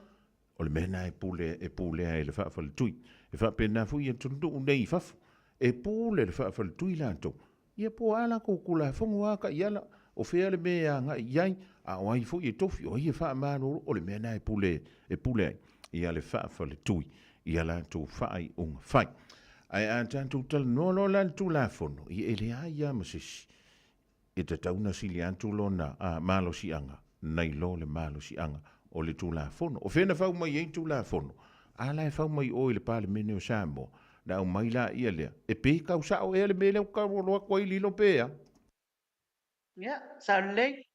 o le mea lena e pule, e pulea ai e le faafaletui. E faapena foi atunuu nei i fafo, e pule le faafaletui latou, ia po o a latou Tulafono a taiala, o fea le mea e agai i ai, a o ai foi e tofi, o ai e faamalolo, o le mea lena e pule, e pule ai ia le faafaletui i a latou faaiuga fai. Ae a tatou talanoa loa la i le Tulafono, ia e leai lava ma se isi e tatau ona sili atu lona malosiaga nai lo le malosiaga o le Tulafono. O fea na fau mai ai Tulafono? A la e fau mai o i le Palemene o Samoa, na aumai laia lea, e pei tau sao ea le mea lea ua tau alu atu ai lilo pe a? Ia, sao lelei.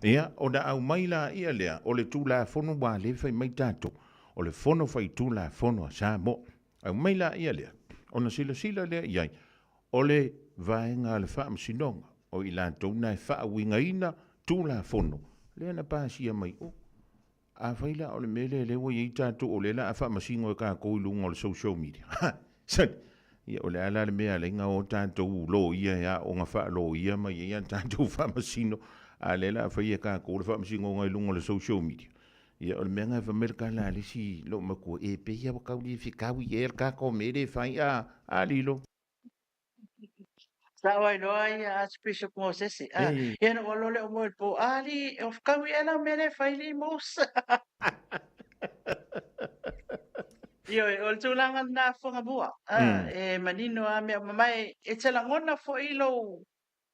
Ia, ona aumai laia lea o le Tulafono ua le fai mai tatou, o le Fono Faitulafono a Samoa. Aumai laia lea, ona silasila lea i ai, o le vaega a le Faamasinoga, o i latou na e faauigaina Tulafono, lea na pasia mai o. Afai la o le mea lea lea ua i ai tatou o lea la a faamasino e tatou i luga o le social media. Sali! Ia o le a la le mea e ala ai ona o tatou loia e aoga faaloia mai ai a tatou faamasino, a lea la a fai e tatou le faamasinoga i luga o le social media. Ia o le mea lena e fai mai le tala a le isi loomatua, e pei lava ua tau le fetaui ea le tatou mea lea e fai a, a lilo. Sao ai loa ia Archbishop Mosese. Ah, ia na ua lole o moe po ali, o kau ia la mele fai li Mos. Io, o le tulaga lena fofoga mua. Ah, e manino a mea mamae, e te lagona foi lou,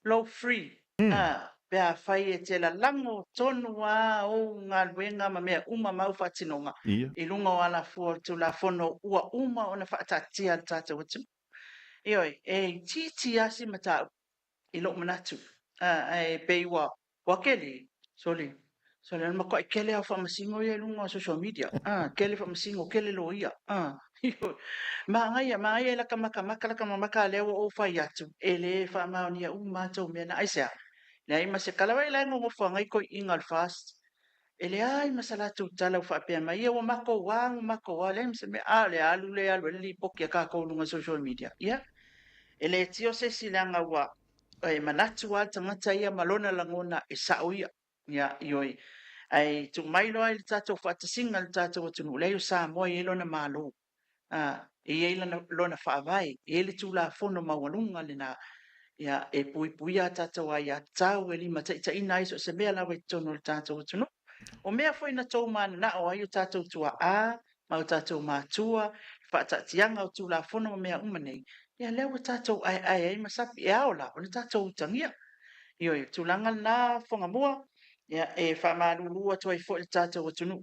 lou free. Ah, pe a fai e te lalago tonu a ou galuega ma mea uma ma au faatinoga i luga o alafua o le Tulafono ua uma ona faataatia a le tatou atunuu. Ioe, e itiiti lava si mataupu i lou manatu, ae pei ua ua kele, sole, sole, o le matuai kele lava o faamasino ia i luga o social media, kele faamasino, kele loia, ioe. Manaia, manaia i lata matamata, lata mamata a lea ua ou fai atu, e le faamaonia uma lava tou mea na. Aisea? Leai ma se tala, vaai la e nonofo ai toeaiina o le FAST, E leai ma se latou tala ua faapea mai, ia ua matou a, ua matou a, leai ma se mea. A o le alu lea e alu ai le lipoti a tatou i luga o social media. Ia, e le tio se isi leaga ua e manatu lava le tagata ia ma lona lagona e sao ia. Ia, ioe. Ae tuu mai loa i le tatou faatasiga i le tatou atunuu, leai o Samoa e i ai lona Malo. E i ai lona faavae, e i ai le Tulafono maualuga lena ia, e puipuia a tatou aiatatau, e limataitaiina ai so o se mea lava i totonu o le tatou atunuu. O mea foi na tou mananao ai o tatou tuaa ma o tatou matua, le faataatiaga o Tulafono ma mea uma nei, ia lea ua tatou aeae ai ma sapi, e ao la ona tatou utagia. Ioe, o le tulaga lena Fogamua, Ia, e faamalulu atu ai foi le tatou atunuu,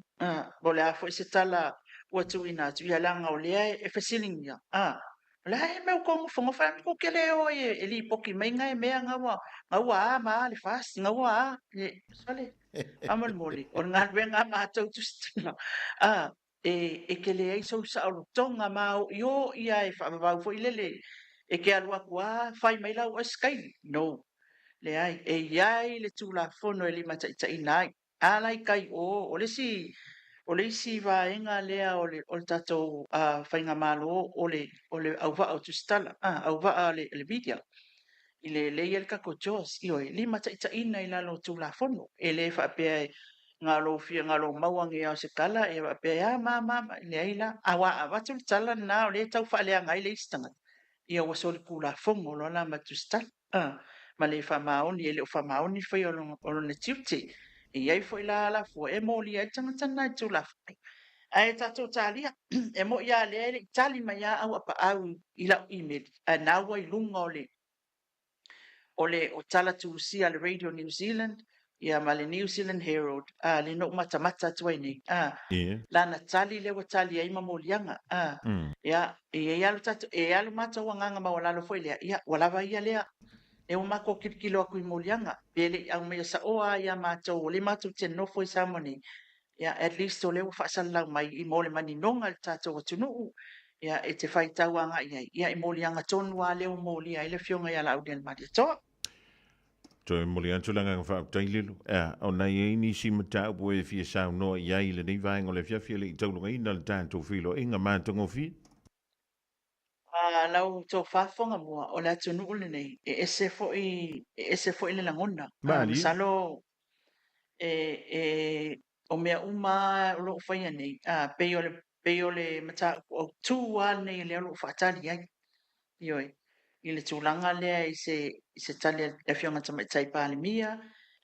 po o le a foi se tala ua tuuina atu, ia leaga o lea e fesiligia, o le a ea le mea ua outou nofonofo ai, tou te le o ai e lipoti mai na mea na ua a ma a le FAST, na ua a, sole, faamolemole, o le galuega a matou tusituga, e te leai sou saolotoga maoioi lava e faavavau foi lele, e te alu atu lava fai mai lau oe sikaili. No. Leai, e i ai le Tulafono e limataitaiina ai. A la i tai o, o le isi, o le isi vaega lea o le, o le tatou faigamalo o le, o le auvaa o tusitala, auvaa o le, le media, i le, lea e i ai le tatou JOS, ioe, limataitaiina i lalo o Tulafono. E le faapea e Na o lou fia, na o lou maua nei lava o se tala, ia faapea, e a ma, ma, ma, leai la. Aua a avatu le tala lena o lea e tau faaleaga ai le isi tagata, ia ua solitulafono loa la ma le tusitala, ma le faamaoni, e le o faamaoni le faia o lona tiute. E i ai foi la alafua e molia ai le tagata lena i le Tulafono. Ae tatou talia, e moni lava o lea e le i tali mai lava Auapaau i lau imeli, ae na ua i luga o le o le o tala tusia a le Radio New Zealand ia ma le New Zealand Herald a lea na ou matamata atu ai nei a lana tali lea ua tali ai ma moliaga a ia e i ai lava lo tatou e alu matou agaga maualalo foi lea ia ua lava ia lea. Lea ua matou tilotilo atu i moliaga, pe le i aumaia saoa lava ia matou o lea matou te nonofo i Samoa nei, ia at least o lea ua faasalalau mai i mo le maninoga i le tatou atunuu, ia e te faitau agai i ai, ia i moliaga tonu lava lea ua molia ai le Afioga ia Laaulialemalietoa. Toe momoli atu le agaga faafetai Lilo. Ea, ona e i ai nisi mataupu e fia saunoa i ai i lenei vaega o le afiafi e le i taulagaina le tatou feiloaiga matagofie. A lau tofa Fogamua, o le atunuu lenei, e ese foi, e ese foi le lagona. Malie. Masalo e, e, o mea uma lava o lo o faia nei, a, pei o le, pei o le mataupu autū lava lenei lea o lo o faatali ai. Ioe, i le tulaga lea i se, i se tali a le Afioga i le Tamaitai Palemia,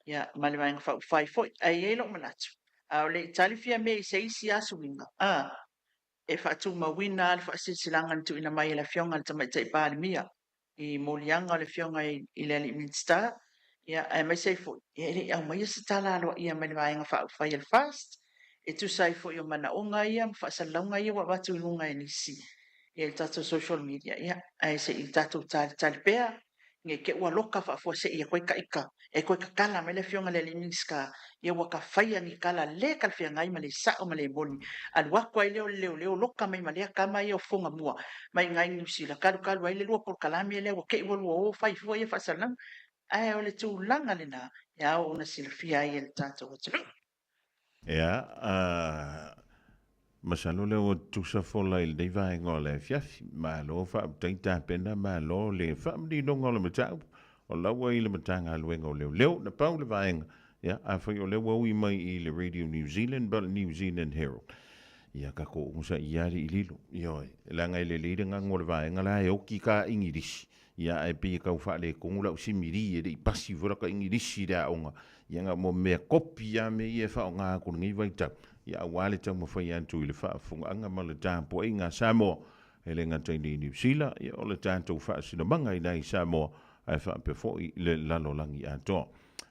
ia, ma le Vaega Faaupufai foi. Ae i ai lou manatu, a o le i tali Fiame i se isi lava suiga, a, e faatumauina lava le faasilasilaga na tuuina mai e le Afioga i le Tamaitai Palemia i moliaga o le Afioga i le Alii Minisita, ia, aemaise ai foi, ia, e le i aumaia se tala aloaia mai le Vaega Faaupufai a le FAST e tusa ai foi o manaoga ia ma faasalalauga ia ua avatu i luga e nisi ia i le tatou social media, ia, ae se i tatou talitali pea ne i te i ua loka faafuasei e toe taita, e toe tatala mai le Afioga i le alii Minisita, ia ua ta faia ni tala le talafeagai ma le sao ma le moni, alu atu ai lea o le leoleo loka mai ma lea tama ia o Fogamua mai i ina i Niu Sila, talu talu ai le lua polokalame lea ua te i ua lua o fai fua ia faasalalauga. Ae o le tulaga lena e ao ona silafia ai e le tatou atunuu. Ea, a, masalo lea ua tutusa fola i lenei vaega o le afiafi. Malo faafetai tapena, malo le faamaninoga o le mataupu. O la ua i le Matagaluega o Leoleo. Na pau le vaega, ia, afai o lea ua ui mai i le Radio New Zealand ma le New Zealand Herald. Ia, tatou onosai ia alii lilo. Ioe, leaga e lelei le gago o le vaega la e oti ka Igilisi. Ia, ae pei e tau faaletonu lau simili e le i pasi foi lata Igilisi i le aoga. Ia, na o mea kopi lava mea ia e faaaoga atu i lenei vaitau, ia aua le taumafai atu i le faafofogaaga ma le tapuaiga a Samoa, e le gata i Niu Sila, ia o le tatou faasinomaga i nai Samoa, ae faapea foi le lalolagi atoa.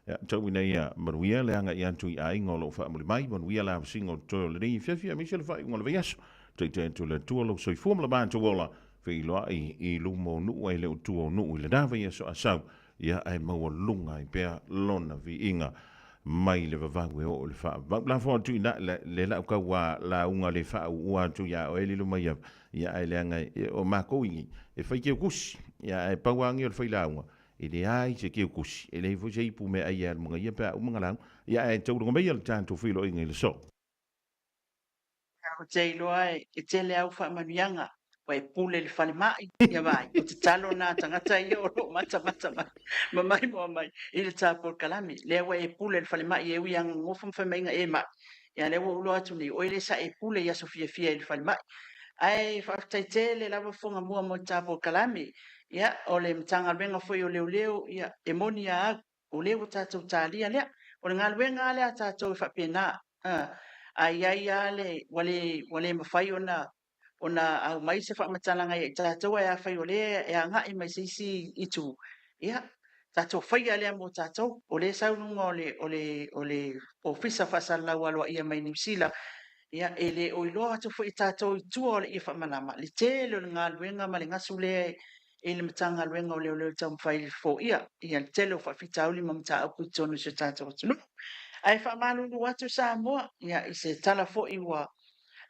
Ia, tau ina ia manuia le agai atu i aiga o lo o faamuli mai, manuia le avasiga o totoe o lenei afiafi, aemaise le faaiuga o le vaiaso. Taitai atu le Atua lou soifua ma le matou ola, feiloai i luma o nuu ae le o tua o nuu i lena vaiaso a sau, ia ae maualuga ai pea lona viiga mai le vavau e oo i le faavavau. Lafo atu i ina le, le lau tauā lauga le faauua atu iā oe lilo mai ava, ia ae leaga e, o makou i, e fai keukusi, ia ae pau lava nei o le fai lauga, e leai se keukusi, e leai foi se ipu meaai e alu magaia pe a uma na lauga, ia ae taulaga maia le tatou feiloaiga i le aso. Ou te iloa e tele au faamanuiaga ua e pule i le falemai, ia vaai, o tatalo na a tagata ia o lo o matamata mai ma maimoa mai i le ta polokalame. Lea ua e pule i le falemai e ui lava gogofo ma fai mai na e mai, ia lea ua ou iloa atu nei, o oe lea sa e pule i aso fiafia i le falemai. Ae faafetai tele lava Fogamua mo le ta polokalame. Ia, o le Matagaluega foi o Leoleo, ia, e moni a au, O lea ua tatou talia lea. O le galuega lava lea a tatou e faapena. A i ai lava le, ua le, ua le mafai ona, ona aumai se faamatalaga ia i tatou, ae afai o lea e agai mai se isi itu, ia, tatou faia lea mo tatou. O lea e sau i luga o le, o le, o le Ofisa Faasalalau Aloaia mai Niu Sila, ia, e le o iloa atu foi e tatou i tua o le ie faamalama le tele o le galuega ma le gasu lea i le Matagaluega o Leoleo i le taumafai e foia ia le tele o faafitauli ma mataupu i totonu o si o tatou atunuu. Ae faamalulu atu Samoa ia, i se tala foi ua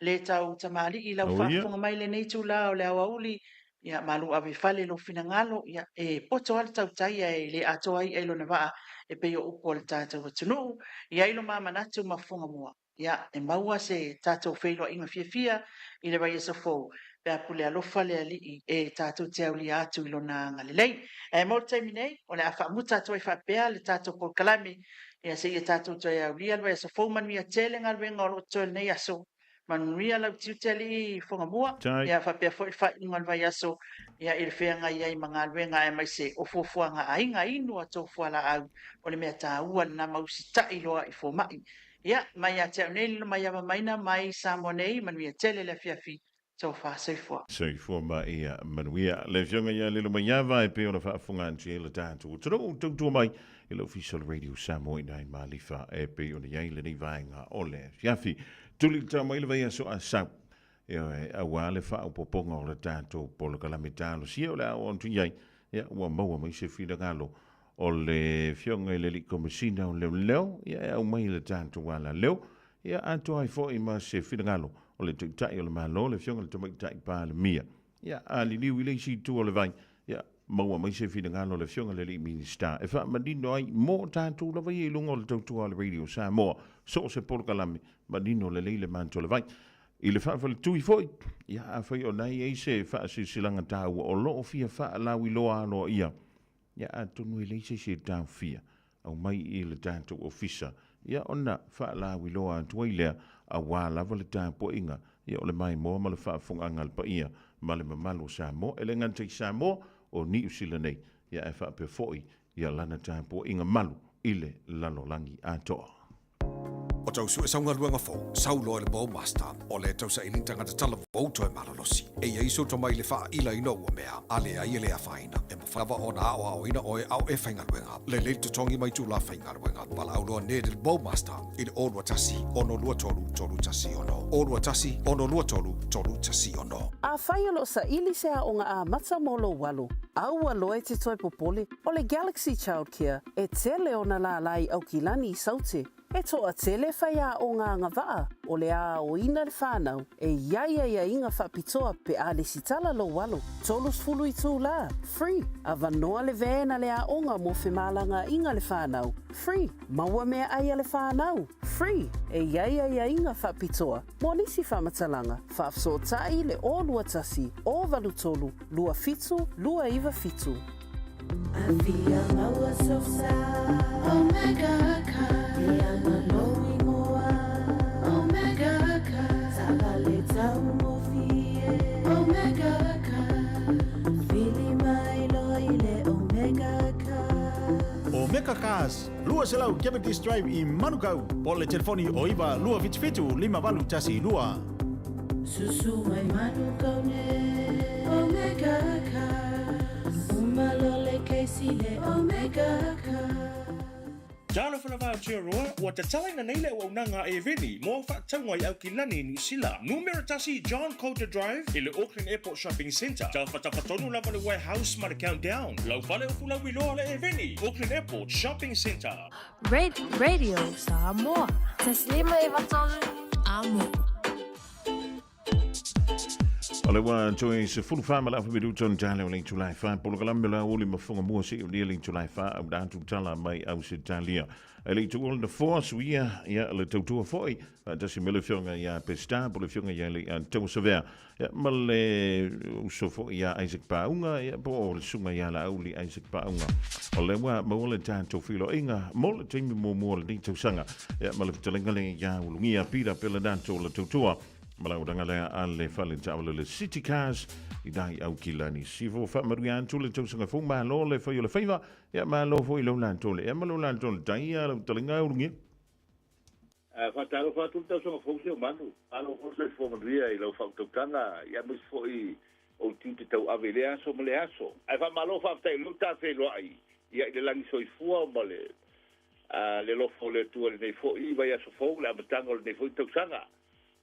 le tau tamalii i lau faafofoga mai i lenei itula o le aoauli, ia malu ave i fale lou finagalo, ia e poto lava le tautai ae le atoa i'a i lona vaa e pei o upu a le tatou atunuu. I ai lo ma manatu ma fofoga mua. Ia, e maua se tatou feiloaiga fiafia i le vaiaso fou, pe a pule alofa le Alii e tatou te aulia atu i Lona agalelei. Ae mo le taimi nei, o le a faamuta atu ai faapea le tatou polokalame, ia seia tatou toe aulia le vaiaso fou. Manuia tele galuega o lo o totoe i lenei aso. Manuia lau tiute Alii Fogamua, ia faapea foi le faaiuga o le vaiaso ia i le feagai ai ma galuega aemaise o fuafuaga a aiga, inu a tou fualaau, o le mea taua lena ma usitai loa i fomai. Ia, mai ia te au nei lilo mai Avamaina mai Samoa nei, manuia tele le afiafi, tofa soifua. Soifua ma ia manuia. Le Afioga ia Lilomaiava e pei ona faafofoga atu ai le tatou atunuu, tautua mai i le Ofisa o le Radio Samoa i nai Malifa e pei ona i ai lenei vaega o le afiafi. Tuli tau mai le vaiaso a sau, ioe, aua le faaopoopoga o le tatou polokalame talosia o le a oo atu i ai. Ia, ua maua mai se finagalo o le Afioga i le Alii Komesina o Leoleo, ia e aumai i le tatou alaleo, ia atoa ai foi ma se finagalo o le Taitai o le Malo, le Afioga i le Tamaitai Palemia. Ia, a liliu i le isi itu o le vai, ia, maua mai se finagalo o le Afioga i le Alii Minisita e faamanino ai mo tatou lava ia i luga o le tautua a le Radio Samoa, so o se polokalame, manino lelei le mato o le vai. I le faafaletui foi, ia, afai o na i ai se faasilasilaga taua o lo o fia faalauiloa aloaia, ia, atonu e leai se isi e taofia, aumai i le tatou ofisa, ia, ona faalauiloa atu ai lea, aua lava le tapuaiga, ia, o le maimoa ma le faafofogaaga a le paia ma le mamalu o Samoa. E le gata i Samoa, o Niu Sila nei, ia, ae faapea foi ia lana tapuaiga malu i le lalolagi atoa. O tau sue sau galuega fou, sau loa i le Bowmaster, o le tausaili tagata talavou toe malolosi. E i ai sou tomai i le faailaina o ua mea, a leai e le afaina. E mafai lava ona aoaoina oe a o e faigaluega. Lelei le totogi mai itula faigaluega. Valaau loa Ned i le Bowmaster i le 021 623 316. 021 623 316. Afai o lo o saili se aoga amata mo lou alo, aua loa e te toe popole, o le Galaxy Childcare e tele ona lālā i Aukilani i Saute. E toatele faiaoga agavaa o le aoina le whanau e i ai aiaiga faapitoa pe a lesitala lou alo. 30 itulā, free, avanoa le van a le aoga mo femalagaaiga le whanau, free, maua meaai a le whanau, free, e i ai aiaiga faapitoa mo nisi faamatalaga, faafesootai le 021 083 27 297. Afia maua sosa Omega car E ana lou ingoa Omega car Taavale taugofie Omega car Vili mai loa i le Omega car Omega Cars, 200 Cavendish Drive i Manukau, po o le telefoni o 9 277 5812. Susu mai Manukau nei Omega Cars Uma loa le kesi le Omega Cars. Talofa lava Aotearoa, ua tatalaina nei le auaunaga a Eveni mo au faatauga i Aukilani, Niu Sila. Numera tasi John Coulter Drive i le Auckland Airport Shopping Centre. Tafatafa tonu lava le Warehouse ma le Countdown. Lau fale o Fulauiloa le Eveni, Auckland Airport Shopping Centre. Radio Samoa. Taslima 93 Amo. O le ua toe 14 ma le afa minuta ona tale o le itula e wha. Polokalame o le aoauli ma fuga mua se i le itula e wha au rātou tala mai Ausetalia. E le itu o le nofoa suia ia le tautua foi. Faatasi me le afioga ia Pestar po le afioga ia le Tauasavea. Ia ma le uso foi ia Isaac Paauga ia po o le susuga ia Laauli Isaac Paauga. O le ua maua le tatou feiloaiga mo le taimi muamua o lenei tausaga. Ia ma le fetalaiga le ia Ulugia Pita Pelenato o le tautua. Ma lau ranga lea a le fale taavale le City Cars i dai au ki lani. Sifo faamanuia atu le tausaga fou malo le fai o le faiva. Ia malo foi lau latou le ea ma lau latou le tai ia lau fetalaiga Ulugia. Faatalofa atu le tausaga fou Seumanu. Malo foi le soifua manuia i lau faautautaga aemaise foi ou tiute tauave i lea aso ma lea aso. Ae faamalo faafetai o lea ua ta feiloai ia i le lagi soifua ma le le alofa o le Atua i lenei foi vaiaso fou, le amataga o lenei foi tausaga.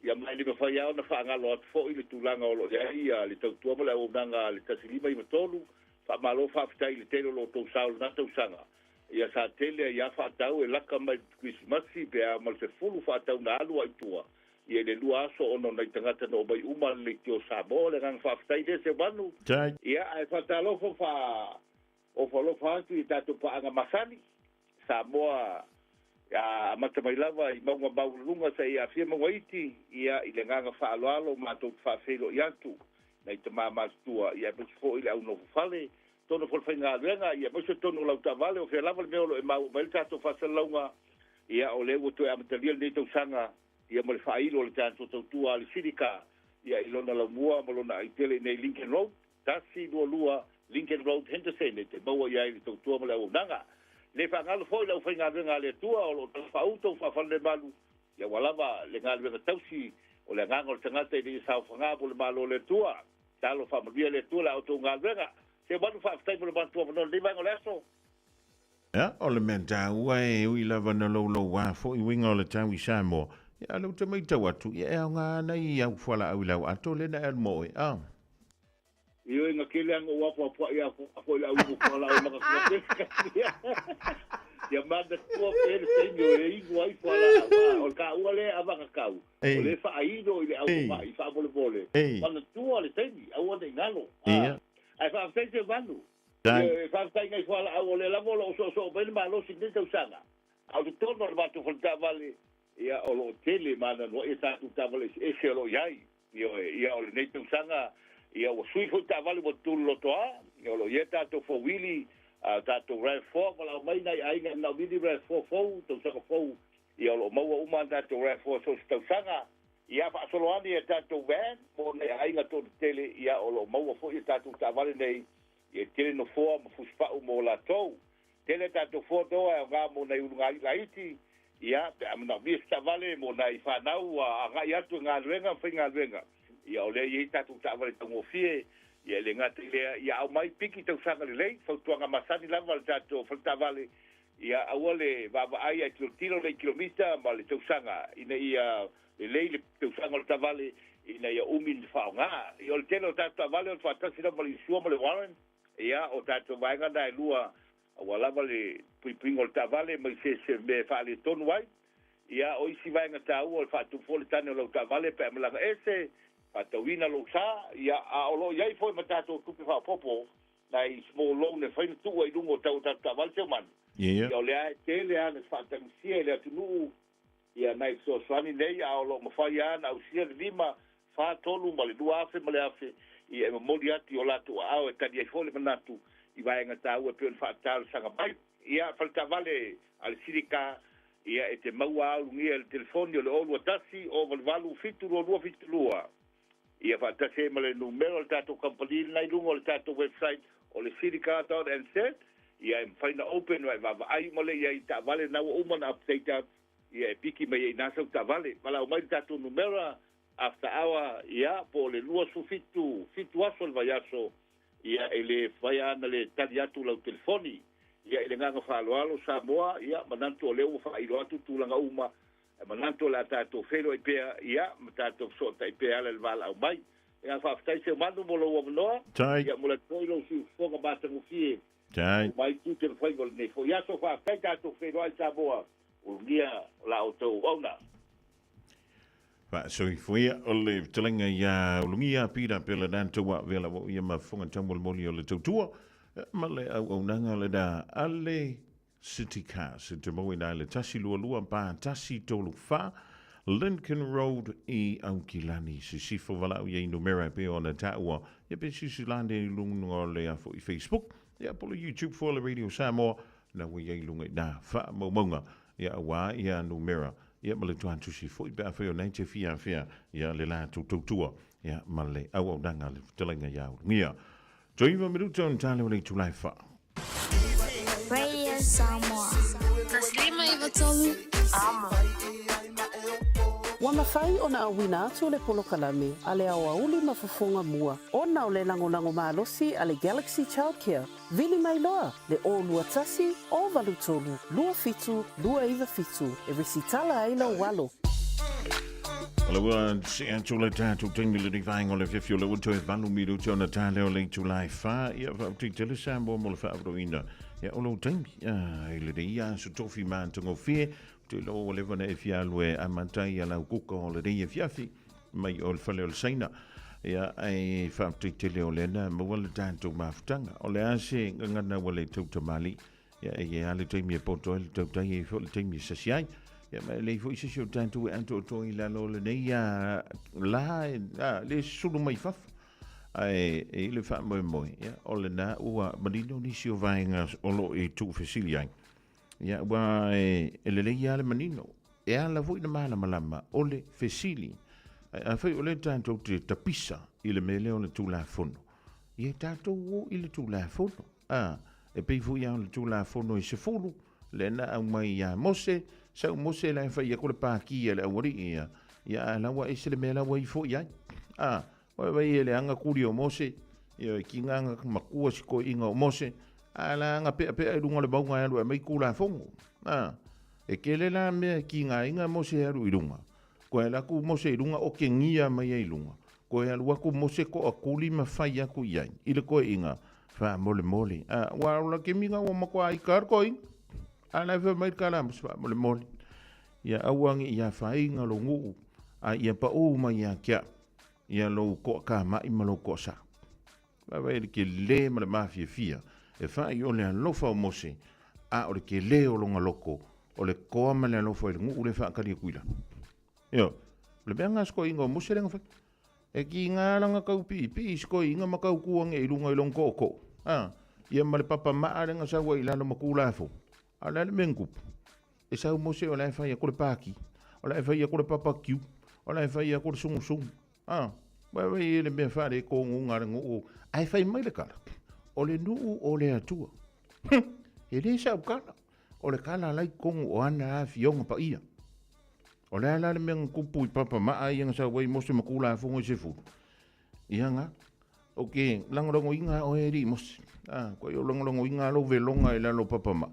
Ia ma e le mafai lava ona faagalo atu foi le tulaga o lo o i ai le tautua ma le auaunaga a le 1593. Faamalo faafetai i le tele o lo outou sao i lena tausaga. Ia sa tele ai lava faatau e laka mai i le Kerisimasi pe a ma le 10 faatau na alu ai i tua ia i le lua aso ona o nai tagata na omai uma a le leitio o Samoa. O le agaga faafetai lea Seumanu. Ia ae faatalofa faa Ofaalofa atu i tatou paaga masani, Samoa a amata mai lava i mauga maualuluga seia aafia mauga iti, ia i le agaga faaaloalo matou te faafeiloai atu nai tama matutua, ia aemaise foi le au nofo fale, tonu foi le faigaluega, ia aemaise tonu o lau taavale, o fea lava le mea o lo o e maua mai ai le tatou faasalalauga, ia o lea ua toe amatalia lenei tausaga, ia ma le faailo o le tatou tautua a le Silika, ia i lona laumua ma lona aitele i nei Lincoln Road. 122 Lincoln Road, Henderson, e te maua i ai le tautua ma le auaunaga. E le faagalo foi le aufaigaluega a le Atua o lo o talafaauto ma faafalelemalu, ia ua lava le galuega tausi o le agaga o le tagata ina ia saofaga mo le Malo o le Atua. Talo faamanuia le Atua i la outou galuega. Seumanu faafetai mo le matou avanoa i lenei vaega o le aso. Ia, o le mea taua e ui lava na loulouā foi uiga o le tau i Samoa, ia, a o lea ou te matau atu, ia e aoga ana i au fualaau i lau ato lea na e alu mo oe, a. Ioe na kele ana ou apoapoaʻi a foi le au inu fualaau e makatua tele. Ia manatua pe le taimi o e inu ai fualaau. A o le taua lea e avatatau, o lea e faaino i le au mama'i faamolemole, manatua le taimi, aua ne i galo. A, ae faafetai Seumanu. Ioe, faafetai i nai fualaau o lea lava o lo o soosoo mai le malosi i lenei tausaga. A o totonu o le matou faletaavale, ia, o lo o tele ma anoanoai a tatou taavale eseese o lo o i ai. Ioe, ia o lenei tausaga, ia ua sui foi taavale ua tutulu lotoa, ia o lo o i ai tatou fouwili, a o tatou RAV4, valaau mai nai aiga e manaomia ni RAV4 fou, tausaga fou, ia o lo o maua uma a tatou RAV4 so o se tausaga. Ia faasolo ane ia tatou van mo nai aiga toatetele, ia o lo o maua foi ia tatou taavale nei, ia e tele nofoa ma fusipau mo latou. Tele a tatou four door e aoga mo nai ulugalii laiti, ia, pe a manaomia se taavale mo nai fanau ua agai atu i galuega ma faigaluega, ia o lea e i ai tatou taavale taugofie, ia e le gata i lea, ia aumai piki tausaga lelei, fautuaga masani lava a le tatou fale taavale, ia aua le vaavaai ae tilotilo lea i kilomita ma le tausaga ina ia lelei le tausaga o le taavale ina ia umi le faaaoga. Ia o le tele o tatou taavale o le faatasi lava ma le insure ma le warrant, Ia, o tatou vaega na e lua, ua lava le puipuiga o le taavale mai se se mea e faaletonu ai. Ia, o isi vaega taua o le faatupu foi le tane o lau taavale pe a malaga ese, faatauina lou sa, ia, a o lo o i ai foi ma tatou tupe faaopoopo, nai small loan e fai ona tuu ai i luga o tau o tatou taavale Seumanu. Ia, o lea e tele lava na faatagisia e le atunuu ia nai fesoasoani nei, a o lo o mafai lava ona ausia le 5, 4, 3 ma le 2,000 ma le 1,000, ia e momoli atu i o latou aao e tali ai foi le manatu i vaega taua e pei ona faatalosaga mai. Ia, faletaavale a le Silica, ia e te maua aulugia i le telefoni o le 021 088 722 72. Ia faatasi ai ma le numera o le tatou kamupani lena i luga o le tatou website o le silica.nz, ia e mafai ona open ma e vaavaai uma lea i ai i taavale na ua uma ona update atu, ia e piki mai ai i ina sau taavale. Valaau mai le tatou numera after hour, ia po o le 27, fitu aso o le vaiaso, ia e le mafai lava ona le tali atu lau telefoni. Ia i le agaga faaaloalo Samoa, ia manatu o lea ua faailoa atu tulaga uma E manatu o le a tatou feiloai pea, ia, ma tatou fesootai pea e ala i le valaau mai. Ia, faafetai Seumanu mo lou avanoa. Tai. Ia, momoli atu foi lou siufofoga matagofie. Tai. Ua mai tiute ma faiva o lenei foi aso. Faafetai tatou feiloai Samoa, ulugia la outou auauna. Faasoifuia o le fetalaiga ia Ulugia Pita Pela Dan Taua Vela ua ia ma fofoga taumolimoli o le tautua ma le auaunaga lena a le City Cars e te maua i le 122 pa 134 Lincoln Road i Aukilani. Sisifo valaau i ai numera e pei ona taua ia pe silasila ane i luga o le foi Facebook ia po o le YouTube foi a le Radio Samoa na ua i ai i luga i nā faamaumauga ia auā ia numera ia ma le tuatusi foi pe afai o na e te fiafia ia le latou tautua ia ma le auaunaga a le fetalaiga ia Ulugia. Toiva minuta o tale o le itula e wha. Radio Samoa. 153 Amo. Ua mafai ona auina atu le polokalame a le aoauli ma fofoga mua ona o le lagolago malosi a le Galaxy Childcare. Vili mai loa le 021 083 27 297 e resitala ai lou alo. O le ua see atu le tatou taimi lenei vaega o le afiafi o le ua toe valu minuti ona ta lea o le itula e whā. Ia faafetai tele Samoa mo le faaavanoaina. Ia o lou taimi i lenei aso tofi matagofie. Ou te iloa ua leva ona e fia alu e amata ai lau kuka o lenei afiafi mai o le fale o le Saina. Ia ae faafetai tele o lea na maua le tatou mafutaga. O le a se gagana ua le tautamalii. Ia e i ai lava le taimi e poto ai le tautai, e i ai foi le taimi e sasi ai. Ia ma e leai foi se isi o tatou e atoatoa i lalo o lenei la e le sulu mai fafo. Ae e i le faamoemoe, ia, o lena ua manino nisi o vaega o lo o i tuufesili ai. Ia, ua e lelei lava le manino. E ala foi na malamalama o le fesili. Ae afai o lea tatou te tapisa i le mea lea o le Tulafono, ia tatou o i le Tulafono. A, e pei foi lava o le Tulafono e 10, lea na aumai ia Mose, sau Mose la e fai atu le paki a le aualii ia, ia a la ua ese le mea la ua ifo i ai. A, ua vai e leaga kuli o Mose, ia e kinga anga makua si toeaiina o Mose, a la anga peapea i luga o le mauga e alu e aumai Tulafono. A, e tele la mea e kigaina Mose e alu i luga, koe alu atu Mose i luga otegia mai ai i luga. Koe alu aku Mose koʻa kuli ma fai aku i ai i le koeʻiga faamolemole. A ua ola kemiga ua makuā ika le koeʻiga. A la e fai mai le kala a Mose faamolemole. Ia aua ne i afaina lou nuu a ia paʻū mai ia te aʻu ia lou toʻakamai ma lou toʻasā. Vaavaai i le telē ma le mafiafia e faai o le alofa o Mose, a o le telē o lona loto o le toa ma le alofa i le nuu lea e faatali atu i lalo. Ioe, o le mea lena se toeaina o Mose lea na fai. E tiga lana tau piipii i se toeaina ma tau tu ane i luga i lona tootoo, a, ia ma le papa maa lea na sau ai i lalo ma Tulafono. A o le a le mea na tupu? E sau Mose o la e fai atu le pāki, o la e fai atu le papakiu, o la e fai atu le sugusugu. A, vaavaai i le mea faaletonu a le nuu, ae fai mai le tala, o le nuu o le Atua. Hum, e le sau tala. O le tala la i totonu o ana afioga paia. O le a la le mea na tupu i Papamaa ia na sau ai Mose ma Tulafono i se 10? Ia na, o ke lagolagoina a oe e alii Mose. A, koe o lagolagoina a lou veloga i lalo o Papamaa.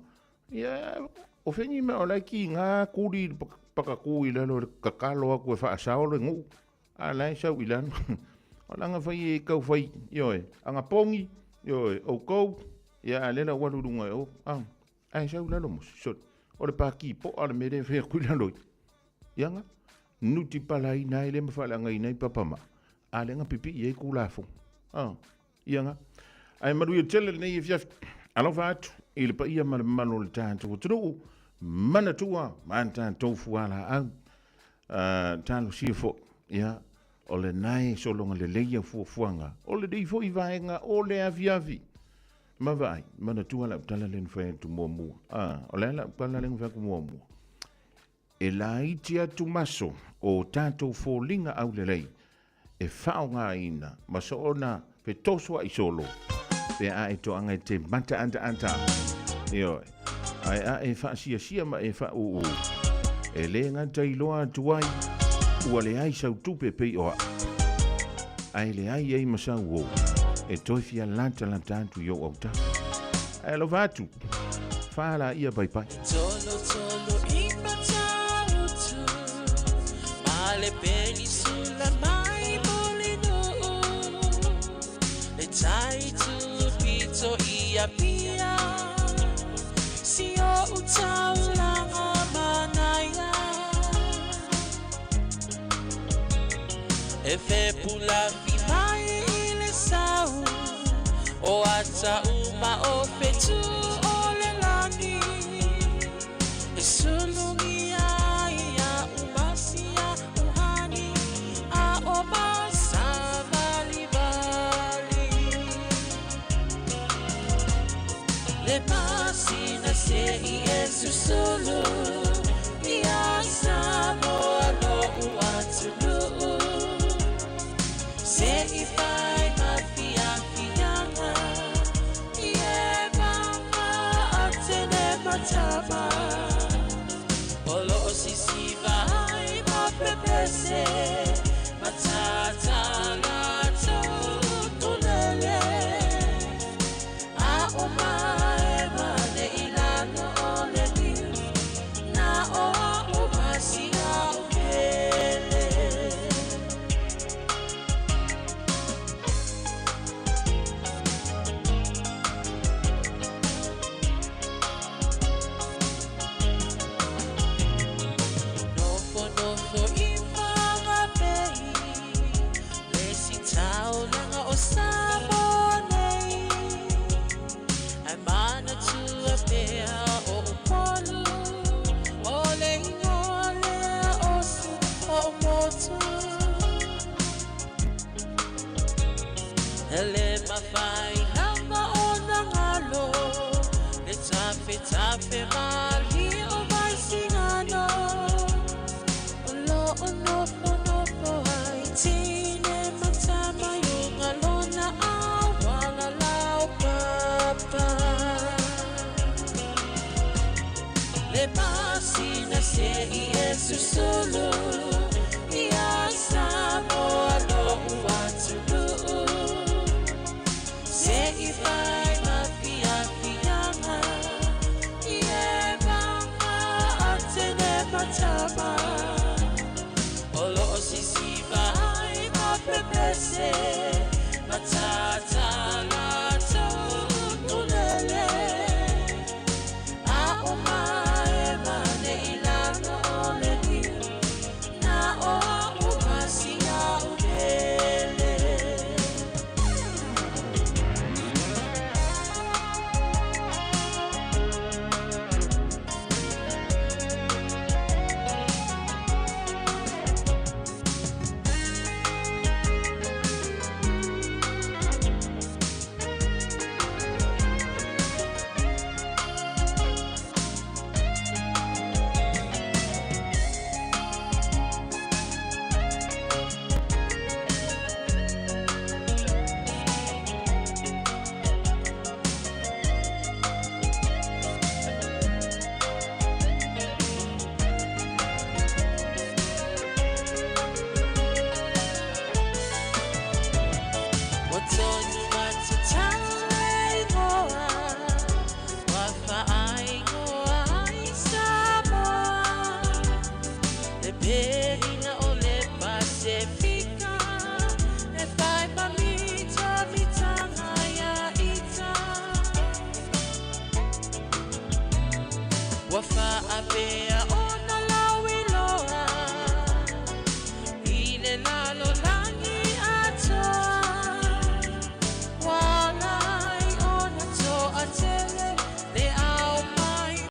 Ia, o feni mea o la e kiga kuli i le pakakū i lalo i le tatalo atu e faasao le nuu, a la e sau i lalo. O lana fai e tau fai, ioe, ana pogi, ioe, outou, ia a lea la ua alu i luga e o, a, ae sau i lalo Mose, sole, o le paki poa le mea lea e fai atu i lalo i. Ia na, nuti palaina ai lea ma faaleagaina ai Papamaa, a lea na pipii ai Tulafono. A, ia na. Ae manuia tele lenei afiafi. Alofa atu i le paia ma le mamalu o le tatou atunuu, manatua ma tatou fualaau. Talosia foi, ia, o lena e sologa lelei au fuafuaga o lenei foi vaega o le afiafi. Ma vaai, manatua lau tala lea na fai atu muamua. O le a lau tala lea na fai atu muamua? E laiti atu maso o tatou foliga aulelei e faaaogaina ma soona fetosoaʻi solo pe a e toaga e te mataataata. Ioe, ae a e faasiasia ma e faaūū, e lē gata iloa atu ai ua leai sau tupe pei o aʻu, ae leai ai ma sau uō e toe fia latalata atu i ou autafa. Ae alofa atu, fā laia paipai. Tolo tolo i Matautu Ma le penisula mai Mulinuu Le tai tupito i Apia Si o'u taulaga manaia E fepulafi mai i le sau O ata uma o fetu o le lagi E sulugia ia umasia uhani A o masavalivali Le masina se i e susulu Ia Samoa lo'u atunuu Se i fai ma fiafiaga I e maga atene matama O lo'o sisiva ai ma pepese Matata latou utulele A o mae mane i lalo o le liu Na o a'u masia o pele. Nofonofo i Whangape Le isi taulaga o Samoa nei Ae manatua pea o Upolu O le ingoa lea o si o'u motu E le mafai lava ona galo Le tafetafe malie o Vaisigano O lo o nofonofo ai teine ma tama i uga lona auala laupapa. Le masina se i e susulu ia Samoa lo'u atunuu. Se i fai ma fiafiaga i e maga atene ma tama. O lo'o sisiva ai ma pepese. ese Matatala totulele A o mae mane i lalo o le liu Na o au masinga o pele. Ua tonu matatau goa, ua faaigoa ai Samoa. Le